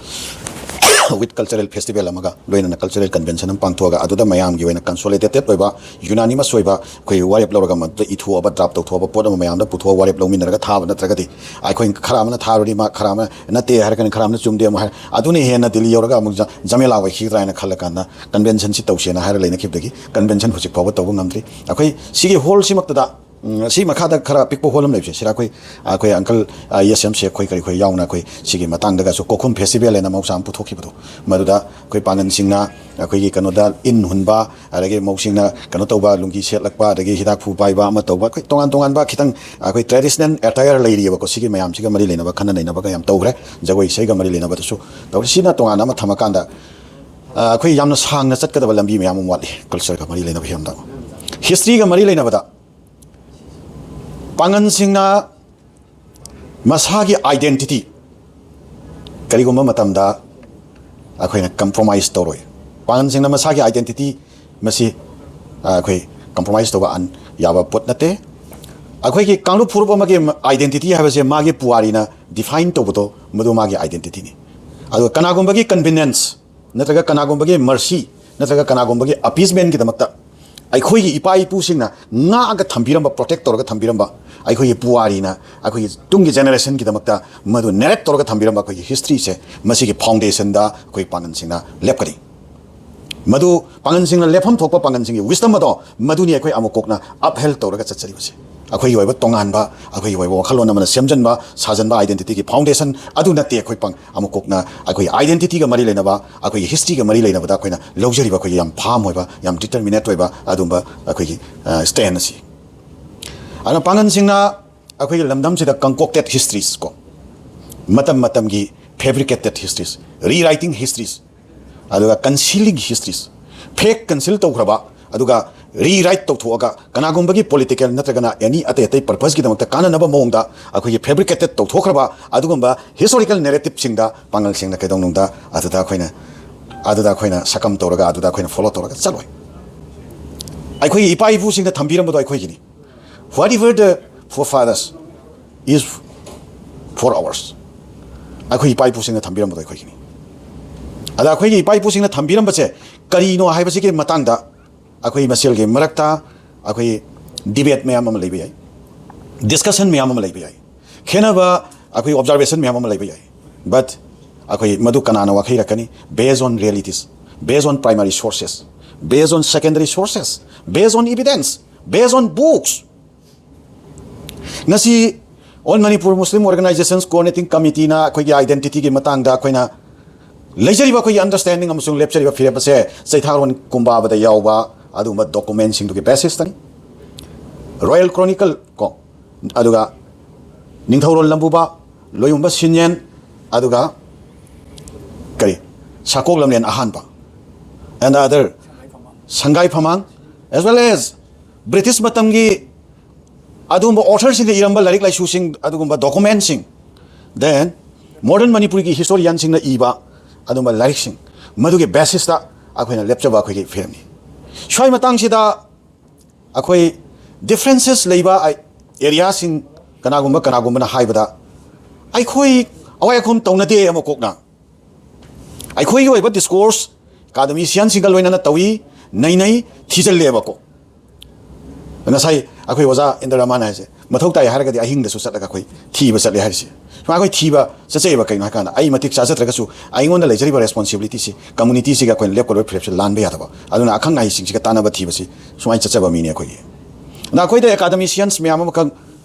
ꯋꯤꯠ ꯀꯜꯆꯔꯦꯜ ꯐꯦꯁꯇꯤꯚꯦꯜ ꯑꯃꯒ ꯂꯣꯏꯅꯅ ꯀꯜꯆꯔꯦꯜ ꯀꯟꯚꯦꯟꯁꯟ ꯑꯃ ꯄꯥꯡꯊꯣꯛꯑꯒ ꯑꯗꯨꯗ ꯃꯌꯥꯝꯒꯤ ꯑꯣꯏꯅ ꯀꯟꯁꯣꯂꯤꯗꯦꯇꯦꯠ ꯑꯣꯏꯕ, ꯌꯨꯅꯥꯅꯤꯃꯁ ꯑꯣꯏꯕ, ꯑꯩꯈꯣꯏ ꯋꯥꯔꯦꯞ ꯂꯧꯔꯒ ꯃꯗꯨꯗ ꯏꯊꯣꯛꯑꯕ, ꯗ꯭ꯔꯥꯐ ꯇꯧꯊꯣꯛꯑꯕ ꯄꯣꯠ ꯑꯃ ꯃꯌꯥꯝꯗ ꯄꯨꯊꯣꯛꯑ ꯋꯥꯔꯦꯞ ꯂꯧꯃꯤꯟꯅꯔꯒ ꯊꯥꯕ ꯅꯠꯇ꯭ꯔꯒꯗꯤ ꯑꯩꯈꯣꯏ ꯈꯔ ꯑꯃꯅ ꯊꯥꯔꯨꯔꯤ, ꯃꯥ ꯈꯔ ꯑꯃꯅ ꯅꯠꯇꯦ ꯍꯥꯏꯔꯛꯀꯅꯤ, ꯈꯔ ꯑꯃꯅ ꯆꯨꯝꯗꯦ ꯑꯃꯨꯛ ꯍꯥꯏ, ꯑꯗꯨꯅ ꯍꯦꯟꯅ ꯗꯤꯜꯂꯤ ꯌꯧꯔꯒ ꯑꯃꯨꯛ ꯖ-, ꯖꯃꯦꯂꯥ ꯑꯣꯏꯈꯤꯒꯗ꯭ꯔꯥ ꯍꯥꯏꯅ ꯈꯜꯂꯀꯥꯟꯗ ꯀꯟꯚꯦꯟꯁꯟꯁꯤ ꯇꯧꯁꯦꯅ ꯍꯥꯏꯔ ꯂꯩꯅꯈꯤꯕꯗꯒꯤ ꯀꯟꯚꯦꯟꯁꯟ ꯍꯧꯖꯤꯛ ꯐꯥꯎꯕ ꯇꯧꯕ ꯉꯝꯗ꯭ꯔꯤ꯫ ꯑꯩꯈꯣꯏ ꯁꯤꯒꯤ ꯍꯣꯜꯁꯤꯃꯛꯇꯗ, ꯎꯝ, ꯁꯤ ꯃꯈꯥꯗ ꯈꯔ ꯄꯤꯛꯄ ꯍꯣꯜ ꯑꯃ ꯂꯩꯕꯁꯦ, ꯁꯤꯗ ꯑꯩꯈꯣꯏ, ꯑꯩꯈꯣꯏ ꯑꯪꯀꯜ, ꯑ, ꯌꯦꯁ ꯑꯦꯝ ꯁꯦ ꯑꯩꯈꯣꯏ ꯀꯔꯤ ꯑꯩꯈꯣꯏ ꯌꯥꯎꯅ ꯑꯩꯈꯣꯏ ꯁꯤꯒꯤ ꯃꯇꯥꯡꯗꯒꯁꯨ ꯀꯣꯈꯨꯝ ꯐꯦꯁꯇꯤꯚꯦꯜ ꯍꯥꯏꯅ ꯃꯍꯧꯁꯥ ꯑꯃ ꯄꯨꯊꯣꯛꯈꯤꯕꯗꯣ, ꯃꯗꯨꯗ ꯑꯩꯈꯣꯏ ꯄꯥꯡꯒꯟꯁꯤꯡꯅ ꯑꯩꯈꯣꯏꯒꯤ ꯀꯩꯅꯣꯗ ꯏꯟ ꯍꯨꯟꯕ, ꯑꯗꯒꯤ ꯃꯧꯁꯤꯡꯅ ꯀꯩꯅꯣ ꯇꯧꯕ, ꯂꯨꯡꯒꯤ ꯁꯦꯠꯂꯛꯄ, ꯑꯗꯒꯤ ꯍꯤꯗꯥꯛꯐꯨ ꯄꯥꯏꯕ ꯑꯃ ꯇꯧꯕ, ꯑꯩꯈꯣꯏ ꯇꯣꯉꯥꯟ ꯇꯣꯉꯥꯟꯕ ꯈꯤꯇꯪ ꯑꯩꯈꯣꯏ ꯇ꯭ꯔꯦꯗꯤꯁꯅꯦꯜ ꯑꯦꯇꯥꯌꯔ ꯂꯩꯔꯤꯑꯕꯀꯣ꯫ ꯁꯤꯒꯤ ꯃꯌꯥꯝꯁꯤꯒ ꯃꯔꯤ ꯂꯩꯅꯕ ꯈꯟꯅ ꯅꯩꯅꯕꯒ ꯌꯥꯝ ꯇꯧꯈ꯭ꯔꯦ, ꯖꯒꯣꯏ ꯏꯁꯩꯒ ꯃꯔꯤ ꯂꯩꯅꯕꯗꯁꯨ ꯇꯧꯔꯦ꯫ ꯁꯤꯅ ꯇꯣꯉꯥꯟꯅ ꯑꯃ ꯊꯝꯃꯀꯥꯟꯗ, ꯑ, ꯑꯩꯈꯣꯏ ꯌꯥꯝꯅ ꯁꯥꯡꯅ ꯆꯠꯀꯗꯕ ꯂꯝꯕꯤ ꯃꯌꯥꯝ ꯑꯃ ꯋꯥꯠꯂꯤ ꯀꯜꯆꯔꯒ ꯃꯔꯤ ꯂꯩꯅꯕ ꯍꯤꯔꯝꯗ꯫ ꯍꯤꯁꯇ꯭ꯔꯤꯒ ꯃꯔꯤ ꯂꯩꯅꯕꯗ ꯄꯥꯡꯒꯟꯁꯤꯡꯅ ꯃꯁꯥꯒꯤ ꯑꯥꯏꯗꯦꯟꯇꯤꯇꯤ ꯀꯔꯤꯒꯨꯝꯕ ꯃꯇꯝꯗ ꯑꯩꯈꯣꯏꯅ ꯀꯝꯄ꯭ꯔꯣꯃꯥꯏꯁ ꯇꯧꯔꯣꯏ꯫ ꯄꯥꯡꯒꯟꯁꯤꯡꯅ ꯃꯁꯥꯒꯤ ꯑꯥꯏꯗꯦꯟꯇꯤꯇꯤ ꯃꯁꯤ, ꯑ, ꯑꯩꯈꯣꯏ ꯀꯝꯄ꯭ꯔꯣꯃꯥꯏꯁ ꯇꯧꯕ ꯑꯟ-, ꯌꯥꯕ ꯄꯣꯠ ꯅꯠꯇꯦ꯫ ꯑꯩꯈꯣꯏꯒꯤ ꯀꯥꯡꯂꯨꯞ ꯐꯨꯔꯨꯞ ꯑꯃꯒꯤ ꯑꯥꯏꯗꯦꯟꯇꯤꯇꯤ ꯍꯥꯏꯕꯁꯦ ꯃꯥꯒꯤ ꯄꯨꯋꯥꯔꯤꯅ ꯗꯤꯐꯥꯏꯟ ꯇꯧꯕꯗꯣ, ꯃꯗꯨ ꯃꯥꯒꯤ ꯑꯥꯏꯗꯦꯟꯇꯤꯇꯤꯅꯤ꯫ ꯑꯗꯨꯒ ꯀꯅꯥꯒꯨꯝꯕꯒꯤ ꯀꯟꯚꯤꯅꯤꯌꯟꯁ ꯅꯠꯇ꯭ꯔꯒ ꯀꯅꯥꯒꯨꯝꯕꯒꯤ ꯃꯔꯁꯤ ꯅꯠꯇ꯭ꯔꯒ ꯀꯅꯥꯒꯨꯝꯕꯒꯤ ꯑꯄꯤꯁꯃꯦꯟꯒꯤꯗꯃꯛꯇ ꯑꯩꯈꯣꯏꯒꯤ ꯏꯄꯥ ꯏꯄꯨꯁꯤꯡꯅ ꯉꯥꯛꯑꯒ ꯊꯝꯕꯤꯔꯝꯕ, ꯄ꯭ꯔꯣꯇꯦꯛ ꯇꯧꯔꯒ ꯊꯝꯕꯤꯔꯝꯕ, ꯑꯩꯈꯣꯏꯒꯤ ꯄꯨꯋꯥꯔꯤꯅ ꯑꯩꯈꯣꯏꯒꯤ ꯇꯨꯡꯒꯤ ꯖꯦꯅꯦꯔꯦꯁꯟꯒꯤꯗꯃꯛꯇ ꯃꯗꯨ ꯅꯦꯔꯦꯠ ꯇꯧꯔꯒ ꯊꯝꯕꯤꯔꯝꯕ ꯑꯩꯈꯣꯏꯒꯤ ꯍꯤꯁꯇ꯭ꯔꯤꯁꯦ, ꯃꯁꯤꯒꯤ ꯐꯥꯎꯟꯗꯦꯁꯟꯗ ꯑꯩꯈꯣꯏ ꯄꯥꯡꯒꯟꯁꯤꯡꯅ ꯂꯦꯞꯀꯅꯤ꯫ ꯃꯗꯨ ꯄꯥꯡꯒꯟꯁꯤꯡꯅ ꯂꯦꯞꯐꯝ ꯊꯣꯛꯄ ꯄꯥꯡꯒꯟꯁꯤꯡꯒꯤ ꯋꯤꯁꯇꯝ ꯑꯗꯣ ꯃꯗꯨꯅꯤ ꯑꯩꯈꯣꯏ ꯑꯃꯨꯛ ꯀꯣꯛꯅ ꯑꯞꯍꯦꯜ ꯇꯧꯔꯒ ꯆꯠꯆꯔꯤꯕꯁꯦ꯫ ꯑꯩꯈꯣꯏꯒꯤ ꯑꯣꯏꯕ ꯇꯣꯉꯥꯟꯕ, ꯑꯩꯈꯣꯏꯒꯤ ꯑꯣꯏꯕ ꯋꯥꯈꯜꯂꯣꯟ ꯑꯃꯅ ꯁꯦꯝꯖꯤꯟꯕ ꯁꯥꯖꯟꯕ ꯑꯥꯏꯗꯦꯟꯇꯤꯇꯤꯒꯤ ꯐꯥꯎꯟꯗꯦꯁꯟ ꯑꯗꯨ ꯅꯠꯇꯦ꯫ ꯑꯩꯈꯣꯏ ꯄꯥꯡ-, ꯑꯃꯨꯛ ꯀꯣꯛꯅ ꯑꯩꯈꯣꯏꯒꯤ ꯑꯥꯏꯗꯦꯟꯇꯤꯇꯤꯒ ꯃꯔꯤ ꯂꯩꯅꯕ, ꯑꯩꯈꯣꯏꯒꯤ ꯍꯤꯁꯇ꯭ꯔꯤꯒ ꯃꯔꯤ ꯂꯩꯅꯕꯗ ꯑꯩꯈꯣꯏꯅ ꯂꯧꯖꯔꯤꯕ ꯑꯩꯈꯣꯏꯒꯤ ꯌꯥꯝ ꯐꯥꯝ ꯑꯣꯏꯕ, ꯌꯥꯝ ꯗꯤꯇꯔꯃꯤꯅꯦꯠ ꯑꯣꯏꯕ ꯑꯗꯨꯝꯕ ꯑꯩꯈꯣꯏꯒꯤ, ꯑ, ꯁ꯭ꯇꯦꯟ ꯑꯁꯤ꯫ ꯑꯗꯨꯅ ꯄꯥꯡꯒꯟꯁꯤꯡꯅ ꯑꯩꯈꯣꯏꯒꯤ ꯂꯝꯗꯝꯁꯤꯗ ꯀꯟꯀꯣꯛꯇꯦꯠ ꯍꯤꯁꯇ꯭ꯔꯤꯁ ꯀꯣ, ꯃꯇꯝ ꯃꯇꯝꯒꯤ ꯐꯦꯕ꯭ꯔꯤꯀꯦꯇꯦꯠ ꯍꯤꯁꯇ꯭ꯔꯤꯁ, ꯔꯤꯔꯥꯏꯇꯤꯡ ꯍꯤꯁꯇ꯭ꯔꯤꯁ, ꯑꯗꯨꯒ ꯀꯟꯁꯤꯂꯤꯡ ꯍꯤꯁꯇ꯭ꯔꯤꯁ, ꯐꯦꯛ ꯀꯟꯁꯤꯜ ꯇꯧꯈ꯭ꯔꯕ, ꯑꯗꯨꯒ rewrite ꯇꯧꯊꯣꯛꯑꯒ, ꯀꯅꯥꯒꯨꯝꯕꯒꯤ political ꯅꯠꯇ꯭ꯔꯒꯅ any ꯑꯇꯩ ꯑꯇꯩ purposeꯀꯤꯗꯃꯛꯇ ꯀꯥꯟꯅꯅꯕ ꯃꯑꯣꯡꯗ ꯑꯩꯈꯣꯏꯒꯤ fabricated ꯇꯧꯊꯣꯛꯈ꯭ꯔꯕ ꯑꯗꯨꯒꯨꯝꯕ historical narrativeꯁꯤꯡꯗ ꯄꯥꯡꯒꯜꯁꯤꯡꯅ ꯀꯩꯗꯧꯅꯨꯡꯗ ꯑꯗꯨꯗ ꯑꯩꯈꯣꯏꯅ, ꯑꯗꯨꯗ ꯑꯩꯈꯣꯏꯅ succumb ꯇꯧꯔꯒ, ꯑꯗꯨꯗ ꯑꯩꯈꯣꯏꯅ follow ꯇꯧꯔꯒ ꯆꯠꯂꯣꯏ꯫ ꯑꯩꯈꯣꯏꯒꯤ ꯏꯄꯥ ꯏꯄꯨꯁꯤꯡꯅ ꯊꯝꯕꯤꯔꯝꯕꯗꯣ ꯑꯩꯈꯣꯏꯒꯤꯅꯤ꯫ Whatever the forefathers is for ours. ꯑꯩꯈꯣꯏ ꯏꯄꯥ ꯏꯄꯨꯁꯤꯡꯅ ꯊꯝꯕꯤꯔꯝꯕꯗꯣ ꯑꯩꯈꯣꯏꯒꯤꯅꯤ꯫ ꯑꯗ ꯑꯩꯈꯣꯏꯒꯤ ꯏꯄꯥ ꯏꯄꯨꯁꯤꯡꯅ ꯊꯝꯕꯤꯔꯝꯕꯁꯦ ꯀꯔꯤꯅꯣ ꯍꯥꯏꯕꯁꯤꯒꯤ ꯃꯇꯥꯡꯗ ꯑꯩꯈꯣꯏ ꯃꯁꯦꯜꯒꯤ ꯃꯔꯛꯇ ꯑꯩꯈꯣꯏ debate ꯃꯌꯥꯝ ꯑꯃ ꯂꯩꯕ ꯌꯥꯏ, discussion ꯃꯌꯥꯝ ꯑꯃ ꯂꯩꯕ ꯌꯥꯏ, ꯈꯦꯠꯅꯕ ꯑꯩꯈꯣꯏ observation ꯃꯌꯥꯝ ꯑꯃ ꯂꯩꯕ ꯌꯥꯏ꯫ But ꯑꯩꯈꯣꯏ ꯃꯗꯨ ꯀꯅꯥꯅ ꯋꯥꯈꯩꯔꯛꯀꯅꯤ? Based on realities, based on primary sources, based on secondary sources, based on evidence, based on books. ꯉꯁꯤ All Manipur Muslim Organizations Coordinating Committeeꯅ ꯑꯩꯈꯣꯏꯒꯤ identityꯒꯤ ꯃꯇꯥꯡꯗ ꯑꯩꯈꯣꯏꯅ ꯂꯩꯖꯔꯤꯕ ꯑꯩꯈꯣꯏꯒꯤ understanding ꯑꯃꯁꯨꯡ ꯂꯦꯞꯆꯔꯤꯕ ꯐꯤꯔꯦꯞ ꯑꯁꯦ ꯆꯩꯊꯥꯔꯣꯟ ꯀꯨꯝꯕꯥꯕꯗ ꯌꯥꯎꯕ ꯑꯗꯨꯒꯨꯝꯕ documentꯁꯤꯡꯗꯨꯒꯤ basisꯇꯅꯤ꯫ Royal Chronicle ꯀꯣ, ꯑꯗꯨꯒ ꯅꯤꯡꯊꯧꯔꯣꯜ ꯂꯝꯕꯨꯕ, ꯂꯣꯌꯨꯝꯕ ꯁꯤꯟꯌꯦꯟ, ꯑꯗꯨꯒ ꯀꯔꯤ, ꯁꯥꯀꯣꯛ ꯂꯝꯂꯦꯟ ꯑꯍꯥꯟꯕ, and other, ꯁꯪꯒꯥꯏ ꯐꯃꯥꯡ, as well as British ꯃꯇꯝꯒꯤ ꯑꯗꯨꯒꯨꯝꯕ authorꯁꯤꯡꯅ ꯏꯔꯝꯕ ꯂꯥꯏꯔꯤꯛ ꯂꯥꯏꯁꯨꯁꯤꯡ, ꯑꯗꯨꯒꯨꯝꯕ documentꯁꯤꯡ, then modern ꯃꯅꯤꯄꯨꯔꯤꯒꯤ historianꯁꯤꯡꯅ ꯏꯕ ꯑꯗꯨꯒꯨꯝꯕ ꯂꯥꯏꯔꯤꯛꯁꯤꯡ, ꯃꯗꯨꯒꯤ basisꯇ ꯑꯩꯈꯣꯏꯅ ꯂꯦꯞꯆꯕ ꯑꯩꯈꯣꯏꯒꯤ ꯐꯤꯔꯦꯞꯅꯤ꯫ ꯁ꯭ꯋꯥꯏ ꯃꯇꯥꯡꯁꯤꯗ ꯑꯩꯈꯣꯏ differences ꯂꯩꯕ ꯑꯥꯏ-, areaꯁꯤꯡ, ꯀꯅꯥꯒꯨꯝꯕ ꯀꯅꯥꯒꯨꯝꯕꯅ ꯍꯥꯏꯕꯗ ꯑꯩꯈꯣꯏ ꯑꯋꯥꯏ ꯑꯈꯨꯝ ꯇꯧꯅꯗꯦ ꯑꯃ ꯀꯣꯛꯅ꯫ ꯑꯩꯈꯣꯏꯒꯤ ꯑꯣꯏꯕ discourse academicianꯁꯤꯡꯒ ꯂꯣꯏꯅꯅ ꯇꯧꯏ, ꯅꯩꯅꯩ, ꯊꯤꯖꯤꯜꯂꯦꯕꯀꯣ꯫ ꯉꯁꯥꯏ ꯑꯩꯈꯣꯏ ꯑꯣꯖꯥ ꯏꯟꯗ꯭ꯔ ꯔꯃꯥꯟ ꯍꯥꯏꯁꯦ ꯃꯊꯧ ꯇꯥꯏ ꯍꯥꯏꯔꯒꯗꯤ ꯑꯍꯤꯡꯗꯁꯨ ꯆꯠꯂꯒ ꯑꯩꯈꯣꯏ ꯊꯤꯕ ꯆꯠꯂꯦ ꯍꯥꯏꯔꯤꯁꯦ꯫ ꯁꯨꯃꯥꯏꯅ ꯑꯩꯈꯣꯏ ꯊꯤꯕ ꯆꯠꯆꯩꯑꯕ꯫ ꯀꯩꯅꯣ ꯍꯥꯏꯀꯥꯟꯗ ꯑꯩ ꯃꯇꯤꯛ ꯆꯥꯖꯗ꯭ꯔꯒꯁꯨ ꯑꯩꯉꯣꯟꯗ ꯂꯩꯖꯔꯤꯕ responsibilityꯁꯤ communityꯁꯤꯒ ꯑꯩꯈꯣꯏꯅ ꯂꯦꯞꯀꯗꯕ ꯐꯤꯔꯦꯞꯁꯦ ꯂꯥꯟꯕ ꯌꯥꯗꯕ꯫ ꯑꯗꯨꯅ ꯑꯈꯪ ꯑꯍꯩꯁꯤꯡꯁꯤꯒ ꯇꯥꯟꯅꯕ ꯊꯤꯕꯁꯤ ꯁꯨꯃꯥꯏꯅ ꯆꯠꯆꯕ ꯃꯤꯅꯤ ꯑꯩꯈꯣꯏꯒꯤ꯫ ꯑꯗ ꯑꯩꯈꯣꯏꯗ academicians ꯃꯌꯥꯝ ꯑꯃꯈꯛ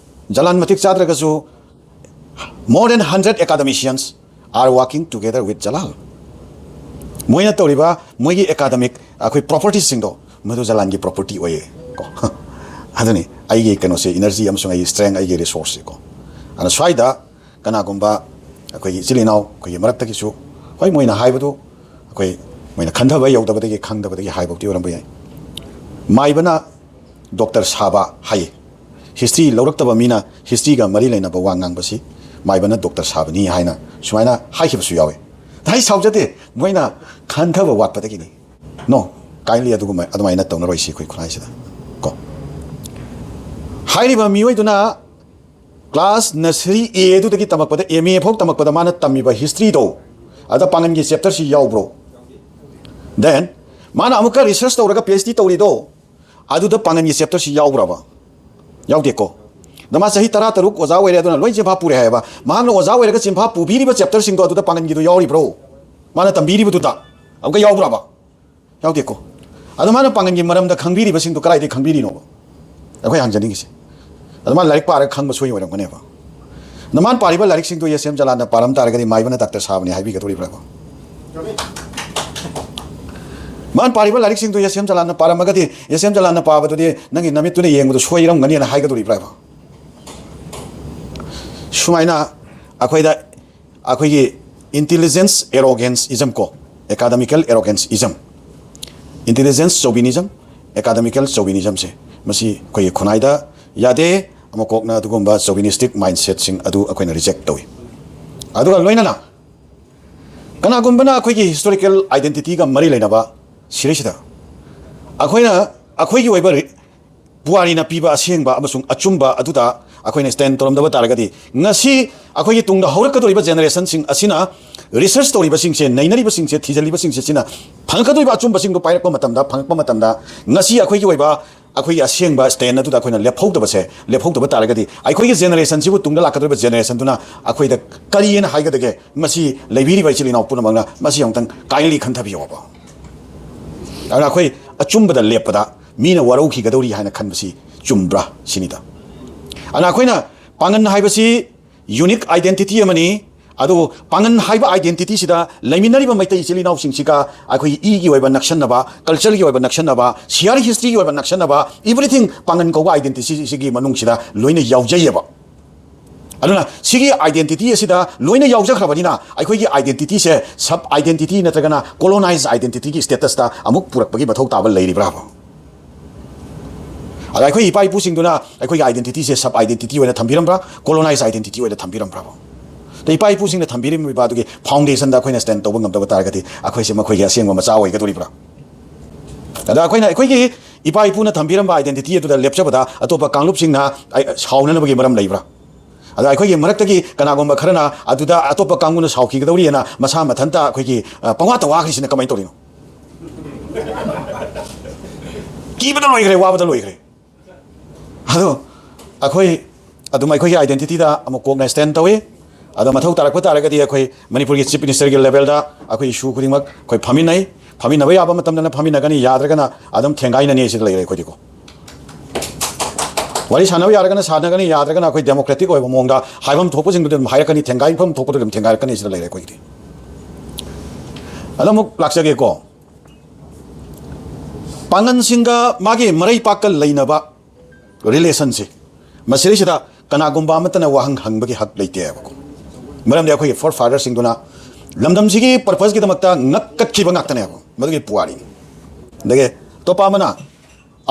ꯖꯂꯥꯟ ꯃꯇꯤꯛ ꯆꯥꯗ꯭ꯔꯒꯁꯨ more than hundred academicians are working together with Jalal. ꯃꯣꯏꯅ ꯇꯧꯔꯤꯕ ꯃꯣꯏꯒꯤ academic ꯑꯩꯈꯣꯏ propertiesꯁꯤꯡꯗꯣ ꯃꯗꯨ ꯖꯂꯥꯟꯒꯤ property ꯑꯣꯏꯌꯦ ꯀꯣ꯫ ꯑꯗꯨꯅꯤ ꯑꯩꯒꯤ ꯀꯩꯅꯣꯁꯦ, energy ꯑꯃꯁꯨꯡ ꯑꯩꯒꯤ strength, ꯑꯩꯒꯤ resourceꯁꯦ ꯀꯣ꯫ ꯑꯗꯨꯅ ꯁ꯭ꯋꯥꯏꯗ ꯀꯅꯥꯒꯨꯝꯕ ꯑꯩꯈꯣꯏꯒꯤ ꯏꯆꯤꯜ ꯏꯅꯥꯎ ꯑꯩꯈꯣꯏꯒꯤ ꯃꯔꯛꯇꯒꯤꯁꯨ ꯍꯣꯏ ꯃꯣꯏꯅ ꯍꯥꯏꯕꯗꯨ ꯑꯩꯈꯣꯏ ꯃꯣꯏꯅ ꯈꯟꯊꯕ ꯌꯧꯗꯕꯗꯒꯤ ꯈꯪꯗꯕꯗꯒꯤ ꯍꯥꯏꯕꯕꯨꯗꯤ ꯑꯣꯏꯔꯝꯕ ꯌꯥꯏ꯫ ꯃꯥꯏꯕꯅ ꯗꯣꯛꯇꯔ ꯁꯥꯕ ꯍꯥꯏꯌꯦ꯫ ꯍꯤꯁꯇ꯭ꯔꯤ ꯂꯧꯔꯛꯇꯕ ꯃꯤꯅ ꯍꯤꯁꯇ꯭ꯔꯤꯒ ꯃꯔꯤ ꯂꯩꯅꯕ ꯋꯥ ꯉꯥꯡꯕꯁꯤ ꯃꯥꯏꯕꯅ ꯗꯣꯛꯇꯔ ꯁꯥꯕꯅꯤ ꯍꯥꯏꯅ ꯁꯨꯃꯥꯏꯅ ꯍꯥꯏꯈꯤꯕꯁꯨ ꯌꯥꯎꯋꯦ꯫ ꯑꯩ ꯁꯥꯎꯖꯗꯦ, ꯃꯣꯏꯅ ꯈꯟꯊꯕ ꯋꯥꯠꯄꯗꯒꯤꯅꯤ꯫ No, kindly ꯑꯗꯨꯒꯨꯝꯕ, ꯑꯗꯨꯃꯥꯏꯅ ꯇꯧꯅꯔꯣꯏꯁꯤ ꯑꯩꯈꯣꯏ ꯈꯨꯟꯅꯥꯏꯁꯤꯗ ꯀꯣ꯫ ꯍꯥꯏꯔꯤꯕ ꯃꯤꯑꯣꯏꯗꯨꯅ ꯀ꯭ꯂꯥꯁ ꯅꯁꯔꯤ ꯑꯦ ꯑꯗꯨꯗꯒꯤ ꯇꯝꯃꯛꯄꯗ ꯑꯦꯝ ꯑꯦ ꯐꯥꯎ ꯇꯝꯃꯛꯄꯗ ꯃꯥꯅ ꯇꯝꯃꯤꯕ ꯍꯤꯁꯇ꯭ꯔꯤꯗꯣ, ꯑꯗ ꯄꯥꯡꯒꯟꯒꯤ ꯆꯦꯞꯇꯔꯁꯤ ꯌꯥꯎꯕ꯭ꯔꯣ? Then ꯃꯥꯅ ꯑꯃꯨꯛꯀ ꯔꯤꯁꯔꯁ ꯇꯧꯔꯒ ꯄꯤ ꯑꯩꯆ ꯗꯤ ꯇꯧꯔꯤꯗꯣ, ꯑꯗꯨꯗ ꯄꯥꯡꯒꯟꯒꯤ ꯆꯦꯞꯇꯔꯁꯤ ꯌꯥꯎꯕ꯭ꯔꯕ? ꯌꯥꯎꯗꯦꯀꯣ꯫ ꯑꯗ ꯃꯥ ꯆꯍꯤ ꯇꯔꯥ ꯇꯔꯨꯛ ꯑꯣꯖꯥ ꯑꯣꯏꯔꯦ, ꯑꯗꯨꯅ ꯂꯣꯏ ꯆꯦꯟꯐꯥ ꯄꯨꯔꯦ ꯍꯥꯏꯌꯦꯕ꯫ ꯃꯍꯥꯛꯅ ꯑꯣꯖꯥ ꯑꯣꯏꯔꯒ ꯆꯦꯟꯐꯥ ꯄꯨꯕꯤꯔꯤꯕ ꯆꯦꯞꯇꯔꯁꯤꯡꯗꯣ ꯑꯗꯨꯗ ꯄꯥꯡꯒꯟꯒꯤꯗꯣ ꯌꯥꯎꯔꯤꯕ꯭ꯔꯣ? ꯃꯥꯅ ꯇꯝꯕꯤꯔꯤꯕꯗꯨꯗ ꯑꯃꯨꯛꯀ ꯌꯥꯎꯕ꯭ꯔꯕ? ꯌꯥꯎꯗꯦꯀꯣ꯫ ꯑꯗꯣ ꯃꯥꯅ ꯄꯥꯡꯒꯟꯒꯤ ꯃꯔꯝꯗ ꯈꯪꯕꯤꯔꯤꯕꯁꯤꯡꯗꯣ ꯀꯗꯥꯏꯗꯒꯤ ꯈꯪꯕꯤꯔꯤꯅꯣꯕ? ꯑꯩꯈꯣꯏ ꯍꯪꯖꯅꯤꯡꯉꯤꯁꯦ꯫ ꯑꯗꯣ ꯃꯥꯅ ꯂꯥꯏꯔꯤꯛ ꯄꯥꯔꯒ ꯈꯪꯕ ꯁꯣꯏ ꯑꯣꯏꯔꯝꯒꯅꯦꯕ꯫ ꯑꯗꯣ ꯃꯥꯅ ꯄꯥꯔꯤꯕ ꯂꯥꯏꯔꯤꯛꯁꯤꯡꯗꯣ ꯑꯦꯁ ꯑꯦꯝ ꯖꯂꯥꯟꯅ ꯄꯥꯔꯝ ꯇꯥꯔꯒꯗꯤ ꯃꯥꯏꯕꯅ ꯗꯥꯛꯇꯔ ꯁꯥꯕꯅꯤ ꯍꯥꯏꯕꯤꯒꯗꯧꯔꯤꯕ꯭ꯔꯕ? ꯃꯥꯅ ꯄꯥꯔꯤꯕ ꯂꯥꯏꯔꯤꯛꯁꯤꯡꯗꯣ ꯑꯦꯁ ꯑꯦꯝ ꯖꯂꯥꯟꯅ ꯄꯥꯔꯝꯃꯒꯗꯤ ꯑꯦꯁ ꯑꯦꯝ ꯖꯂꯥꯟꯅ ꯄꯥꯕꯗꯨꯗꯤ ꯅꯪꯒꯤ ꯅꯃꯤꯠꯇꯨꯅ ꯌꯦꯡꯕꯗꯣ ꯁꯣꯏꯔꯝꯒꯅꯤꯅ ꯍꯥꯏꯒꯗꯧꯔꯤꯕ꯭ꯔꯕ? ꯁꯨꯃꯥꯏꯅ ꯑꯩꯈꯣꯏꯗ ꯑꯩꯈꯣꯏꯒꯤ intelligence arroganceism ꯀꯣ, academical arroganceism, intelligence chauvinism, academical chauvinismꯁꯦ, ꯃꯁꯤ ꯑꯩꯈꯣꯏꯒꯤ ꯈꯨꯟꯅꯥꯏꯗ ꯌꯥꯗꯦ꯫ ꯑꯃꯀꯣꯛꯅ ꯑꯗꯨꯒꯨꯝꯕ chauvinistic mindsetꯁꯤꯡ ꯑꯗꯨ ꯑꯩꯈꯣꯏꯅ reject ꯇꯧꯏ꯫ ꯑꯗꯨꯒ ꯂꯣꯏꯅꯅ ꯀꯅꯥꯒꯨꯝꯕꯅ ꯑꯩꯈꯣꯏꯒꯤ historical identityꯒ ꯃꯔꯤ ꯂꯩꯅꯕ ꯁꯤꯔꯩꯁꯤꯗ ꯑꯩꯈꯣꯏꯅ ꯑꯩꯈꯣꯏꯒꯤ ꯑꯣꯏꯕ ꯔꯤ-, ꯄꯨꯋꯥꯔꯤꯅ ꯄꯤꯕ ꯑꯁꯦꯡꯕ ꯑꯃꯁꯨꯡ ꯑꯆꯨꯝꯕ ꯑꯗꯨꯗ ꯑꯩꯈꯣꯏꯅ stand ꯇꯧꯔꯝꯗꯕ ꯇꯥꯔꯒꯗꯤ, ꯉꯁꯤ ꯑꯩꯈꯣꯏꯒꯤ ꯇꯨꯡꯗ ꯍꯧꯔꯛꯀꯗꯧꯔꯤꯕ generationꯁꯤꯡ ꯑꯁꯤꯅ research ꯇꯧꯔꯤꯕꯁꯤꯡꯁꯦ, ꯅꯩꯅꯔꯤꯕꯁꯤꯡꯁꯦ, ꯊꯤꯖꯤꯜꯂꯤꯕꯁꯤꯡꯁꯦ ꯁꯤꯅ ꯐꯪꯉꯛꯀꯗꯧꯔꯤꯕ ꯑꯆꯨꯝꯕꯁꯤꯡꯗꯣ ꯄꯥꯏꯔꯛꯄ ꯃꯇꯝꯗ, ꯐꯪꯉꯛꯄ ꯃꯇꯝꯗ, ꯉꯁꯤ ꯑꯩꯈꯣꯏꯒꯤ ꯑꯣꯏꯕ, ꯑꯩꯈꯣꯏꯒꯤ ꯑꯁꯦꯡꯕ stand ꯑꯗꯨꯗ ꯑꯩꯈꯣꯏꯅ ꯂꯦꯞꯍꯧꯗꯕꯁꯦ, ꯂꯦꯞꯍꯧꯗꯕ ꯇꯥꯔꯒꯗꯤ ꯑꯩꯈꯣꯏꯒꯤ generationꯁꯤꯕꯨ, ꯇꯨꯡꯗ ꯂꯥꯛꯀꯗꯧꯔꯤꯕ generationꯗꯨꯅ ꯑꯩꯈꯣꯏꯗ ꯀꯔꯤ ꯍꯥꯏꯅ ꯍꯥꯏꯒꯗꯒꯦ? ꯃꯁꯤ ꯂꯩꯕꯤꯔꯤꯕ ꯏꯆꯤꯜ ꯏꯅꯥꯎ ꯄꯨꯝꯅꯃꯛꯅ ꯃꯁꯤ ꯑꯃꯨꯛꯇꯪ kindly ꯈꯟꯊꯕꯤꯌꯣꯕ꯫ ꯑꯗꯨꯅ ꯑꯩꯈꯣꯏ ꯑꯆꯨꯝꯕꯗ ꯂꯦꯞꯄꯗ ꯃꯤꯅ ꯋꯥꯔꯧꯈꯤꯒꯗꯧꯔꯤ ꯍꯥꯏꯅ ꯈꯟꯕꯁꯤ ꯆꯨꯝꯕ꯭ꯔꯥ ꯁꯤꯅꯤꯗ꯫ ꯑꯗꯨꯅ ꯑꯩꯈꯣꯏꯅ ꯄꯥꯡꯒꯟ ꯍꯥꯏꯕꯁꯤ unique identity ꯑꯃꯅꯤ꯫ ꯑꯗꯨꯕꯨ ꯄꯥꯡꯒꯟ ꯍꯥꯏꯕ identityꯁꯤꯗ ꯂꯩꯃꯤꯟꯅꯔꯤꯕ ꯃꯩꯇꯩ ꯏꯆꯤꯜ ꯏꯅꯥꯎꯁꯤꯡꯁꯤꯒ ꯑꯩꯈꯣꯏꯒꯤ ꯏꯒꯤ ꯑꯣꯏꯕ ꯅꯛꯁꯟꯅꯕ, cultureꯒꯤ ꯑꯣꯏꯕ ꯅꯛꯁꯟꯅꯕ, shared historyꯒꯤ ꯑꯣꯏꯕ ꯅꯛꯁꯟꯅꯕ, everything ꯄꯥꯡꯒꯟ ꯀꯧꯕ identityꯁꯤꯒꯤ ꯃꯅꯨꯡꯁꯤꯗ ꯂꯣꯏꯅ ꯌꯥꯎꯖꯩꯌꯦꯕ꯫ ꯑꯗꯨꯅ ꯁꯤꯒꯤ identity ꯑꯁꯤꯗ ꯂꯣꯏꯅ ꯌꯥꯎꯖꯈ꯭ꯔꯕꯅꯤꯅ ꯑꯩꯈꯣꯏꯒꯤ identityꯁꯦ sub identity ꯅꯠꯇ꯭ꯔꯒꯅ colonized identityꯒꯤ statusꯇ ꯑꯃꯨꯛ ꯄꯨꯔꯛꯄꯒꯤ ꯃꯊꯧ ꯇꯥꯕ ꯂꯩꯔꯤꯕ꯭ꯔꯥꯕ? ꯑꯗ ꯑꯩꯈꯣꯏ ꯏꯄꯥ ꯏꯄꯨꯁꯤꯡꯗꯨꯅ ꯑꯩꯈꯣꯏꯒꯤ identityꯁꯦ sub identity ꯑꯣꯏꯅ ꯊꯝꯕꯤꯔꯝꯕ꯭ꯔꯥ, colonized identity ꯑꯣꯏꯅ ꯊꯝꯕꯤꯔꯝꯕ꯭ꯔꯥ? ꯑꯗ ꯏꯄꯥ ꯏꯄꯨꯁꯤꯡꯅ ꯊꯝꯕꯤꯔꯝꯃꯤꯕ ꯑꯗꯨꯒꯤ foundationꯗ ꯑꯩꯈꯣꯏꯅ stand ꯇꯧꯕ ꯉꯝꯗꯕ ꯇꯥꯔꯒꯗꯤ ꯑꯩꯈꯣꯏꯁꯦ ꯃꯈꯣꯏꯒꯤ ꯑꯁꯦꯡꯕ ꯃꯆꯥ ꯑꯣꯏꯒꯗꯧꯔꯤꯕ꯭ꯔꯥ? ꯑꯗ ꯑꯩꯈꯣꯏꯅ ꯑꯩꯈꯣꯏꯒꯤ ꯏꯄꯥ ꯏꯄꯨꯅ ꯊꯝꯕꯤꯔꯝꯕ identity ꯑꯗꯨꯗ ꯂꯦꯞꯆꯕꯗ ꯑꯇꯣꯞꯄ ꯀꯥꯡꯂꯨꯞꯁꯤꯡꯅ ꯑꯩ, ꯁꯥꯎꯅꯅꯕꯒꯤ ꯃꯔꯝ ꯂꯩꯕ꯭ꯔꯥ? ꯑꯗ ꯑꯩꯈꯣꯏꯒꯤ ꯃꯔꯛꯇꯒꯤ ꯀꯅꯥꯒꯨꯝꯕ ꯈꯔꯅ ꯑꯗꯨꯗ ꯑꯇꯣꯞꯄ ꯀꯥꯡꯕꯨꯅ ꯁꯥꯎꯈꯤꯒꯗꯧꯔꯤꯑꯅ ꯃꯁꯥ ꯃꯊꯟꯇ ꯑꯩꯈꯣꯏꯒꯤ, ꯑ, ꯄꯪꯋꯥꯇ ꯋꯥꯈ꯭ꯔꯤꯁꯤꯅ ꯀꯃꯥꯏꯅ ꯇꯧꯔꯤꯅꯣ? ꯀꯤꯕꯗ ꯂꯣꯏꯈ꯭ꯔꯦ, ꯋꯥꯕꯗ ꯂꯣꯏꯈ꯭ꯔꯦ꯫ ꯑꯗꯣ ꯑꯩꯈꯣꯏ ꯑꯗꯨꯝ ꯑꯩꯈꯣꯏꯒꯤ identityꯗ ꯑꯃꯨꯛ ꯀꯣꯛꯅ stand ꯇꯧꯏ꯫ ꯑꯗꯣ ꯃꯊꯧ ꯇꯥꯔꯛꯄ ꯇꯥꯔꯒꯗꯤ ꯑꯩꯈꯣꯏ ꯃꯅꯤꯄꯨꯔꯒꯤ Chief Ministerꯒꯤ levelꯗ ꯑꯩꯈꯣꯏ issue ꯈꯨꯗꯤꯡꯃꯛ ꯑꯩꯈꯣꯏ ꯐꯝꯃꯤꯟꯅꯩ꯫ ꯐꯝꯃꯤꯟꯅꯕ ꯌꯥꯕ ꯃꯇꯝꯗꯅ ꯐꯝꯃꯤꯟꯅꯒꯅꯤ, ꯌꯥꯗ꯭ꯔꯒꯅ ꯑꯗꯨꯝ ꯊꯦꯡꯒꯥꯏꯅꯅꯤ ꯁꯤꯗ ꯂꯩꯔꯦ ꯑꯩꯈꯣꯏꯗꯤꯀꯣ꯫ ꯋꯥꯔꯤ ꯁꯥꯟꯅꯕ ꯌꯥꯔꯒꯅ ꯁꯥꯟꯅꯒꯅꯤ, ꯌꯥꯗ꯭ꯔꯒꯅ ꯑꯩꯈꯣꯏ democratic ꯑꯣꯏꯕ ꯃꯑꯣꯡꯗ ꯍꯥꯏꯐꯝ ꯊꯣꯛꯄꯁꯤꯡꯗꯨꯗꯤ ꯑꯗꯨꯝ ꯍꯥꯏꯔꯛꯀꯅꯤ, ꯊꯦꯡꯒꯥꯏꯐꯝ ꯊꯣꯛꯄꯗꯨ ꯑꯗꯨꯝ ꯊꯦꯡꯒꯥꯏꯔꯛꯀꯅꯤ ꯁꯤꯗ ꯂꯩꯔꯦ ꯑꯩꯈꯣꯏꯒꯤꯗꯤ꯫ ꯑꯗꯣ ꯑꯃꯨꯛ ꯂꯥꯛꯆꯒꯦꯀꯣ꯫ ꯄꯥꯡꯒꯟꯁꯤꯡꯒ ꯃꯥꯒꯤ ꯃꯔꯩꯄꯥꯛꯀ ꯂꯩꯅꯕ relationꯁꯦ, ꯃꯁꯤꯗꯩꯁꯤꯗ ꯀꯅꯥꯒꯨꯝꯕ ꯑꯃꯠꯇꯅ ꯋꯥꯍꯪ ꯍꯪꯕꯒꯤ ꯍꯛ ꯂꯩꯇꯦꯕꯀꯣ꯫ ꯃꯔꯝꯗꯤ ꯑꯩꯈꯣꯏꯒꯤ forefatherꯁꯤꯡꯗꯨꯅ ꯂꯝꯗꯝꯁꯤꯒꯤ purposeꯀꯤꯗꯃꯛꯇ ꯉꯛꯀꯠꯈꯤꯕ ꯉꯥꯛꯇꯅꯦꯕ, ꯃꯗꯨꯒꯤ ꯄꯨꯋꯥꯔꯤꯅꯤ꯫ ꯑꯗꯒꯤ ꯑꯇꯣꯞꯄ ꯑꯃꯅ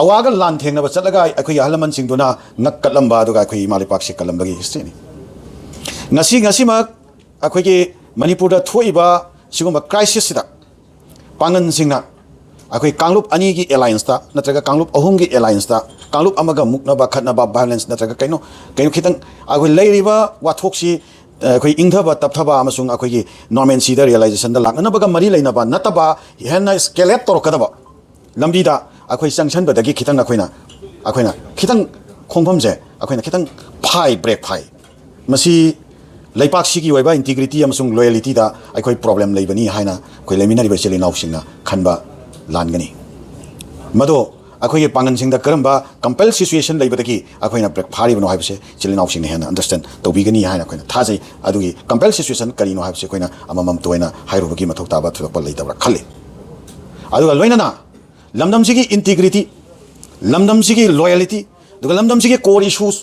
ꯑꯋꯥꯒ ꯂꯥꯟ ꯊꯦꯡꯅꯕ ꯆꯠꯂꯒ ꯑꯩꯈꯣꯏꯒꯤ ꯑꯍꯜ ꯂꯃꯟꯁꯤꯡꯗꯨꯅ ꯉꯛ ꯀꯠꯂꯝꯕ, ꯑꯗꯨꯒ ꯑꯩꯈꯣꯏ ꯏꯃꯥ ꯂꯩꯄꯥꯛꯁꯤ ꯀꯜꯂꯝꯕꯒꯤ historyꯅꯤ꯫ ꯉꯁꯤ, ꯉꯁꯤꯃꯛ ꯑꯩꯈꯣꯏꯒꯤ ꯃꯅꯤꯄꯨꯔꯗ ꯊꯣꯛꯏꯕ ꯁꯤꯒꯨꯝꯕ crisisꯁꯤꯗ ꯄꯥꯡꯒꯟꯁꯤꯡꯅ ꯑꯩꯈꯣꯏ ꯀꯥꯡꯂꯨꯞ ꯑꯅꯤꯒꯤ allianceꯇ ꯅꯠꯇ꯭ꯔꯒ ꯀꯥꯡꯂꯨꯞ ꯑꯍꯨꯝꯒꯤ allianceꯇ, ꯀꯥꯡꯂꯨꯞ ꯑꯃꯒ ꯃꯨꯛꯅꯕ, ꯈꯠꯅꯕ, violence ꯅꯠꯇ꯭ꯔꯒ ꯀꯩꯅꯣ, ꯀꯩꯅꯣ ꯈꯤꯇꯪ ꯑꯩꯈꯣꯏ ꯂꯩꯔꯤꯕ ꯋꯥꯊꯣꯛꯁꯤ, ꯑ, ꯑꯩꯈꯣꯏ ꯏꯪꯊꯕ ꯇꯞꯊꯕ ꯑꯃꯁꯨꯡ ꯑꯩꯈꯣꯏꯒꯤ normalcyꯗ realizationꯗ ꯂꯥꯛꯅꯅꯕꯒ ꯃꯔꯤ ꯂꯩꯅꯕ ꯅꯠꯇꯕ, ꯍꯦꯟꯅ escalate ꯇꯧꯔꯛꯀꯗꯕ ꯂꯝꯕꯤꯗ ꯑꯩꯈꯣꯏ ꯆꯪꯁꯟꯕꯗꯒꯤ ꯈꯤꯇꯪ ꯑꯩꯈꯣꯏꯅ, ꯑꯩꯈꯣꯏꯅ ꯈꯤꯇꯪ ꯈꯣꯡꯐꯝꯁꯦ ꯑꯩꯈꯣꯏꯅ ꯈꯤꯇꯪ ꯐꯥꯏ, brake ꯐꯥꯏ꯫ ꯃꯁꯤ ꯂꯩꯄꯥꯛꯁꯤꯒꯤ ꯑꯣꯏꯕ integrity ꯑꯃꯁꯨꯡ loyaltyꯗ ꯑꯩꯈꯣꯏ problem ꯂꯩꯕꯅꯤ ꯍꯥꯏꯅ ꯑꯩꯈꯣꯏ ꯂꯩꯃꯤꯟꯅꯔꯤꯕ ꯏꯆꯤꯜ ꯏꯅꯥꯎꯁꯤꯡꯅ ꯈꯟꯕ ꯂꯥꯟꯒꯅꯤ꯫ ꯃꯗꯣ ꯑꯩꯈꯣꯏꯒꯤ ꯄꯥꯡꯒꯟꯁꯤꯡꯗ ꯀꯔꯝꯕ compel situation ꯂꯩꯕꯗꯒꯤ ꯑꯩꯈꯣꯏꯅ brake ꯐꯥꯔꯤꯕꯅꯣ ꯍꯥꯏꯕꯁꯦ ꯏꯆꯤꯜ ꯏꯅꯥꯎꯁꯤꯡꯅ ꯍꯦꯟꯅ understand ꯇꯧꯕꯤꯒꯅꯤ ꯍꯥꯏꯅ ꯑꯩꯈꯣꯏꯅ ꯊꯥꯖꯩ꯫ ꯑꯗꯨꯒꯤ compel situation ꯀꯔꯤꯅꯣ ꯍꯥꯏꯕꯁꯦ ꯑꯩꯈꯣꯏꯅ ꯑꯃꯃꯝꯇ ꯑꯣꯏꯅ ꯍꯥꯏꯔꯨꯕꯒꯤ ꯃꯊꯧ ꯇꯥꯕ ꯊꯣꯏꯗꯣꯛꯄ ꯂꯩꯇꯕ꯭ꯔꯥ ꯈꯜꯂꯤ꯫ ꯑꯗꯨꯒ ꯂꯣꯏꯅꯅ ꯂꯝꯗꯝꯁꯤꯒꯤ integrity, ꯂꯝꯗꯝꯁꯤꯒꯤ loyalty, ꯑꯗꯨꯒ ꯂꯝꯗꯝꯁꯤꯒꯤ core issues,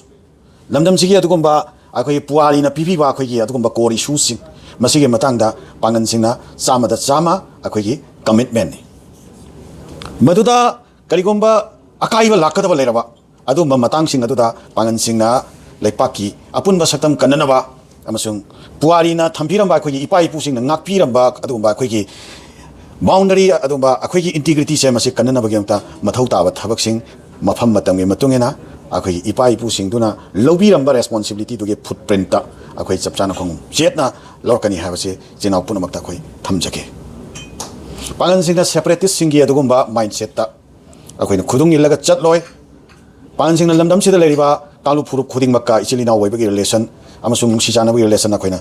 ꯂꯝꯗꯝꯁꯤꯒꯤ ꯑꯗꯨꯒꯨꯝꯕ ꯑꯩꯈꯣꯏꯒꯤ ꯄꯨꯋꯥꯔꯤꯅ ꯄꯤꯕꯤꯕ ꯑꯩꯈꯣꯏꯒꯤ ꯑꯗꯨꯒꯨꯝꯕ core issuesꯁꯤꯡ, ꯃꯁꯤꯒꯤ ꯃꯇꯥꯡꯗ ꯄꯥꯡꯒꯟꯁꯤꯡꯅ ꯆꯥꯝꯃꯗ ꯆꯥꯝꯃ ꯑꯩꯈꯣꯏꯒꯤ commitmentꯅꯤ꯫ ꯃꯗꯨꯗ ꯀꯔꯤꯒꯨꯝꯕ ꯑꯀꯥꯏꯕ ꯂꯥꯛꯀꯗꯕ ꯂꯩꯔꯕ ꯑꯗꯨꯒꯨꯝꯕ ꯃꯇꯥꯡꯁꯤꯡ ꯑꯗꯨꯗ ꯄꯥꯡꯒꯜꯁꯤꯡꯅ ꯂꯩꯄꯥꯛꯀꯤ ꯑꯄꯨꯟꯕ ꯁꯛꯇꯝ ꯀꯟꯅꯅꯕ ꯑꯃꯁꯨꯡ ꯄꯨꯋꯥꯔꯤꯅ ꯊꯝꯕꯤꯔꯝꯕ, ꯑꯩꯈꯣꯏꯒꯤ ꯏꯄꯥ ꯏꯄꯨꯁꯤꯡꯅ ꯉꯥꯛꯄꯤꯔꯝꯕ ꯑꯗꯨꯒꯨꯝꯕ ꯑꯩꯈꯣꯏꯒꯤ ꯕꯥꯎꯟꯗꯔꯤ, ꯑꯗꯨꯒꯨꯝꯕ ꯑꯩꯈꯣꯏꯒꯤ ꯏꯟꯇꯤꯒ꯭ꯔꯤꯇꯤꯁꯦ ꯃꯁꯤ ꯀꯟꯅꯅꯕꯒꯤꯗꯃꯛꯇ ꯃꯊꯧ ꯇꯥꯕ ꯊꯕꯛꯁꯤꯡ ꯃꯐꯝ ꯃꯇꯝꯒꯤ ꯃꯇꯨꯡ ꯏꯟꯅ ꯑꯩꯈꯣꯏꯒꯤ ꯏꯄꯥ ꯏꯄꯨꯁꯤꯡꯗꯨꯅ ꯂꯧꯕꯤꯔꯝꯕ ꯔꯦꯁꯄꯣꯟꯁꯤꯕꯤꯂꯤꯇꯤꯗꯨꯒꯤ ꯐꯨꯠ ꯄ꯭ꯔꯤꯟꯠꯇ ꯑꯩꯈꯣꯏ ꯆꯞ ꯆꯥꯅ ꯈꯣꯡꯎꯞ ꯆꯦꯠꯅ ꯂꯧꯔꯛꯀꯅꯤ ꯍꯥꯏꯕꯁꯤ ꯏꯆꯤꯟ ꯏꯅꯥꯎ ꯄꯨꯝꯅꯃꯛꯇ ꯑꯩꯈꯣꯏ ꯊꯝꯖꯒꯦ꯫ ꯄꯥꯡꯒꯜꯁꯤꯡꯅ ꯁꯦꯄꯔꯦꯇꯤꯁꯁꯤꯡꯒꯤ ꯑꯗꯨꯒꯨꯝꯕ ꯃꯥꯏꯟꯁꯦꯠꯇ ꯑꯩꯈꯣꯏꯅ ꯈꯨꯗꯨꯡ ꯏꯜꯂꯒ ꯆꯠꯂꯣꯏ꯫ ꯄꯥꯡꯒꯜꯁꯤꯡꯅ ꯂꯝꯗꯝꯁꯤꯗ ꯂꯩꯔꯤꯕ ꯀꯥꯡꯂꯨꯞ ꯐꯨꯔꯨꯞ ꯈꯨꯗꯤꯡꯃꯛꯀ ꯏꯆꯤꯜ ꯏꯅꯥꯎ ꯑꯣꯏꯕꯒꯤ ꯔꯤꯂꯦꯁꯟ ꯑꯃꯁꯨꯡ ꯅꯨꯡꯁꯤ ꯆꯥꯟꯅꯕꯒꯤ ꯔꯤꯂꯦꯁꯟ ꯑꯩꯈꯣꯏꯅ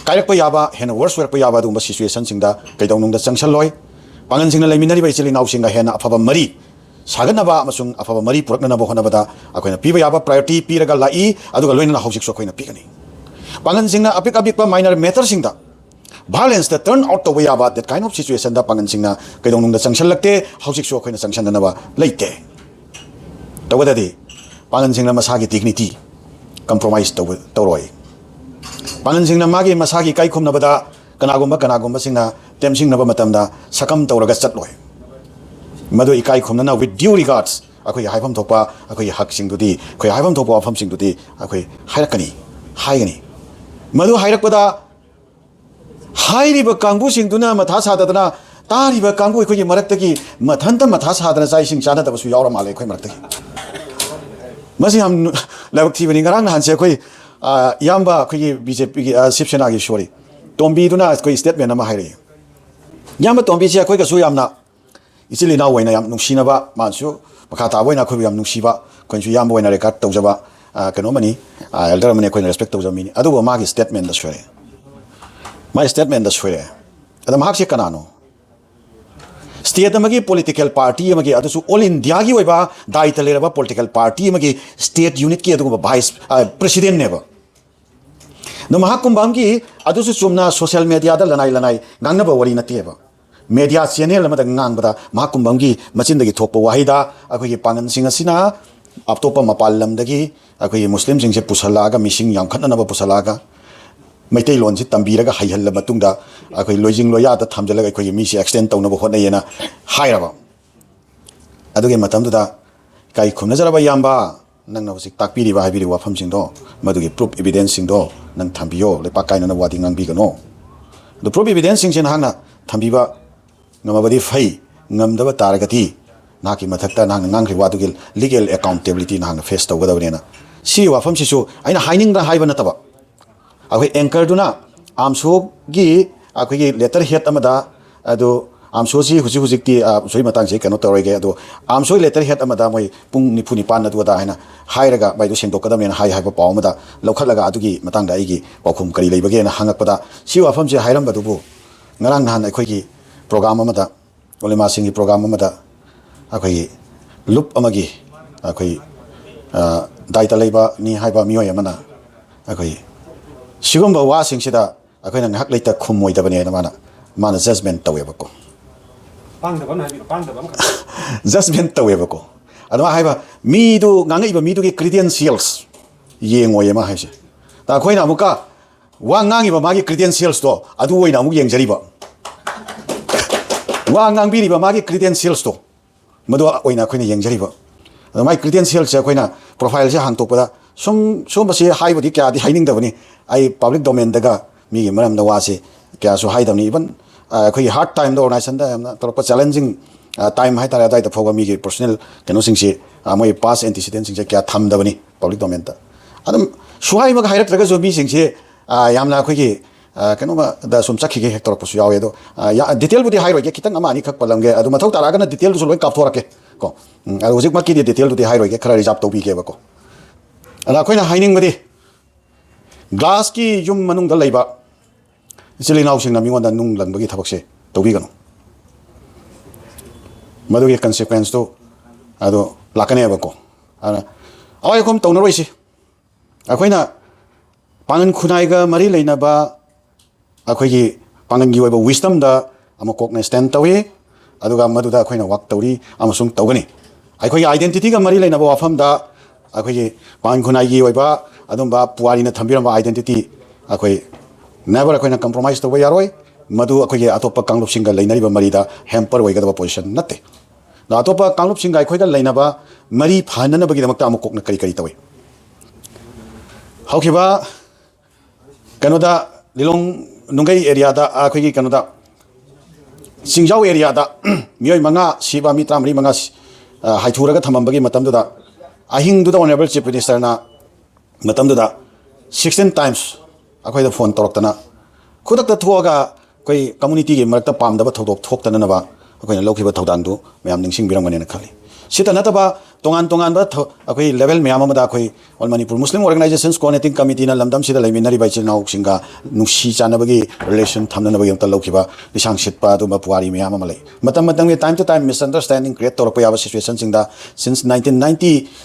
ꯀꯥꯏꯔꯛꯄ ꯌꯥꯕ, ꯍꯦꯟꯅ ꯋꯔꯁ ꯑꯣꯏꯔꯛꯄ ꯌꯥꯕ ꯑꯗꯨꯒꯨꯝꯕ ꯁꯤꯆꯨꯋꯦꯁꯟꯁꯤꯡꯗ ꯀꯩꯗꯧꯅꯨꯡꯗ ꯆꯪꯁꯤꯜꯂꯣꯏ꯫ ꯄꯥꯡꯒꯜꯁꯤꯡꯅ ꯂꯩꯃꯤꯟꯅꯔꯤꯕ ꯏꯆꯤꯜ ꯏꯅꯥꯎꯁꯤꯡꯒ ꯍꯦꯟꯅ ꯑꯐꯕ ꯃꯔꯤ ꯁꯥꯒꯠꯅꯕ ꯑꯃꯁꯨꯡ ꯑꯐꯕ ꯃꯔꯤ ꯄꯨꯔꯛꯅꯅꯕ ꯍꯣꯠꯅꯕꯗ ꯑꯩꯈꯣꯏꯅ ꯄꯤꯕ ꯌꯥꯕ ꯄ꯭ꯔꯥꯏꯌꯣꯔꯤꯇꯤ ꯄꯤꯔꯒ ꯂꯥꯛꯏ, ꯑꯗꯨꯒ ꯂꯣꯏꯅꯅ ꯍꯧꯖꯤꯛꯁꯨ ꯑꯩꯈꯣꯏꯅ ꯄꯤꯒꯅꯤ꯫ ꯄꯥꯡꯒꯜꯁꯤꯡꯅ ꯑꯄꯤꯛ ꯑꯄꯤꯛꯄ ꯃꯥꯏꯅꯔ ꯃꯦꯇꯔꯁꯤꯡꯗ ꯚꯥꯏꯂꯦꯟꯁꯇ ꯇꯔꯟ ꯑꯥꯎꯠ ꯇꯧꯕ ꯌꯥꯕ that kind of situationꯗ ꯄꯥꯡꯒꯜꯁꯤꯡꯅ ꯀꯩꯗꯧꯅꯨꯡꯗ ꯆꯪꯁꯤꯜꯂꯛꯇꯦ, ꯍꯧꯖꯤꯛꯁꯨ ꯑꯩꯈꯣꯏꯅ ꯆꯪꯁꯤꯟꯅꯅꯕ ꯂꯩꯇꯦ꯫ ꯇꯧꯕꯗꯗꯤ ꯄꯥꯡꯒꯜꯁꯤꯡꯅ ꯃꯁꯥꯒꯤ ꯗꯤꯒꯅꯤꯇꯤ ꯀꯝꯄ꯭ꯔꯣꯃꯥꯏꯁ ꯇꯧꯕ ꯇꯧꯔꯣꯏ꯫ ꯄꯥꯡꯒꯜꯁꯤꯡꯅ ꯃꯥꯒꯤ ꯃꯁꯥꯒꯤ ꯏꯀꯥꯏ ꯈꯨꯝꯅꯕꯗ ꯀꯅꯥꯒꯨꯝꯕ ꯀꯅꯥꯒꯨꯝꯕꯁꯤꯡꯅ ꯇꯦꯝꯁꯤꯡꯅꯕ ꯃꯇꯝꯗ ꯁꯛꯀꯝ ꯇꯧꯔꯒ ꯆꯠꯂꯣꯏ꯫ ꯃꯗꯨ ꯏꯀꯥꯏ ꯈꯨꯝꯅꯅ with due regards ꯑꯩꯈꯣꯏꯒꯤ ꯍꯥꯏꯐꯝ ꯊꯣꯛꯄ ꯑꯩꯈꯣꯏꯒꯤ ꯍꯛꯁꯤꯡꯗꯨꯗꯤ, ꯑꯩꯈꯣꯏ ꯍꯥꯏꯐꯝ ꯊꯣꯛꯄ ꯋꯥꯐꯝꯁꯤꯡꯗꯨꯗꯤ ꯑꯩꯈꯣꯏ ꯍꯥꯏꯔꯛꯀꯅꯤ, ꯍꯥꯏꯒꯅꯤ꯫ ꯃꯗꯨ ꯍꯥꯏꯔꯛꯄꯗ ꯍꯥꯏꯔꯤꯕ ꯀꯥꯡꯕꯨꯁꯤꯡꯗꯨꯅ ꯃꯊꯥ ꯁꯥꯗꯗꯅ ꯇꯥꯔꯤꯕ ꯀꯥꯡꯕꯨ ꯑꯩꯈꯣꯏꯒꯤ ꯃꯔꯛꯇꯒꯤ ꯃꯊꯟꯇ ꯃꯊꯥ ꯁꯥꯗꯅ ꯆꯥꯛ ꯏꯁꯤꯡ ꯆꯥꯅꯗꯕꯁꯨ ꯌꯥꯎꯔ ꯃꯥꯜꯂꯦ ꯑꯩꯈꯣꯏ ꯃꯔꯛꯇꯒꯤ꯫ ꯃꯁꯤ ꯌꯥꯝ ꯂꯥꯏꯕꯛ ꯊꯤꯕꯅꯤ꯫ ꯉꯔꯥꯡ ꯅꯍꯥꯟꯁꯦ ꯑꯩꯈꯣꯏ, ꯑ, ꯏꯌꯥꯝꯕ ꯑꯩꯈꯣꯏꯒꯤ ꯕꯤ ꯖꯦ ꯄꯤꯒꯤ, ꯑ, ꯁꯤꯕ ꯁꯦꯅꯥꯒꯤ, ꯁꯣꯔꯤ, ꯇꯣꯝꯕꯤꯗꯨꯅ ꯑꯩꯈꯣꯏ ꯁ꯭ꯇꯦꯠꯃꯦꯟ ꯑꯃ ꯍꯥꯏꯔꯛꯏ꯫ ꯏꯌꯥꯝꯕ ꯇꯣꯝꯕꯤꯁꯦ ꯑꯩꯈꯣꯏꯒꯁꯨ ꯌꯥꯝꯅ ꯏꯆꯤꯜ ꯏꯅꯥꯎ ꯑꯣꯏꯅ ꯌꯥꯝ ꯅꯨꯡꯁꯤꯅꯕ, ꯃꯥꯅꯁꯨ ꯃꯈꯥ ꯇꯥꯕ ꯑꯣꯏꯅ ꯑꯩꯈꯣꯏꯕꯨ ꯌꯥꯝ ꯅꯨꯡꯁꯤꯕ, ꯑꯩꯈꯣꯏꯅꯁꯨ ꯏꯌꯥꯝꯕ ꯑꯣꯏꯅ ꯔꯦꯀꯣꯔꯠ ꯇꯧꯖꯕ, ꯑ, ꯀꯩꯅꯣ ꯑꯃꯅꯤ, ꯑ, ꯑꯦꯜꯗꯔ ꯑꯃꯅꯤ, ꯑꯩꯈꯣꯏꯅ ꯔꯦꯁꯄꯦꯛ ꯇꯧꯖꯕ ꯃꯤꯅꯤ꯫ ꯑꯗꯨꯕꯨ ꯃꯥꯒꯤ ꯁ꯭ꯇꯦꯠꯃꯦꯟꯗ ꯁꯣꯏꯔꯛꯑꯦ, ꯃꯥꯒꯤ ꯁ꯭ꯇꯦꯠꯃꯦꯟꯗ ꯁꯣꯏꯔꯛꯑꯦ꯫ ꯑꯗ ꯃꯍꯥꯛꯁꯦ ꯀꯅꯥꯅꯣ? ꯁ꯭ꯇꯦꯠ ꯑꯃꯒꯤ ꯄꯣꯂꯤꯇꯤꯀꯦꯜ ꯄꯥꯔꯇꯤ ꯑꯃꯒꯤ, ꯑꯗꯨꯁꯨ ꯑꯣꯜ ꯏꯟꯗꯤꯌꯥꯒꯤ ꯑꯣꯏꯕ ꯗꯥꯏꯇ ꯂꯩꯔꯕ ꯄꯣꯂꯤꯇꯤꯀꯦꯜ ꯄꯥꯔꯇꯤ ꯑꯃꯒꯤ ꯁ꯭ꯇꯦꯠ ꯌꯨꯅꯤꯠꯀꯤ ꯑꯗꯨꯒꯨꯝꯕ ꯚꯥꯏꯁ, ꯑ, ꯄ꯭ꯔꯦꯁꯤꯗꯦꯟꯠꯅꯦꯕ꯫ ꯑꯗꯣ ꯃꯍꯥꯛꯀꯨꯝꯕ ꯑꯃꯒꯤ, ꯑꯗꯨꯁꯨ ꯆꯨꯝꯅ ꯁꯣꯁꯤꯌꯦꯜ ꯃꯦꯗꯤꯌꯥꯗ ꯂꯅꯥꯏ ꯂꯅꯥꯏ ꯉꯥꯡꯅꯕ ꯋꯥꯔꯤ ꯅꯠꯇꯦꯕ꯫ ꯃꯦꯗꯤꯌꯥ ꯆꯦꯅꯦꯜ ꯑꯃꯗ ꯉꯥꯡꯕꯗ ꯃꯍꯥꯛꯀꯨꯝꯕ ꯑꯃꯒꯤ ꯃꯆꯤꯟꯗꯒꯤ ꯊꯣꯛꯄ ꯋꯥꯍꯩꯗ ꯑꯩꯈꯣꯏꯒꯤ ꯄꯥꯡꯒꯜꯁꯤꯡ ꯑꯁꯤꯅ ꯑꯇꯣꯞꯄ ꯃꯄꯥꯟ ꯂꯝꯗꯒꯤ ꯑꯩꯈꯣꯏꯒꯤ ꯃꯨꯁꯂꯤꯝꯁꯤꯡꯁꯦ ꯄꯨꯁꯜꯂꯛꯑꯒ ꯃꯤꯁꯤꯡ ꯌꯥꯝꯈꯠꯅꯅꯕ ꯄꯨꯁꯜꯂꯛꯑꯒ ꯃꯩꯇꯩꯂꯣꯟꯁꯤ ꯇꯝꯕꯤꯔꯒ ꯍꯩꯍꯜꯂ ꯃꯇꯨꯡꯗ ꯑꯩꯈꯣꯏ ꯂꯣꯏꯖꯤꯡ ꯂꯣꯏꯌꯥꯗ ꯊꯝꯖꯤꯜꯂꯒ ꯑꯩꯈꯣꯏꯒꯤ ꯃꯤꯁꯤ ꯑꯦꯛꯁꯇꯦꯟ ꯇꯧꯅꯕ ꯍꯣꯠꯅꯩꯌꯦꯅ ꯍꯥꯏꯔꯕ꯫ ꯑꯗꯨꯒꯤ ꯃꯇꯝꯗꯨꯗ ꯏꯀꯥꯏ ꯈꯨꯝꯅꯖꯔꯕ ꯏꯌꯥꯝꯕ, ꯅꯪꯅ ꯍꯧꯖꯤꯛ ꯇꯥꯛꯄꯤꯔꯤꯕ, ꯍꯥꯏꯕꯤꯔꯤꯕ ꯋꯥꯐꯝꯁꯤꯡꯗꯣ, ꯃꯗꯨꯒꯤ proof evidence ꯁꯤꯡꯗꯣ ꯅꯪ ꯊꯝꯕꯤꯌꯣ, ꯂꯩꯄꯥꯛ ꯀꯥꯏꯅꯅ ꯋꯥꯗꯤ ꯉꯥꯡꯕꯤꯒꯅꯣ꯫ ꯑꯗꯨ proof evidence ꯁꯤꯡꯁꯦ ꯅꯍꯥꯛꯅ ꯊꯝꯕꯤꯕ ꯉꯝꯃꯕꯗꯤ ꯐꯩ, ꯉꯝꯗꯕ ꯇꯥꯔꯒꯗꯤ ꯅꯍꯥꯛꯀꯤ ꯃꯊꯛꯇ ꯅꯍꯥꯛꯅ ꯉꯥꯡꯈ꯭ꯔꯤꯕ ꯋꯥꯗꯨꯒꯤ legal accountability ꯅꯍꯥꯛꯅ face ꯇꯧꯒꯗꯕꯅꯦꯅ꯫ ꯁꯤꯒꯤ ꯋꯥꯐꯝꯁꯤꯁꯨ ꯑꯩꯅ ꯍꯥꯏꯅꯤꯡꯗꯅ ꯍꯥꯏꯕ ꯅꯠꯇꯕ, ꯑꯩꯈꯣꯏ anchor ꯗꯨꯅ ꯑꯥꯝꯁꯣꯒꯤ ꯑꯩꯈꯣꯏꯒꯤ letter head ꯑꯃꯗ, ꯑꯗꯨ ꯑꯥꯝꯁꯣꯁꯤ ꯍꯧꯖꯤꯛ ꯍꯧꯖꯤꯛꯇꯤ, ꯑ, ꯁꯣꯏ ꯃꯇꯥꯡꯁꯤ ꯀꯩꯅꯣ ꯇꯧꯔꯣꯏꯒꯦ, ꯑꯗꯣ ꯑꯥꯝꯁꯣꯒꯤ letter head ꯑꯃꯗ ꯃꯣꯏ ꯄꯨꯡ ꯅꯤꯐꯨ ꯅꯤꯄꯥꯟ ꯑꯗꯨ ꯑꯗꯥ ꯍꯥꯏꯅ ꯍꯥꯏꯔꯒ ꯃꯩꯗꯨ ꯁꯦꯡꯗꯣꯛꯀꯗꯕꯅꯦꯅ ꯍꯥꯏ ꯍꯥꯏꯕ ꯄꯥꯎ ꯑꯃꯗ ꯂꯧꯈꯠꯂꯒ ꯑꯗꯨꯒꯤ ꯃꯇꯥꯡꯗ ꯑꯩꯒꯤ ꯄꯥꯎꯈꯨꯝ ꯀꯔꯤ ꯂꯩꯕꯒꯦꯅ ꯍꯪꯉꯛꯄꯗ, ꯁꯤ ꯋꯥꯐꯝꯁꯦ ꯍꯥꯏꯔꯝꯕꯗꯨꯕꯨ ꯉꯔꯥꯡ ꯅꯍꯥꯟ ꯑꯩꯈꯣꯏꯒꯤ program ꯑꯃꯗ, ꯎꯂꯦꯃꯥꯁꯤꯡꯒꯤ program ꯑꯃꯗ ꯑꯩꯈꯣꯏꯒꯤ ꯂꯨꯞ ꯑꯃꯒꯤ ꯑꯩꯈꯣꯏ, ꯑ, ꯗꯥꯏꯇ ꯂꯩꯕꯅꯤ ꯍꯥꯏꯕ ꯃꯤꯑꯣꯏ ꯑꯃꯅ ꯑꯩꯈꯣꯏ ꯁꯤꯒꯨꯝꯕ ꯋꯥꯁꯤꯡꯁꯤꯗ ꯑꯩꯈꯣꯏꯅ ꯉꯥꯏꯍꯥꯛ ꯂꯩꯇ ꯈꯨꯝꯃꯣꯏꯗꯕꯅꯦꯅ ꯃꯥꯅ, ꯃꯥꯅ judgment ꯇꯧꯋꯦꯕꯀꯣ꯫ ꯄꯥꯡꯗꯕ ꯑꯃ ꯍꯥꯏꯕꯤꯔꯣ, ꯄꯥꯡꯗꯕ ꯑꯃꯈꯛ꯫ Judgment ꯇꯧꯋꯦꯕꯀꯣ꯫ ꯑꯗꯨꯃꯥꯏꯅ ꯍꯥꯏꯕ, ꯃꯤꯗꯨ, ꯉꯥꯡꯉꯛꯏꯕ ꯃꯤꯗꯨꯒꯤ credentials ꯌꯦꯡꯉꯣꯏꯌꯦ ꯃꯥ ꯍꯥꯏꯁꯦ꯫ ꯇ ꯑꯩꯈꯣꯏꯅ ꯑꯃꯨꯛꯀ ꯋꯥ ꯉꯥꯡꯉꯤꯕ ꯃꯥꯒꯤ credentials ꯇꯣ ꯑꯗꯨ ꯑꯣꯏꯅ ꯑꯃꯨꯛ ꯌꯦꯡꯖꯔꯤꯕ꯫ ꯋꯥ ꯉꯥꯡꯕꯤꯔꯤꯕ ꯃꯥꯒꯤ credentials ꯇꯣ ꯃꯗꯨ ꯑꯣꯏꯅ ꯑꯩꯈꯣꯏꯅ ꯌꯦꯡꯖꯔꯤꯕ꯫ ꯑꯗꯣ ꯃꯥꯒꯤ credentials ꯁꯦ ꯑꯩꯈꯣꯏꯅ profile ꯁꯦ ꯍꯥꯡꯇꯣꯛꯄꯗ ꯁꯨꯝ ꯁꯨꯝꯕꯁꯤ ꯍꯥꯏꯕꯗꯤ ꯀꯌꯥꯗꯤ ꯍꯥꯏꯅꯤꯡꯗꯕꯅꯤ꯫ ꯑꯩ public domain ꯗꯒ ꯃꯤꯒꯤ ꯃꯔꯝꯗ ꯋꯥꯁꯦ ꯀꯌꯥꯁꯨ ꯍꯥꯏꯗꯕꯅꯤ꯫ Even, ꯑ, ꯑꯩꯈꯣꯏꯒꯤ hard time ꯗ organization ꯗ ꯌꯥꯝꯅ ꯇꯧꯔꯛꯄ challenging, ꯑ, time ꯍꯥꯏꯇꯥꯔꯦ, ꯑꯗꯨꯋꯥꯏꯗ ꯐꯥꯎꯕ ꯃꯤꯒꯤ personal ꯀꯩꯅꯣꯁꯤꯡꯁꯤ, ꯑ, ꯃꯣꯏ past antecedent ꯁꯤꯡꯁꯦ ꯀꯌꯥ ꯊꯝꯗꯕꯅꯤ public domain ꯗ꯫ ꯑꯗꯨꯝ ꯁꯨꯍꯥꯏꯃꯛ ꯍꯥꯏꯔꯛꯇ꯭ꯔꯒꯁꯨ ꯃꯤꯁꯤꯡꯁꯦ, ꯑ, ꯌꯥꯝꯅ ꯑꯩꯈꯣꯏꯒꯤ, ꯑ, ꯀꯩꯅꯣꯃꯗ ꯁꯨꯝ ꯆꯠꯈꯤꯒꯦ ꯍꯦꯛ ꯇꯧꯔꯛꯄꯁꯨ ꯌꯥꯎꯋꯦ꯫ ꯑꯗꯣ, ꯑ, ꯌꯥ-, detail ꯕꯨꯗꯤ ꯍꯥꯏꯔꯣꯏꯒꯦ, ꯈꯤꯇꯪ ꯑꯃ ꯑꯅꯤꯈꯛ ꯄꯜꯂꯝꯒꯦ꯫ ꯑꯗꯨ ꯃꯊꯧ ꯇꯥꯔꯛꯑꯒꯅ detail ꯗꯨꯁꯨ ꯂꯣꯏ ꯀꯥꯞꯊꯣꯔꯛꯀꯦ ꯀꯣ꯫ ꯎꯝ, ꯑꯗꯣ ꯍꯧꯖꯤꯛꯃꯛꯀꯤꯗꯤ detail ꯗꯨꯗꯤ ꯍꯥꯏꯔꯣꯏꯒꯦ, ꯈꯔ reserve ꯇꯧꯕꯤꯒꯦꯕꯀꯣ꯫ ꯑꯗ ꯑꯩꯈꯣꯏꯅ ꯍꯥꯏꯅꯤꯡꯕꯗꯤ, glass ꯀꯤ ꯌꯨꯝ ꯃꯅꯨꯡꯗ ꯂꯩꯕ ꯏꯆꯤꯜ ꯏꯅꯥꯎꯁꯤꯡꯅ ꯃꯤꯉꯣꯟꯗ ꯅꯨꯡ ꯂꯪꯕꯒꯤ ꯊꯕꯛꯁꯦ ꯇꯧꯕꯤꯒꯅꯨ꯫ ꯃꯗꯨꯒꯤ consequence ꯇꯨ ꯑꯗꯨ ꯂꯥꯛꯀꯅꯦꯕꯀꯣ꯫ ꯑꯗꯨꯅ ꯑꯋꯥꯏ ꯑꯈꯨꯝ ꯇꯧꯅꯔꯣꯏꯁꯤ꯫ ꯑꯩꯈꯣꯏꯅ ꯄꯥꯡꯒꯟ ꯈꯨꯟꯅꯥꯏꯒ ꯃꯔꯤ ꯂꯩꯅꯕ ꯑꯩꯈꯣꯏꯒꯤ ꯄꯥꯡꯒꯟꯒꯤ ꯑꯣꯏꯕ wisdom ꯗ ꯑꯃꯨꯛ ꯀꯣꯛꯅ stand ꯇꯧꯏ, ꯑꯗꯨꯒ ꯃꯗꯨꯗ ꯑꯩꯈꯣꯏꯅ work ꯇꯧꯔꯤ ꯑꯃꯁꯨꯡ ꯇꯧꯒꯅꯤ꯫ ꯑꯩꯈꯣꯏꯒꯤ identity ꯒ ꯃꯔꯤ ꯂꯩꯅꯕ ꯋꯥꯐꯝꯗ ꯑꯩꯈꯣꯏꯒꯤ ꯄꯥꯡꯒꯟ ꯈꯨꯟꯅꯥꯏꯒꯤ ꯑꯣꯏꯕ ꯑꯗꯨꯝꯕ ꯄꯨꯋꯥꯔꯤꯅ ꯊꯝꯕꯤꯔꯝꯕ identity ꯑꯩꯈꯣꯏ never ꯑꯩꯈꯣꯏꯅ compromise ꯇꯧꯕ ꯌꯥꯔꯣꯏ꯫ ꯃꯗꯨ ꯑꯩꯈꯣꯏꯒꯤ ꯑꯇꯣꯞꯄ ꯀꯥꯡꯂꯨꯞꯁꯤꯡꯒ ꯂꯩꯅꯔꯤꯕ ꯃꯔꯤꯗ hamper ꯑꯣꯏꯒꯗꯕ position ꯅꯠꯇꯦ꯫ ꯑꯇꯣꯞꯄ ꯀꯥꯡꯂꯨꯞꯁꯤꯡꯒ ꯑꯩꯈꯣꯏꯒ ꯂꯩꯅꯕ ꯃꯔꯤ ꯐꯍꯟꯅꯅꯕꯒꯤꯗꯃꯛꯇ ꯑꯃꯨꯛ ꯀꯣꯛꯅ ꯀꯔꯤ ꯀꯔꯤ ꯇꯧꯏ? ꯍꯧꯈꯤꯕ ꯀꯩꯅꯣꯗ, ꯂꯤꯂꯣꯡ ꯅꯨꯡꯒꯩ ꯑꯦꯔꯤꯌꯥꯗ, ꯑꯩꯈꯣꯏꯒꯤ ꯀꯩꯅꯣꯗ, ꯆꯤꯡꯖꯥꯎ ꯑꯦꯔꯤꯌꯥꯗ ꯃꯤꯑꯣꯏ ꯃꯉꯥ ꯁꯤꯕ, ꯃꯤ ꯇꯔꯥꯃꯔꯤ ꯃꯉꯥ ꯁꯤ-, ꯑ, ꯍꯥꯏꯊꯨꯔꯒ ꯊꯝꯃꯝꯕꯒꯤ ꯃꯇꯝꯗꯨꯗ, ꯑꯍꯤꯡꯗꯨꯗ ꯑꯣꯅꯔꯦꯕꯜ ꯆꯤꯐ ꯃꯤꯅꯤꯁꯇꯔꯅ ꯃꯇꯝꯗꯨꯗ sixteen times ꯑꯩꯈꯣꯏꯗ ꯐꯣꯟ ꯇꯧꯔꯛꯇꯅ, ꯈꯨꯗꯛꯇ ꯊꯣꯛꯑꯒ ꯑꯩꯈꯣꯏ ꯀꯝꯃꯨꯅꯤꯇꯤꯒꯤ ꯃꯔꯛꯇ ꯄꯥꯝꯗꯕ ꯊꯧꯗꯣꯛ ꯊꯣꯛꯇꯅꯅꯕ ꯑꯩꯈꯣꯏꯅ ꯂꯧꯈꯤꯕ ꯊꯧꯗꯥꯡꯗꯨ ꯃꯌꯥꯝ ꯅꯤꯡꯁꯤꯡꯕꯤꯔꯝꯒꯅꯦꯅ ꯈꯜꯂꯤ꯫ ꯁꯤꯇ ꯅꯠꯇꯕ ꯇꯣꯉꯥꯟ ꯇꯣꯉꯥꯟꯕ ꯊ-, ꯑꯩꯈꯣꯏ ꯂꯦꯚꯦꯜ ꯃꯌꯥꯝ ꯑꯃꯗ ꯑꯩꯈꯣꯏ All Manipur Muslim Organizations Coordinating Committeeꯅ ꯂꯝꯗꯝꯁꯤꯗ ꯂꯩꯃꯤꯟꯅꯔꯤꯕ ꯏꯆꯤꯜ ꯏꯅꯥꯎꯁꯤꯡꯒ ꯅꯨꯡꯁꯤ ꯆꯥꯟꯅꯕꯒꯤ ꯔꯤꯂꯦꯁꯟ ꯊꯝꯅꯅꯕꯒꯤꯗꯃꯛꯇ ꯂꯧꯈꯤꯕ ꯂꯤꯁꯥꯡ ꯁꯤꯠꯄ ꯑꯗꯨꯒꯨꯝꯕ ꯄꯨꯋꯥꯔꯤ ꯃꯌꯥꯝ ꯑꯃ ꯂꯩ꯫ ꯃꯇꯝ ꯃꯇꯝꯒꯤ, time to time misunderstanding create ꯇꯧꯔꯛꯄ ꯌꯥꯕ ꯁꯤꯆꯨꯋꯦꯁꯟꯁꯤꯡꯗ since nineteen ninety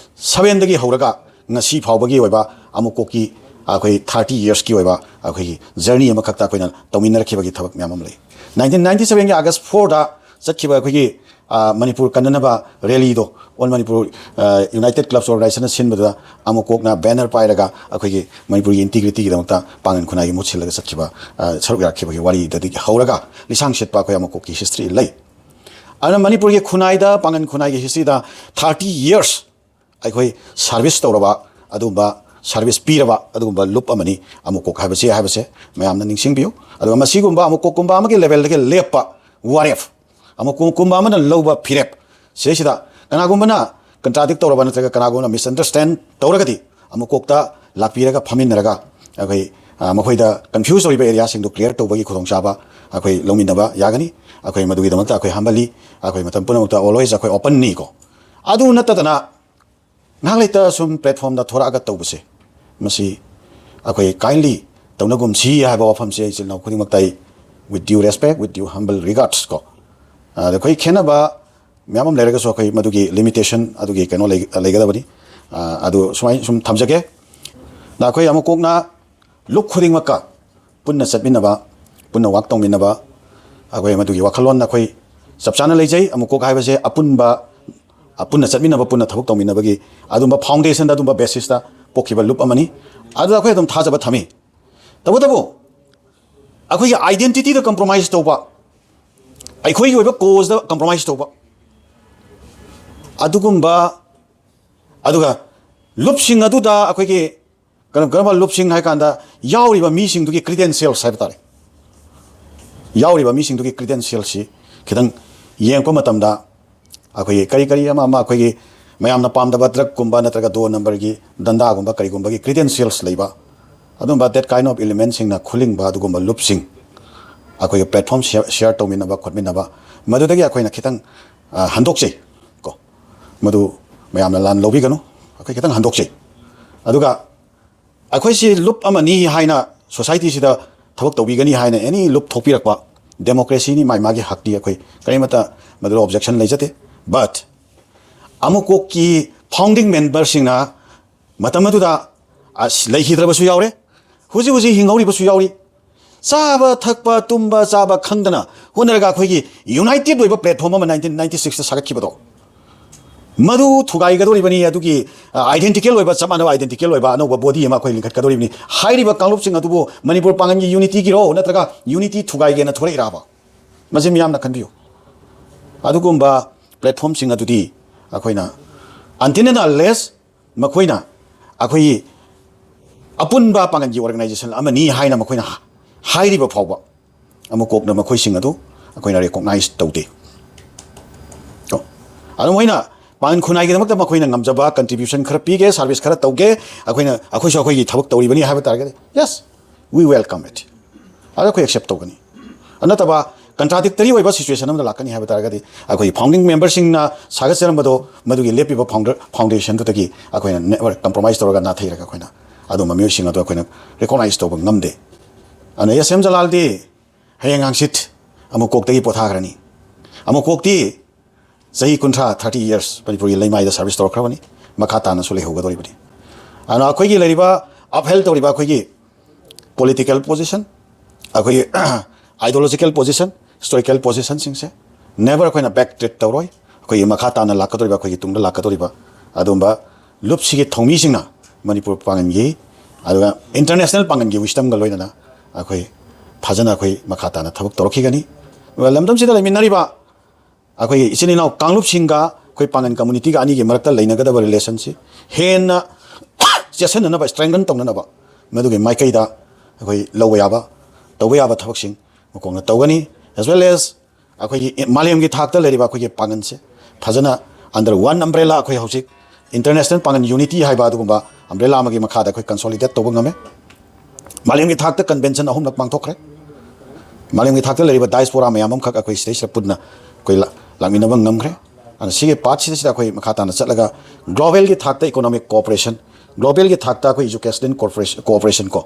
sevenꯗꯒꯤ ꯍꯧꯔꯒ ꯉꯁꯤ ꯐꯥꯎꯕꯒꯤ ꯑꯣꯏꯕ ꯑꯃꯨꯛꯀꯣꯛꯀꯤ ꯑꯩꯈꯣꯏ thirty yearsꯀꯤ ꯑꯣꯏꯕ ꯑꯩꯈꯣꯏꯒꯤ ꯖꯔꯅꯤ ꯑꯃꯈꯛꯇ ꯑꯩꯈꯣꯏꯅ ꯇꯧꯃꯤꯟꯅꯔꯛꯈꯤꯕꯒꯤ ꯊꯕꯛ ꯃꯌꯥꯝ ꯑꯃ ꯂꯩ꯫ Nineteen ninety sevenꯒꯤ August fourꯗ ꯆꯠꯈꯤꯕ ꯑꯩꯈꯣꯏꯒꯤ, ꯑ, ꯃꯅꯤꯄꯨꯔ ꯀꯟꯅꯅꯕ ꯔꯦꯂꯤꯗꯣ, All Manipur, ꯑ, United Clubs Organizationꯅ ꯁꯤꯟꯕꯗꯨꯗ ꯑꯃꯨꯛꯀꯣꯛꯅ ꯕꯦꯅꯔ ꯄꯥꯏꯔꯒ ꯑꯩꯈꯣꯏꯒꯤ ꯃꯅꯤꯄꯨꯔꯒꯤ ꯏꯟꯇꯤꯒ꯭ꯔꯤꯇꯤꯒꯤꯗꯃꯛꯇ ꯄꯥꯡꯒꯟ ꯈꯨꯟꯅꯥꯏꯒꯤ ꯃꯍꯨꯠ ꯁꯤꯜꯂꯒ ꯆꯠꯈꯤꯕ, ꯑ, ꯁꯔꯨꯛ ꯌꯥꯈꯤꯕꯒꯤ ꯋꯥꯔꯤꯗꯒꯤ ꯍꯧꯔꯒ ꯂꯤꯁꯥꯡ ꯁꯤꯠꯄ ꯑꯩꯈꯣꯏ ꯑꯃꯨꯛꯀꯣꯛꯀꯤ ꯍꯤꯁꯇ꯭ꯔꯤ ꯂꯩ꯫ ꯑꯗꯨꯅ ꯃꯅꯤꯄꯨꯔꯒꯤ ꯈꯨꯟꯅꯥꯏꯗ, ꯄꯥꯡꯒꯟ ꯈꯨꯟꯅꯥꯏꯒꯤ ꯍꯤꯁꯇ꯭ꯔꯤꯗ thirty years ꯑꯩꯈꯣꯏ ꯁꯥꯔꯚꯤꯁ ꯇꯧꯔꯕ ꯑꯗꯨꯒꯨꯝꯕ, ꯁꯥꯔꯚꯤꯁ ꯄꯤꯔꯕ ꯑꯗꯨꯒꯨꯝꯕ ꯂꯨꯞ ꯑꯃꯅꯤ ꯑꯃꯨꯛꯀꯣꯛ ꯍꯥꯏꯕꯁꯤ, ꯍꯥꯏꯕꯁꯦ ꯃꯌꯥꯝꯅ ꯅꯤꯡꯁꯤꯡꯕꯤꯌꯨ꯫ ꯑꯗꯨꯒ ꯃꯁꯤꯒꯨꯝꯕ ꯑꯃꯨꯛꯀꯣꯛꯀꯨꯝꯕ ꯑꯃꯒꯤ ꯂꯦꯚꯦꯜꯗꯒꯤ ꯂꯦꯞꯄ ꯋꯥꯔꯦꯞ, ꯑꯃꯨꯛꯀꯣꯛꯀꯨꯝꯕ ꯑꯃꯅ ꯂꯧꯕ ꯐꯤꯔꯦꯞ, ꯁꯤꯗꯩꯁꯤꯗ ꯀꯅꯥꯒꯨꯝꯕꯅ ꯀꯟꯇ꯭ꯔꯥꯗꯤꯛ ꯇꯧꯔꯕ ꯅꯠꯇ꯭ꯔꯒ ꯀꯅꯥꯒꯨꯝꯕꯅ ꯃꯤꯁꯑꯟꯗꯔꯁꯇꯦꯟ ꯇꯧꯔꯒꯗꯤ ꯑꯃꯨꯛꯀꯣꯛꯇ ꯂꯥꯛꯄꯤꯔꯒ ꯐꯝꯃꯤꯟꯅꯔꯒ ꯑꯩꯈꯣꯏ, ꯑ, ꯃꯈꯣꯏꯗ ꯀꯟꯐ꯭ꯌꯨꯁ ꯑꯣꯏꯔꯤꯕ ꯑꯦꯔꯤꯌꯥꯁꯤꯡꯗꯨ ꯀ꯭ꯂꯤꯌꯥꯔ ꯇꯧꯕꯒꯤ ꯈꯨꯗꯣꯡꯆꯥꯕ ꯑꯩꯈꯣꯏ ꯂꯧꯃꯤꯟꯅꯕ ꯌꯥꯒꯅꯤ꯫ ꯑꯩꯈꯣꯏ ꯃꯗꯨꯒꯤꯗꯃꯛꯇ ꯑꯩꯈꯣꯏ ꯍꯝꯕꯜꯂꯤ꯫ ꯑꯩꯈꯣꯏ ꯃꯇꯝ ꯄꯨꯝꯅꯃꯛꯇ always ꯑꯩꯈꯣꯏ ꯑꯣꯄꯟꯅꯤꯀꯣ꯫ ꯑꯗꯨ ꯅꯠꯇꯗꯅ ꯉꯥꯏꯍꯥꯛ ꯂꯩꯇ ꯁꯨꯝ ꯄ꯭ꯂꯦꯠꯐꯣꯝꯗ ꯊꯣꯔꯛꯑꯒ ꯇꯧꯕꯁꯦ, ꯃꯁꯤ ꯑꯩꯈꯣꯏ kindly ꯇꯧꯅꯒꯨꯝꯁꯤ ꯍꯥꯏꯕ ꯋꯥꯐꯝꯁꯦ ꯏꯆꯤꯜ ꯏꯅꯥꯎ ꯈꯨꯗꯤꯡꯃꯛꯇ ꯑꯩ with due respect, with due humble regards ꯀꯣ, ꯑꯗ ꯑꯩꯈꯣꯏ ꯈꯦꯠꯅꯕ ꯃꯌꯥꯝ ꯑꯃ ꯂꯩꯔꯒꯁꯨ ꯑꯩꯈꯣꯏ ꯃꯗꯨꯒꯤ ꯂꯤꯃꯤꯇꯦꯁꯟ ꯑꯗꯨꯒꯤ ꯀꯩꯅꯣ ꯂꯩ-, ꯂꯩꯒꯗꯕꯅꯤ꯫ ꯑ, ꯑꯗꯨ ꯁꯨꯃꯥꯏꯅ ꯁꯨꯝ ꯊꯝꯖꯒꯦ꯫ ꯑꯗ ꯑꯩꯈꯣꯏ ꯑꯃꯨꯛ ꯀꯣꯛꯅ ꯂꯨꯞ ꯈꯨꯗꯤꯡꯃꯛꯀ ꯄꯨꯟꯅ ꯆꯠꯃꯤꯟꯅꯕ, ꯄꯨꯟꯅ ꯋꯥꯛ ꯇꯧꯃꯤꯟꯅꯕ, ꯑꯩꯈꯣꯏ ꯃꯗꯨꯒꯤ ꯋꯥꯈꯜꯂꯣꯟ ꯑꯩꯈꯣꯏ ꯆꯞ ꯆꯥꯅ ꯂꯩꯖꯩ꯫ ꯑꯃꯨꯛ ꯀꯣꯛ ꯍꯥꯏꯕꯁꯦ ꯑꯄꯨꯟꯕ, ꯑ, ꯄꯨꯟꯅ ꯆꯠꯃꯤꯟꯅꯕ, ꯄꯨꯟꯅ ꯊꯕꯛ ꯇꯧꯃꯤꯟꯅꯕꯒꯤ ꯑꯗꯨꯝꯕ ꯐꯥꯎꯟꯗꯦꯁꯟꯗ, ꯑꯗꯨꯝꯕ ꯕꯦꯁꯤꯁꯇ ꯄꯣꯛꯈꯤꯕ ꯂꯨꯞ ꯑꯃꯅꯤ꯫ ꯑꯗꯨꯗ ꯑꯩꯈꯣꯏ ꯑꯗꯨꯝ ꯊꯥꯖꯕ ꯊꯝꯃꯤ꯫ ꯇꯧꯕꯇꯕꯨ ꯑꯩꯈꯣꯏꯒꯤ ꯑꯥꯏꯗꯦꯟꯇꯤꯇꯤꯗ ꯀꯝꯄ꯭ꯔꯣꯃꯥꯏꯁ ꯇꯧꯕ, ꯑꯩꯈꯣꯏꯒꯤ ꯑꯣꯏꯕ ꯀꯣꯖꯇ ꯀꯝꯄ꯭ꯔꯣꯃꯥꯏꯁ ꯇꯧꯕ, ꯑꯗꯨꯒꯨꯝꯕ, ꯑꯗꯨꯒ ꯂꯨꯞꯁꯤꯡ ꯑꯗꯨꯗ ꯑꯩꯈꯣꯏꯒꯤ ꯀꯔꯝ ꯀꯔꯝꯕ ꯂꯨꯞꯁꯤꯡ ꯍꯥꯏ ꯀꯥꯟꯗ, ꯌꯥꯎꯔꯤꯕ ꯃꯤꯁꯤꯡꯗꯨꯒꯤ credentials ꯍꯥꯏꯕ ꯇꯥꯔꯦ, ꯌꯥꯎꯔꯤꯕ ꯃꯤꯁꯤꯡꯗꯨꯒꯤ credentialꯁꯤ ꯈꯤꯇꯪ ꯌꯦꯡꯉꯛꯄ ꯃꯇꯝꯗ, ꯑꯩꯈꯣꯏꯒꯤ ꯀꯔꯤ ꯀꯔꯤ ꯑꯃ ꯑꯃ, ꯑꯩꯈꯣꯏꯒꯤ ꯃꯌꯥꯝꯅ ꯄꯥꯝꯗꯕ ꯗ꯭ꯔꯒꯀꯨꯝꯕ ꯅꯠꯇ꯭ꯔꯒ ꯗꯣ ꯅꯝꯕꯔꯒꯤ ꯗꯟꯗꯥꯒꯨꯝꯕ ꯀꯔꯤꯒꯨꯝꯕꯒꯤ credentials ꯂꯩꯕ, ꯑꯗꯨꯝꯕ that kind of elementꯁꯤꯡꯅ ꯈꯨꯂꯤꯡꯕ ꯑꯗꯨꯒꯨꯝꯕ ꯂꯨꯞꯁꯤꯡ, ꯑꯩꯈꯣꯏꯒꯤ platform share, share ꯇꯧꯃꯤꯟꯅꯕ ꯈꯣꯠꯃꯤꯟꯅꯕ, ꯃꯗꯨꯗꯒꯤ ꯑꯩꯈꯣꯏꯅ ꯈꯤꯇꯪ, ꯑ, ꯍꯟꯗꯣꯛꯆꯩ ꯀꯣ꯫ ꯃꯗꯨ ꯃꯌꯥꯝꯅ ꯂꯥꯟ ꯂꯧꯕꯤꯒꯅꯨ, ꯑꯩꯈꯣꯏ ꯈꯤꯇꯪ ꯍꯟꯗꯣꯛꯆꯩ꯫ ꯑꯗꯨꯒ ꯑꯩꯈꯣꯏꯁꯤ ꯂꯨꯞ ꯑꯃꯅꯤ ꯍꯥꯏꯅ, societyꯁꯤꯗ ꯊꯕꯛ ꯇꯧꯕꯤꯒꯅꯤ ꯍꯥꯏꯅ any ꯂꯨꯞ ꯊꯣꯛꯄꯤꯔꯛꯄ, democracyꯅꯤ, ꯃꯥꯏ ꯃꯥꯒꯤ ꯍꯛꯇꯤ, ꯑꯩꯈꯣꯏ ꯀꯔꯤꯃꯠꯇ ꯃꯗꯨꯗ objection ꯂꯩꯖꯗꯦ꯫ But ꯑꯃꯨꯀꯣꯛꯀꯤ founding memberꯁꯤꯡꯅ ꯃꯇꯝ ꯑꯗꯨꯗ, ꯑꯁ, ꯂꯩꯈꯤꯗ꯭ꯔꯕꯁꯨ ꯌꯥꯎꯔꯦ, ꯍꯧꯖꯤꯛ ꯍꯧꯖꯤꯛ ꯍꯤꯡꯍꯧꯔꯤꯕꯁꯨ ꯌꯥꯎꯔꯤ꯫ ꯆꯥꯕ ꯊꯛꯄ ꯇꯨꯝꯕ ꯆꯥꯕ ꯈꯪꯗꯅ ꯍꯣꯠꯅꯔꯒ ꯑꯩꯈꯣꯏꯒꯤ united ꯑꯣꯏꯕ platform ꯑꯃ nineteen ninety sixꯇ ꯁꯥꯒꯠꯈꯤꯕꯗꯣ, ꯃꯗꯨ ꯊꯨꯒꯥꯏꯒꯗꯧꯔꯤꯕꯅꯤ꯫ ꯑꯗꯨꯒꯤ, ꯑ, identical ꯑꯣꯏꯕ, ꯆꯞ ꯃꯥꯟꯅꯕ identical ꯑꯣꯏꯕ ꯑꯅꯧꯕ body ꯑꯃ ꯑꯩꯈꯣꯏ ꯂꯤꯡꯈꯠꯀꯗꯧꯔꯤꯕꯅꯤ꯫ ꯍꯥꯏꯔꯤꯕ ꯀꯥꯡꯂꯨꯞꯁꯤꯡ ꯑꯗꯨꯕꯨ ꯃꯅꯤꯄꯨꯔ ꯄꯥꯡꯒꯟꯒꯤ unityꯒꯤꯔꯣ, ꯅꯠꯇ꯭ꯔꯒ unity ꯊꯨꯒꯥꯏꯒꯦꯅ ꯊꯣꯛꯂꯛꯏꯔꯕ? ꯃꯁꯤ ꯃꯤꯌꯥꯝꯅ ꯈꯟꯕꯤꯌꯨ꯫ ꯑꯗꯨꯒꯨꯝꯕ platformꯁꯤꯡ ꯑꯗꯨꯗꯤ ꯑꯩꯈꯣꯏꯅ, until and unless ꯃꯈꯣꯏꯅ ꯑꯩꯈꯣꯏꯒꯤ ꯑꯄꯨꯟꯕ ꯄꯥꯡꯒꯜꯒꯤ organization ꯑꯃꯅꯤ ꯍꯥꯏꯅ ꯃꯈꯣꯏꯅ ꯍꯥꯏꯔꯤꯕ ꯐꯥꯎꯕ, ꯑꯃꯨꯛ ꯀꯣꯛꯅ ꯃꯈꯣꯏꯁꯤꯡ ꯑꯗꯨ ꯑꯩꯈꯣꯏꯅ recognize ꯇꯧꯗꯦ꯫ ꯀꯣ? ꯑꯗꯨ ꯃꯣꯏꯅ ꯄꯥꯡꯒꯜ ꯈꯨꯟꯅꯥꯏꯒꯤꯗꯃꯛꯇ ꯃꯈꯣꯏꯅ ꯉꯝꯖꯕ contribution ꯈꯔ ꯄꯤꯒꯦ, service ꯈꯔ ꯇꯧꯒꯦ, ꯑꯩꯈꯣꯏꯅ, ꯑꯩꯈꯣꯏꯁꯨ ꯑꯩꯈꯣꯏꯒꯤ ꯊꯕꯛ ꯇꯧꯔꯤꯕꯅꯤ ꯍꯥꯏꯕ ꯇꯥꯔꯒꯗꯤ, yes, we welcome it꯫ ꯑꯗ ꯑꯩꯈꯣꯏ accept ꯇꯧꯒꯅꯤ꯫ ꯑꯗꯨ ꯅꯠꯇꯕ contradictory ꯑꯣꯏꯕ situation ꯑꯃꯗ ꯂꯥꯛꯀꯅꯤ ꯍꯥꯏꯕ ꯇꯥꯔꯒꯗꯤ, ꯑꯩꯈꯣꯏꯒꯤ founding memberꯁꯤꯡꯅ ꯁꯥꯒꯠꯆꯔꯝꯕꯗꯣ, ꯃꯗꯨꯒꯤ ꯂꯦꯞꯄꯤꯕ founder, foundationꯗꯨꯗꯒꯤ ꯑꯩꯈꯣꯏꯅ never compromise ꯇꯧꯔꯒ ꯅꯥꯊꯩꯔꯒ ꯑꯩꯈꯣꯏꯅ ꯑꯗꯨꯝꯕ ꯃꯤꯑꯣꯏꯁꯤꯡ ꯑꯗꯨ ꯑꯩꯈꯣꯏꯅ recognize ꯇꯧꯕ ꯉꯝꯗꯦ꯫ ꯑꯗꯨꯅ S M ꯖꯂꯥꯜꯗꯤ ꯍꯌꯦꯡ ꯍꯪꯆꯤꯠ ꯑꯃꯨꯛ ꯀꯣꯛꯇꯒꯤ ꯄꯣꯊꯥꯈ꯭ꯔꯅꯤ꯫ ꯑꯃꯨꯛ ꯀꯣꯛꯇꯤ ꯆꯍꯤ ꯀꯨꯟꯊ꯭ꯔꯥ, thirty years ꯃꯅꯤꯄꯨꯔꯒꯤ ꯂꯩꯃꯥꯏꯗ service ꯇꯧꯔꯛꯈ꯭ꯔꯕꯅꯤ, ꯃꯈꯥ ꯇꯥꯅꯁꯨ ꯂꯩꯍꯧꯒꯗꯧꯔꯤꯕꯅꯤ꯫ ꯑꯗꯨꯅ ꯑꯩꯈꯣꯏꯒꯤ ꯂꯩꯔꯤꯕ, upheld ꯇꯧꯔꯤꯕ ꯑꯩꯈꯣꯏꯒꯤ political position, ꯑꯩꯈꯣꯏꯒꯤ ideological position, historical positionꯁꯤꯡꯁꯦ never ꯑꯩꯈꯣꯏꯅ back track ꯇꯧꯔꯣꯏ꯫ ꯑꯩꯈꯣꯏꯒꯤ ꯃꯈꯥ ꯇꯥꯅ ꯂꯥꯛꯀꯗꯧꯔꯤꯕ, ꯑꯩꯈꯣꯏꯒꯤ ꯇꯨꯡꯗ ꯂꯥꯛꯀꯗꯧꯔꯤꯕ ꯑꯗꯨꯝꯕ ꯂꯨꯞꯁꯤꯒꯤ ꯊꯧꯃꯤꯁꯤꯡꯅ ꯃꯅꯤꯄꯨꯔ ꯄꯥꯡꯒꯟꯒꯤ, ꯑꯗꯨꯒ international ꯄꯥꯡꯒꯟꯒꯤ wisdomꯒ ꯂꯣꯏꯅꯅ ꯑꯩꯈꯣꯏ ꯐꯖꯅ ꯑꯩꯈꯣꯏ ꯃꯈꯥ ꯇꯥꯅ ꯊꯕꯛ ꯇꯧꯔꯛꯈꯤꯒꯅꯤ꯫ ꯑꯗꯨꯒ ꯂꯝꯗꯝꯁꯤꯗ ꯂꯩꯃꯤꯟꯅꯔꯤꯕ ꯑꯩꯈꯣꯏꯒꯤ ꯏꯆꯤꯟ ꯏꯅꯥꯎ ꯀꯥꯡꯂꯨꯞꯁꯤꯡꯒ ꯑꯩꯈꯣꯏ ꯄꯥꯡꯒꯟ ꯀꯝꯃꯨꯅꯤꯇꯤꯒ ꯑꯅꯤꯒꯤ ꯃꯔꯛꯇ ꯂꯩꯅꯒꯗꯕ ꯔꯤꯂꯦꯁꯟꯁꯤ ꯍꯦꯟꯅ ꯆꯦꯠꯁꯤꯟꯅꯅꯕ, ꯁ꯭ꯇ꯭ꯔꯦꯡꯒꯟ ꯇꯧꯅꯅꯕ, ꯃꯗꯨꯒꯤ ꯃꯥꯏꯀꯩꯗ ꯑꯩꯈꯣꯏ ꯂꯧꯕ ꯌꯥꯕ, ꯇꯧꯕ ꯌꯥꯕ ꯊꯕꯛꯁꯤꯡ ꯃꯀꯣꯛꯅ ꯇꯧꯒꯅꯤ꯫ As well as ꯑꯩꯈꯣꯏꯒꯤ ꯃꯥꯂꯦꯝꯒꯤ ꯊꯥꯛꯇ ꯂꯩꯔꯤꯕ ꯑꯩꯈꯣꯏꯒꯤ ꯄꯥꯡꯒꯟꯁꯦ ꯐꯖꯅ under one umbrella, ꯑꯩꯈꯣꯏ ꯍꯧꯖꯤꯛ International Pangan Unity ꯍꯥꯏꯕ ꯑꯗꯨꯒꯨꯝꯕ ꯑꯝꯕ꯭ꯔꯦꯂꯥ ꯑꯃꯒꯤ ꯃꯈꯥꯗ ꯑꯩꯈꯣꯏ ꯀꯟꯁꯣꯂꯤꯗꯦꯠ ꯇꯧꯕ ꯉꯝꯃꯦ꯫ ꯃꯥꯂꯦꯝꯒꯤ ꯊꯥꯛꯇ ꯀꯟꯚꯦꯟꯁꯟ ꯑꯍꯨꯝꯂꯛ ꯄꯥꯡꯊꯣꯛꯈ꯭ꯔꯦ꯫ ꯃꯥꯂꯦꯝꯒꯤ ꯊꯥꯛꯇ ꯂꯩꯔꯤꯕ ꯗꯥꯏꯁꯄꯣꯔꯥ ꯃꯌꯥꯝ ꯑꯃꯈꯛ ꯑꯩꯈꯣꯏ ꯁꯤꯗꯩꯁꯤꯗ ꯄꯨꯟꯅ ꯑꯩꯈꯣꯏ ꯂꯥꯛꯃꯤꯟꯅꯕ ꯉꯝꯈ꯭ꯔꯦ꯫ ꯑꯗꯨꯅ ꯁꯤꯒꯤ ꯄꯥꯔꯠꯁꯤꯗ ꯑꯩꯈꯣꯏ ꯃꯈꯥ ꯇꯥꯅ ꯆꯠꯂꯒ ꯒ꯭ꯂꯣꯕꯦꯜꯒꯤ ꯊꯥꯛꯇ ꯏꯀꯣꯅꯣꯃꯤꯛ ꯀꯣꯑꯣꯄꯔꯦꯁꯟ, ꯒ꯭ꯂꯣꯕꯦꯜꯒꯤ ꯊꯥꯛꯇ ꯑꯩꯈꯣꯏ ꯏꯖꯨꯀꯦꯁꯅꯦꯜ ꯀꯣꯑꯣꯄꯔꯦꯁꯟ, ꯀꯣꯑꯣꯄꯔꯦꯁꯟ ꯀꯣ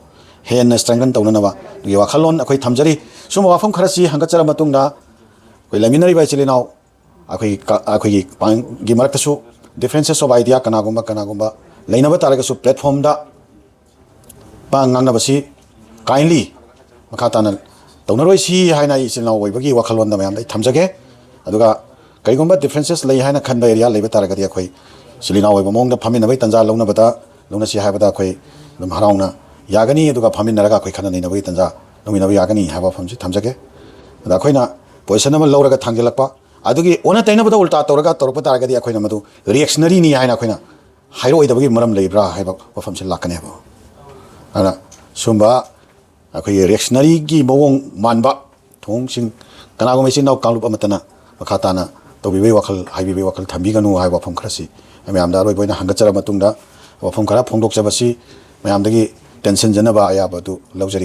ꯍꯦꯟꯅ ꯁ꯭ꯇ꯭ꯔꯦꯡꯒꯟ ꯇꯧꯅꯅꯕ ꯑꯗꯨꯒꯤ ꯋꯥꯈꯜꯂꯣꯟ ꯑꯩꯈꯣꯏ ꯊꯝꯖꯔꯤ꯫ ꯁꯨꯝꯕ ꯋꯥꯐꯝ ꯈꯔꯁꯤ ꯍꯪꯒꯠꯆꯔ ꯃꯇꯨꯡꯗ ꯑꯩꯈꯣꯏ ꯂꯩꯃꯤꯟꯅꯔꯤꯕ ꯏꯆꯤꯜ ꯏꯅꯥꯎ ꯑꯩꯈꯣꯏꯒꯤ ꯀ-, ꯑꯩꯈꯣꯏꯒꯤ ꯄꯥꯡꯒꯤ ꯃꯔꯛꯇꯁꯨ differences of idea ꯀꯅꯥꯒꯨꯝꯕ, ꯀꯅꯥꯒꯨꯝꯕ ꯂꯩꯅꯕ ꯇꯥꯔꯒꯁꯨ platformꯗ ꯄꯥꯡ ꯉꯥꯡꯅꯕꯁꯤ kindly ꯃꯈꯥ ꯇꯥꯅ ꯇꯧꯅꯔꯣꯏꯁꯤ ꯍꯥꯏꯅ ꯑꯩ ꯏꯆꯤꯜ ꯏꯅꯥꯎ ꯑꯣꯏꯕꯒꯤ ꯋꯥꯈꯜꯂꯣꯟꯗ ꯃꯌꯥꯝꯗ ꯑꯩ ꯊꯝꯖꯒꯦ꯫ ꯑꯗꯨꯒ ꯀꯔꯤꯒꯨꯝꯕ differences ꯂꯩ ꯍꯥꯏꯅ ꯈꯟꯕ area ꯂꯩꯕ ꯇꯥꯔꯒꯗꯤ ꯑꯩꯈꯣꯏ ꯏꯆꯤꯜ ꯏꯅꯥꯎ ꯑꯣꯏꯕ ꯃꯑꯣꯡꯗ ꯐꯝꯃꯤꯟꯅꯕꯒꯤ ꯇꯥꯟꯖꯥ ꯂꯧꯅꯕꯗ, ꯂꯧꯅꯁꯤ ꯍꯥꯏꯕꯗ ꯑꯩꯈꯣꯏ ꯑꯗꯨꯝ ꯍꯔꯥꯎꯅ ꯌꯥꯒꯅꯤ꯫ ꯑꯗꯨꯒ ꯐꯝꯃꯤꯟꯅꯔꯒ ꯑꯩꯈꯣꯏ ꯈꯟꯅ ꯅꯩꯅꯕꯒꯤ ꯇꯥꯟꯖꯥ ꯂꯧꯃꯤꯟꯅꯕ ꯌꯥꯒꯅꯤ ꯍꯥꯏꯕ ꯋꯥꯐꯝꯁꯤ ꯊꯝꯖꯒꯦ꯫ ꯑꯗ ꯑꯩꯈꯣꯏꯅ position ꯑꯃ ꯂꯧꯔꯒ ꯊꯥꯡꯖꯤꯜꯂꯛꯄ, ꯑꯗꯨꯒꯤ ꯑꯣꯟꯅ ꯇꯩꯅꯕꯗ ꯎꯜꯇꯥ ꯇꯧꯔꯒ ꯇꯧꯔꯛꯄ ꯇꯥꯔꯒꯗꯤ ꯑꯩꯈꯣꯏꯅ ꯃꯗꯨ reactionaryꯅꯤ ꯍꯥꯏꯅ ꯑꯩꯈꯣꯏꯅ ꯍꯥꯏꯔꯛꯑꯣꯏꯗꯕꯒꯤ ꯃꯔꯝ ꯂꯩꯕ꯭ꯔꯥ ꯍꯥꯏꯕ ꯋꯥꯐꯝꯁꯤ ꯂꯥꯛꯀꯅꯦꯕ꯫ ꯑꯗꯨꯅ ꯁꯨꯝꯕ ꯑꯩꯈꯣꯏꯒꯤ reactionaryꯒꯤ ꯃꯑꯣꯡ ꯃꯥꯟꯕ ꯊꯧꯑꯣꯡꯁꯤꯡ ꯀꯅꯥꯒꯨꯝꯕ ꯏꯆꯤꯟ ꯏꯅꯥꯎ ꯀꯥꯡꯂꯨꯞ ꯑꯃꯠꯇꯅ ꯃꯈꯥ ꯇꯥꯅ ꯇꯧꯕꯤꯕꯒꯤ ꯋꯥꯈꯜ, ꯍꯥꯏꯕꯤꯕꯒꯤ ꯋꯥꯈꯜ ꯊꯝꯕꯤꯒꯅꯨ ꯍꯥꯏꯕ ꯋꯥꯐꯝ ꯈꯔꯁꯤ ꯑꯩ ꯃꯌꯥꯝꯗ ꯑꯔꯣꯏꯕ ꯑꯣꯏꯅ ꯍꯪꯒꯠꯆꯔꯕ ꯃꯇꯨꯡꯗ, ꯋꯥꯐꯝ ꯈꯔ ꯐꯣꯡꯗꯣꯛꯆꯕꯁꯤ ꯃꯌꯥꯝꯗꯒꯤ ꯇꯦꯟꯁꯤꯟꯖꯅꯕ ꯑꯌꯥꯕ ꯑꯗꯨ ꯂꯧꯖꯔꯤ꯫